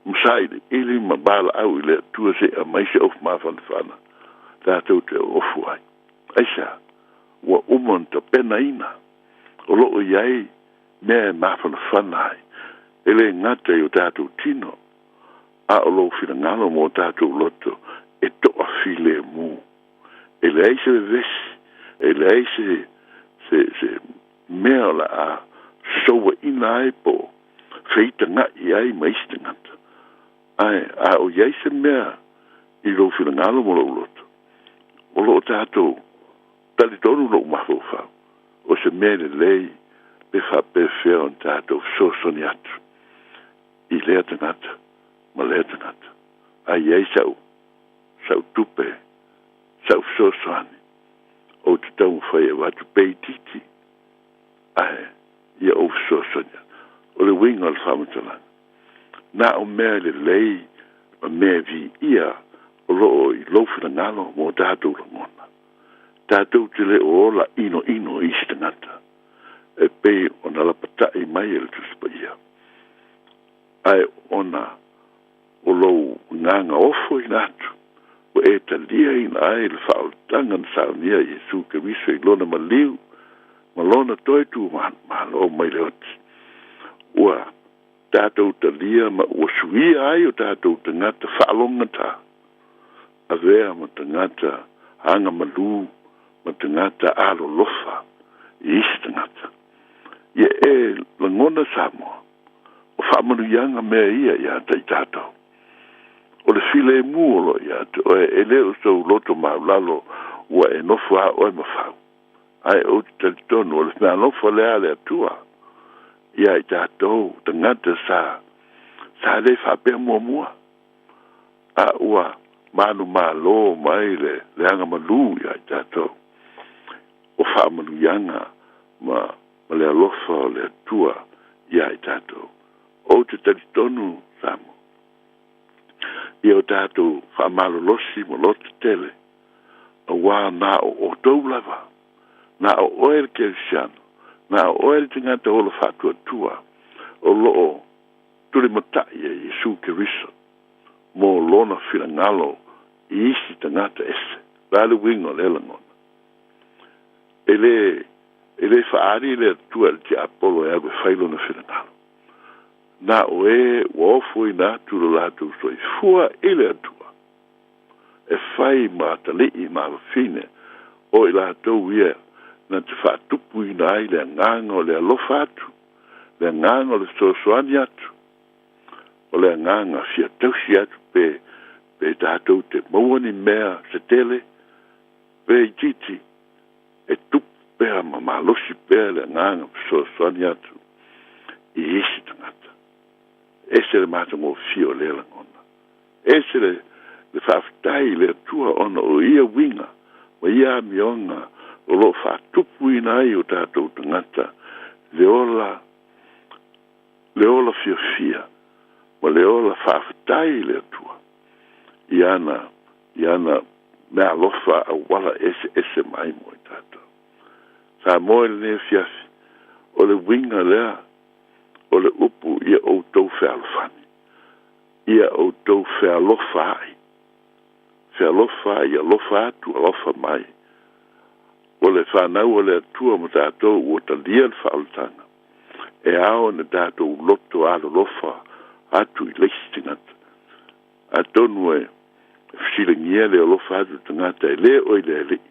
ma sailiili ma valaau i le Atua se i aumai se ofu mafanafana tatou te ofu ai. Aisea? Ua uma ona tapenaina, o lo o i ai mea e mafanafana ai, e le gata i o tatou tino, a o lou finagalo ma o tatou loto e toafilemu. E leai se vevesi, e leai se, se, se mea o le a souaina ai po o feitagaʻi ai ma isi tagata. Ae a o i ai se mea i lou finagalo ma lou loto, o lo o tatou talitonu lou mafaufau, o se mea lelei pe faapefea ona tatou fesoasoani atu i lea tagata ma lea tagata. A i ai sau, sau tupe, sau fesoasoani, ou te taumafai e avatu pe itiiti, ae ia ou fesoasoani atu. O le uiga o le faamatalaga, na o mea lelei ma mea e viia o lo o i lou finagalo ma o tatou lagona. Tatou te le o ola inoino i isi tagata e pei ona lapataʻi mai e le Tusi Paia, ae ona o lou agaga ofoina atu ua e taliaina ai le faaolataga na saunia e Iesu Keriso i lona maliu ma lona toe tuumalo mai le oti. Ua tatou talia ma ua suia ai o tatou tagata faalogogata, avea ma tagata agamalū ma tagata alolofa i isi tagata. Ia e lagona Samoa, o faamanuiaga mea ia iā te i tatou. O le filemu o lo o ia te oe, e le o sou loto maulalo ua e nofo a oe ma fau, ae ou te talitonu o le meaalofa lea a le Atua iā i tatou tagata sa sa le faapea muamua, a ua manumalo mai le leagamalū iā i tatou. O faamanuiaga ma ma le alofa o le Atua iā i tatou. Ou te talitonu, Samoa, ia o tatou faamalolosi ma loto tele, auā na o outou lava, na o oe le kerisiano, na o oe le tagata ola faatuatua o lo o tulimataʻi e Iesu Keriso mo lona finagalo i isi tagata ese. O le a le uiga o lea lagona? E le, e le faaali le Atua i le tiapolo e alu e fai lona finagalo. Na o e ua ofoina atu lo latou soifua i le Atua. e fai ma atalii ma afafine o i latou ia na te faatupuina ai le agaga o le alofa atu, le agaga o le fesoasoani atu, o le agaga fia tausi atu pe pe tatou te maua ni mea se tele pe itiiti e tupu pea ma malosi pea le agaga fesoasoani atu i isi tagata. Ese le matagofie o lea lagona. Ese le le faafetai i le Atua ona o ia uiga ma ia amioga o lo o faatupuina ai o tatou tagata le ola le ola fiafia ma le ola faafetai i le Atua i ana i ana meaalofa auala eseese mai mo i tatou. Samoa i lenei afiafi, o le uiga lea o le upu ia outou fealofani, ia outou fealofa ai, fealofa ai, alofa atu, alofa mai. O le fanau a le Atua ma tatou ua talia le faaolataga, e ao ona tatou loto alolofa atu i le isi tagata. Atonu e fesilagia le alofa atu i le tagata e le o i le Alii,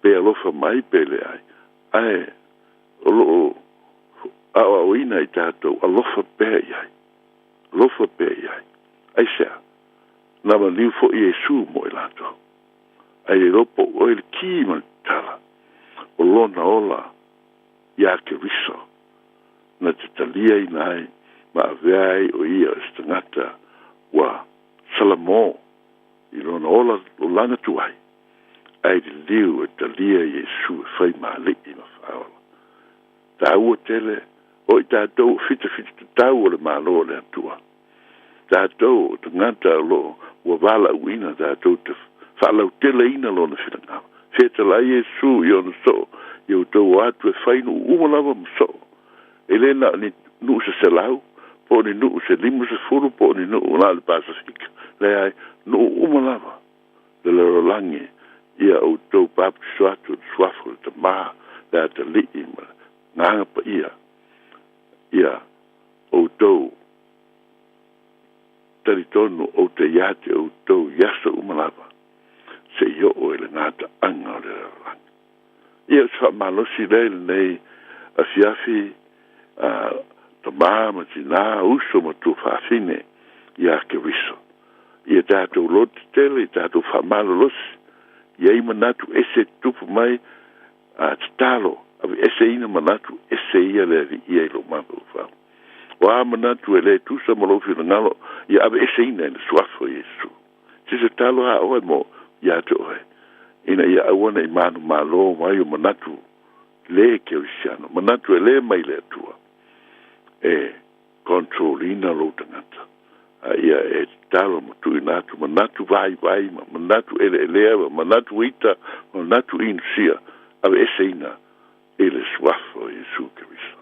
pe alofa mai pe leai, ae o lo o aoaoina i tatou alofa pea i ai, alofa pea i ai. Aisea? Na maliu foi Iesu mo i latou. Ae le iloa po o oe le ki ma le tatala o lona ola iā Keriso na te taliaina ai ma avea ai o ia o se tagata ua salamo i lona ola olaga tuai, ae liliu e talia Iesu e fai ma Alii ma Faaola. Taua tele o i tatou o fitafita tatau o le Malo o le Atua. Tatou o tagata o lo o ua valaauina tatou te faalauteleina Lona finagalo. Fetalai Iesu i ona soo ia outou o atu e fai nuu uma lava ma soo. E le na o ni nuu se 100, po o ni nuu se 50, po o ni nuu na o le Pasefika. Leai, nuu uma lava le lalolagi ia outou baptiso atu i le suafa o le Tamā, le Atalii ma le Agaga Paia ia outou talitonu ou te ia te outou i aso uma lava seia oo i le gataaga o le lalolagi. Ia, o se faamalosi lea i lenei afiafi, a tamā ma tinā, uso ma tuafafine iā Keriso. Ia tatou loto tele, ia tatou faamalolosi, ia i manatu ese e tutupu mai, a tatalo, aveeseina manatu ese ia le Alii ia i lou mafaufau. O a manatu e le tusa ma lou finagalo, ia aveeseina i le suafa o Iesu. Se tatalo a oe mo ia te oe, ina ia aua ne i manumalo mai o manatu le kerisiano, manatu e le mai le Atua, e control ina lou tagata, a ia e tatalo ma tuuina atu manatu vaivai ma manatu eleelea ma manatu ita ma manatu inusia, aveeseina i le suafa o Iesu Keriso.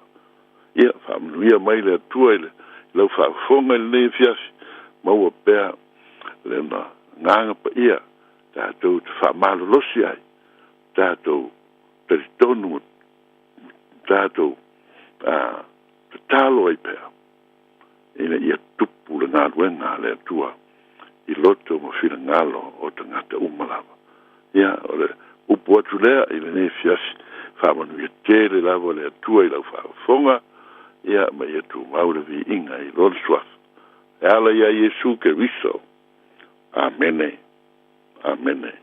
Ia, faamanuia mai le Atua i le lau faafofoga i lenei afiafi, maua pea lona agaga paia tatou te faamalolosi ai, tatou talitonu ma tatou tatalo ai pea ina ia tupu le galuega a le Atua i loto ma finagalo o tagata uma lava. Ia, o le upu atu lea i lenei afiafi, faamanuia tele lava le Atua i lau faafofoga, ia, ma ia tumau le viiga i Lona suafa. E ala iā Iesu Keriso. Amene. Amene.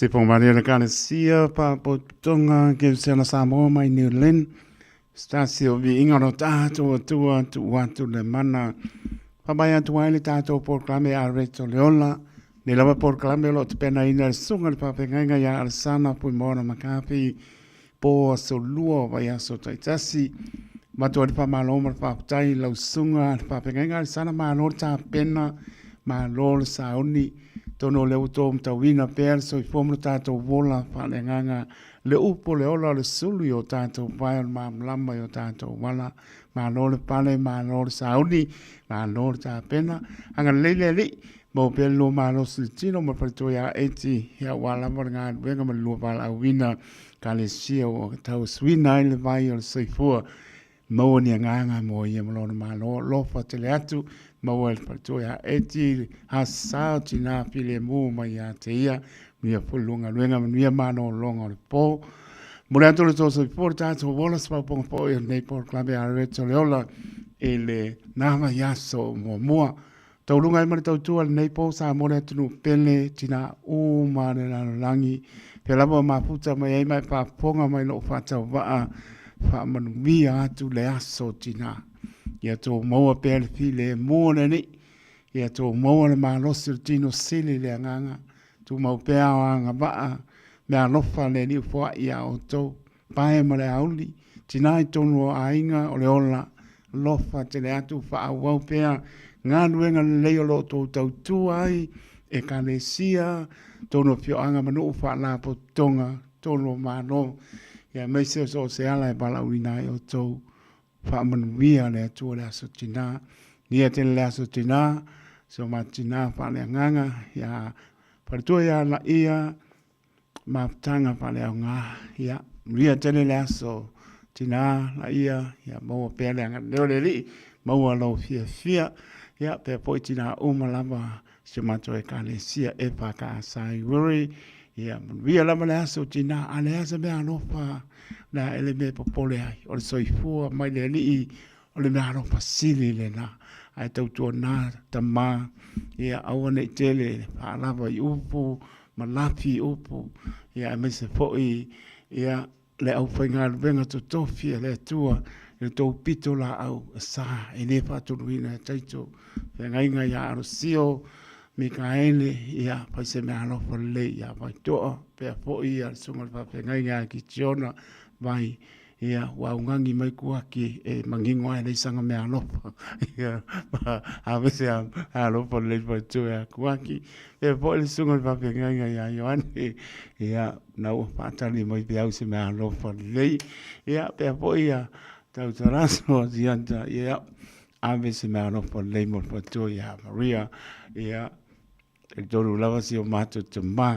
Se pong maria le kalesia pa potonga ke sena Samoa mai New Zealand. Stasi o vi inga ro tātou atua tu atu le mana. Whamai atu ai le tātou porokalame a Reto Leola. Nei lava porokalame o lo te pena ina le sunga le whawhengainga ia Alessana Puimona Makapi po aso lua o vai aso taitasi. Matua le whamalo ma le whaptai lau sunga le whawhengainga Alessana malo le tāpena malo le sauni tono le uto mtauina pea le soifua mo le tātou wola whaleanganga le upu le ola o le sulu i o tātou pae o le māmalama i o tātou wala. Malo le pale, malo le sauni, malo le tapena. Agalelei le Alii, maua pea le lua malosi i le tino ma le faletoi a eti, ia ua lava le galuega ma le lua valaauina Kalesia ua tauasuina ai le vai o le soifua. Maua ni agaga mo ia ma lona malo, alofa tele atu, maua e le faletoi a eti, hasa o tinā filemu mai ia te ia, manuia foi le lua galuega, manuia malologa o le po. Momoli atu le tou soifua le tatou ola se faaopoopoga foi o lenei polokalame a Reto le Ola i le na vaiaso muamua. Tauluga ai ma le tautua lenei po Samoa le atunuu pele tina uma le lalolagi. Pea lava o mafuta mai ai ma e faafofoga mai lou faatauvaa faamanuia atu le aso tina. Ia tou maua pea le filemu o le Alii, ia tou maua le malosi o le tino sili le agaga Tumau pea o agavaa mea alofa le Alii foai iā outou, pae ma le auli, tina i tonu o aiga o le ola, alofa tele atu faaauau pea galuega lelei o lo o tou tautua ai Ekalesia, tonu afioaga ma nuu faalapotopotoga, tonu o Malo, aemaise o so o se ala e valaauina ai outou. Faamanuia le Atua le aso tina. Nia tele le aso tina, so ma tina faaleagaga, ia faletua ia laia, mafutaga faaleaoga, ia manuia tele le aso tina laia, ia maua pea le agalelei o le Alii, maua lou fiafia, ia pea foi tina uma lava si o matou Ekalesia EFKS i Wiri, ia manuia lava le aso tina, a leai se mea alofa le a ele mea e popole ai, o le soifua mai le Alii, o le mea alofa sili lena, ae tautuana tama, ia aua ne i tele faalava i upu ma lafi i upu, ia aemaise foi ia le aufaigaluega totofi a le Atua i le tou pito laau e sa e le faatoluina e taito feagaiga ia Alosio Mikaele, ia fai se mea alofa lelei ia Vaitoa, pea foi ia le susuga i le faafeagaiga ia Kitiona Vai, ia ua augani mai kuaki e manino ai le isaga mea alofa, ia ave se alofa lelei faletua ia Kuaki, pea foi le susuga i le faafeagaiga ia Ioane, ia Na ua faatali mai peau se mea alofa lelei. Ia, pea foi ia tau taraso siata, ia, ave se mea alofa lelei mo le faletua ia Maria. Ia, e tolu lava si o matou tama,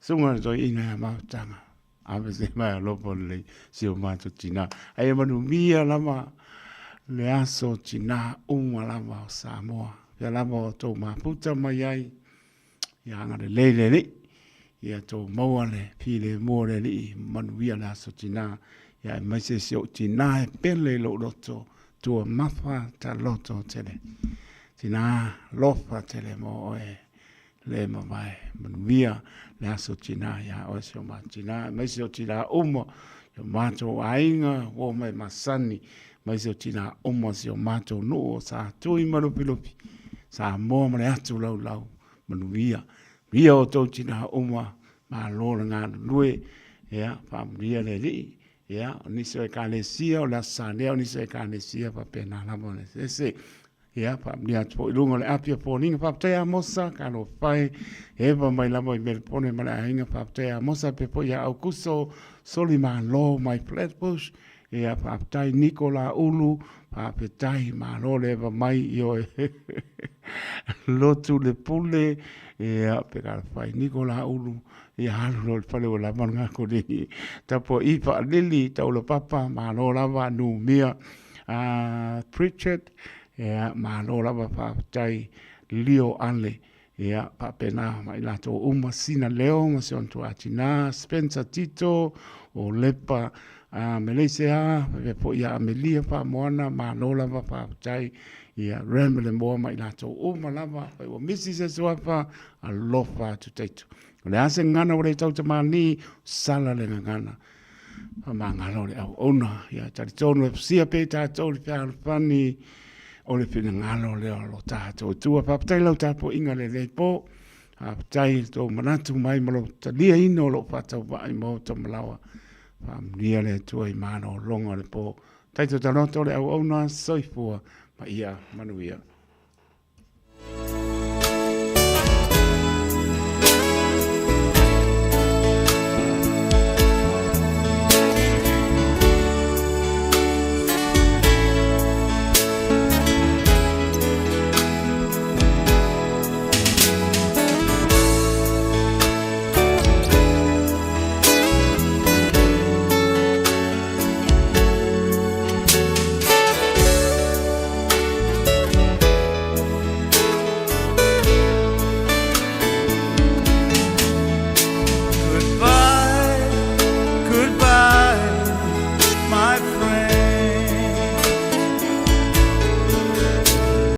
suga le toeaina ia Mafutaga. Ave se mea alofa lelei si o matou tina. Ae ia manuia lava le aso tina uma lava o Samoa. Pea lava o tou mafuta mai ai. Ia agalelei le Alii, ia tou maua le filemu o le Alii, manuia le aso tina, ia aemaise si ou tina e pele i lou loto, tua mafa ta loto tele. Tina, lofa tele mo oe. le mavae manuia le aso tinā iā oe si o matou tinā aemaise o tinā uma i o matou aiga ua o mai masani aemaise o tinā uma o si o matou nuu o Satui ma Lufilufi Samoa ma le atu laulau manuia manuia outou tinā uma malo le galulue ia faamanuia le Alii ia o nisi o ekalesia o le Aso Sa lea o nisi o ekalesia faapena lava o le eseese Ia, faamanuia atu foi i luga o le api o foliga. Faafetai Amosa, talofa e, eva mai lava i Melipone ma le aiga. Faafetai Amosa, faapea foi ia Aukuso, Solimalo mai Flatbush. Ia, faafetai Niko Laulu, faafetai, malo le eva mai i oe. Lotu le pule, ia, pe talofa e Niko Laulu, ia alu loa i le fale ua lava le gakoleni. Tapuai faalili, Taulapapa, malo lava, numia. A Pritchard, ia, malo lava faafetai Leo Ale, ia, faapena ma i latou uma, Sina Leo ma si ona tuatina, Spencer Tito, o Lepa, a Meleisea, faapea foi ia Amelia Faamoana, malo lava faafetai, ia, Rem Lemoa ma i latou uma lava, afai ua misi se suafa, alofa atu taitu. O le a se gagana ua le tautamalī, sala le gagana. Faamagalo le auauna, ia talitonu e fusia pea i tatou le fealofani o le finagalo lea o lo tatou Atua. Faafetai lau tapuaiga lelei po, faafetai i le tou manatu mai ma lou taliaina o lou faatauvaa i maota ma laoa. Faamanuia le Atua i malologa o le po. Taito taloto le auauna, soifua ma ia manuia.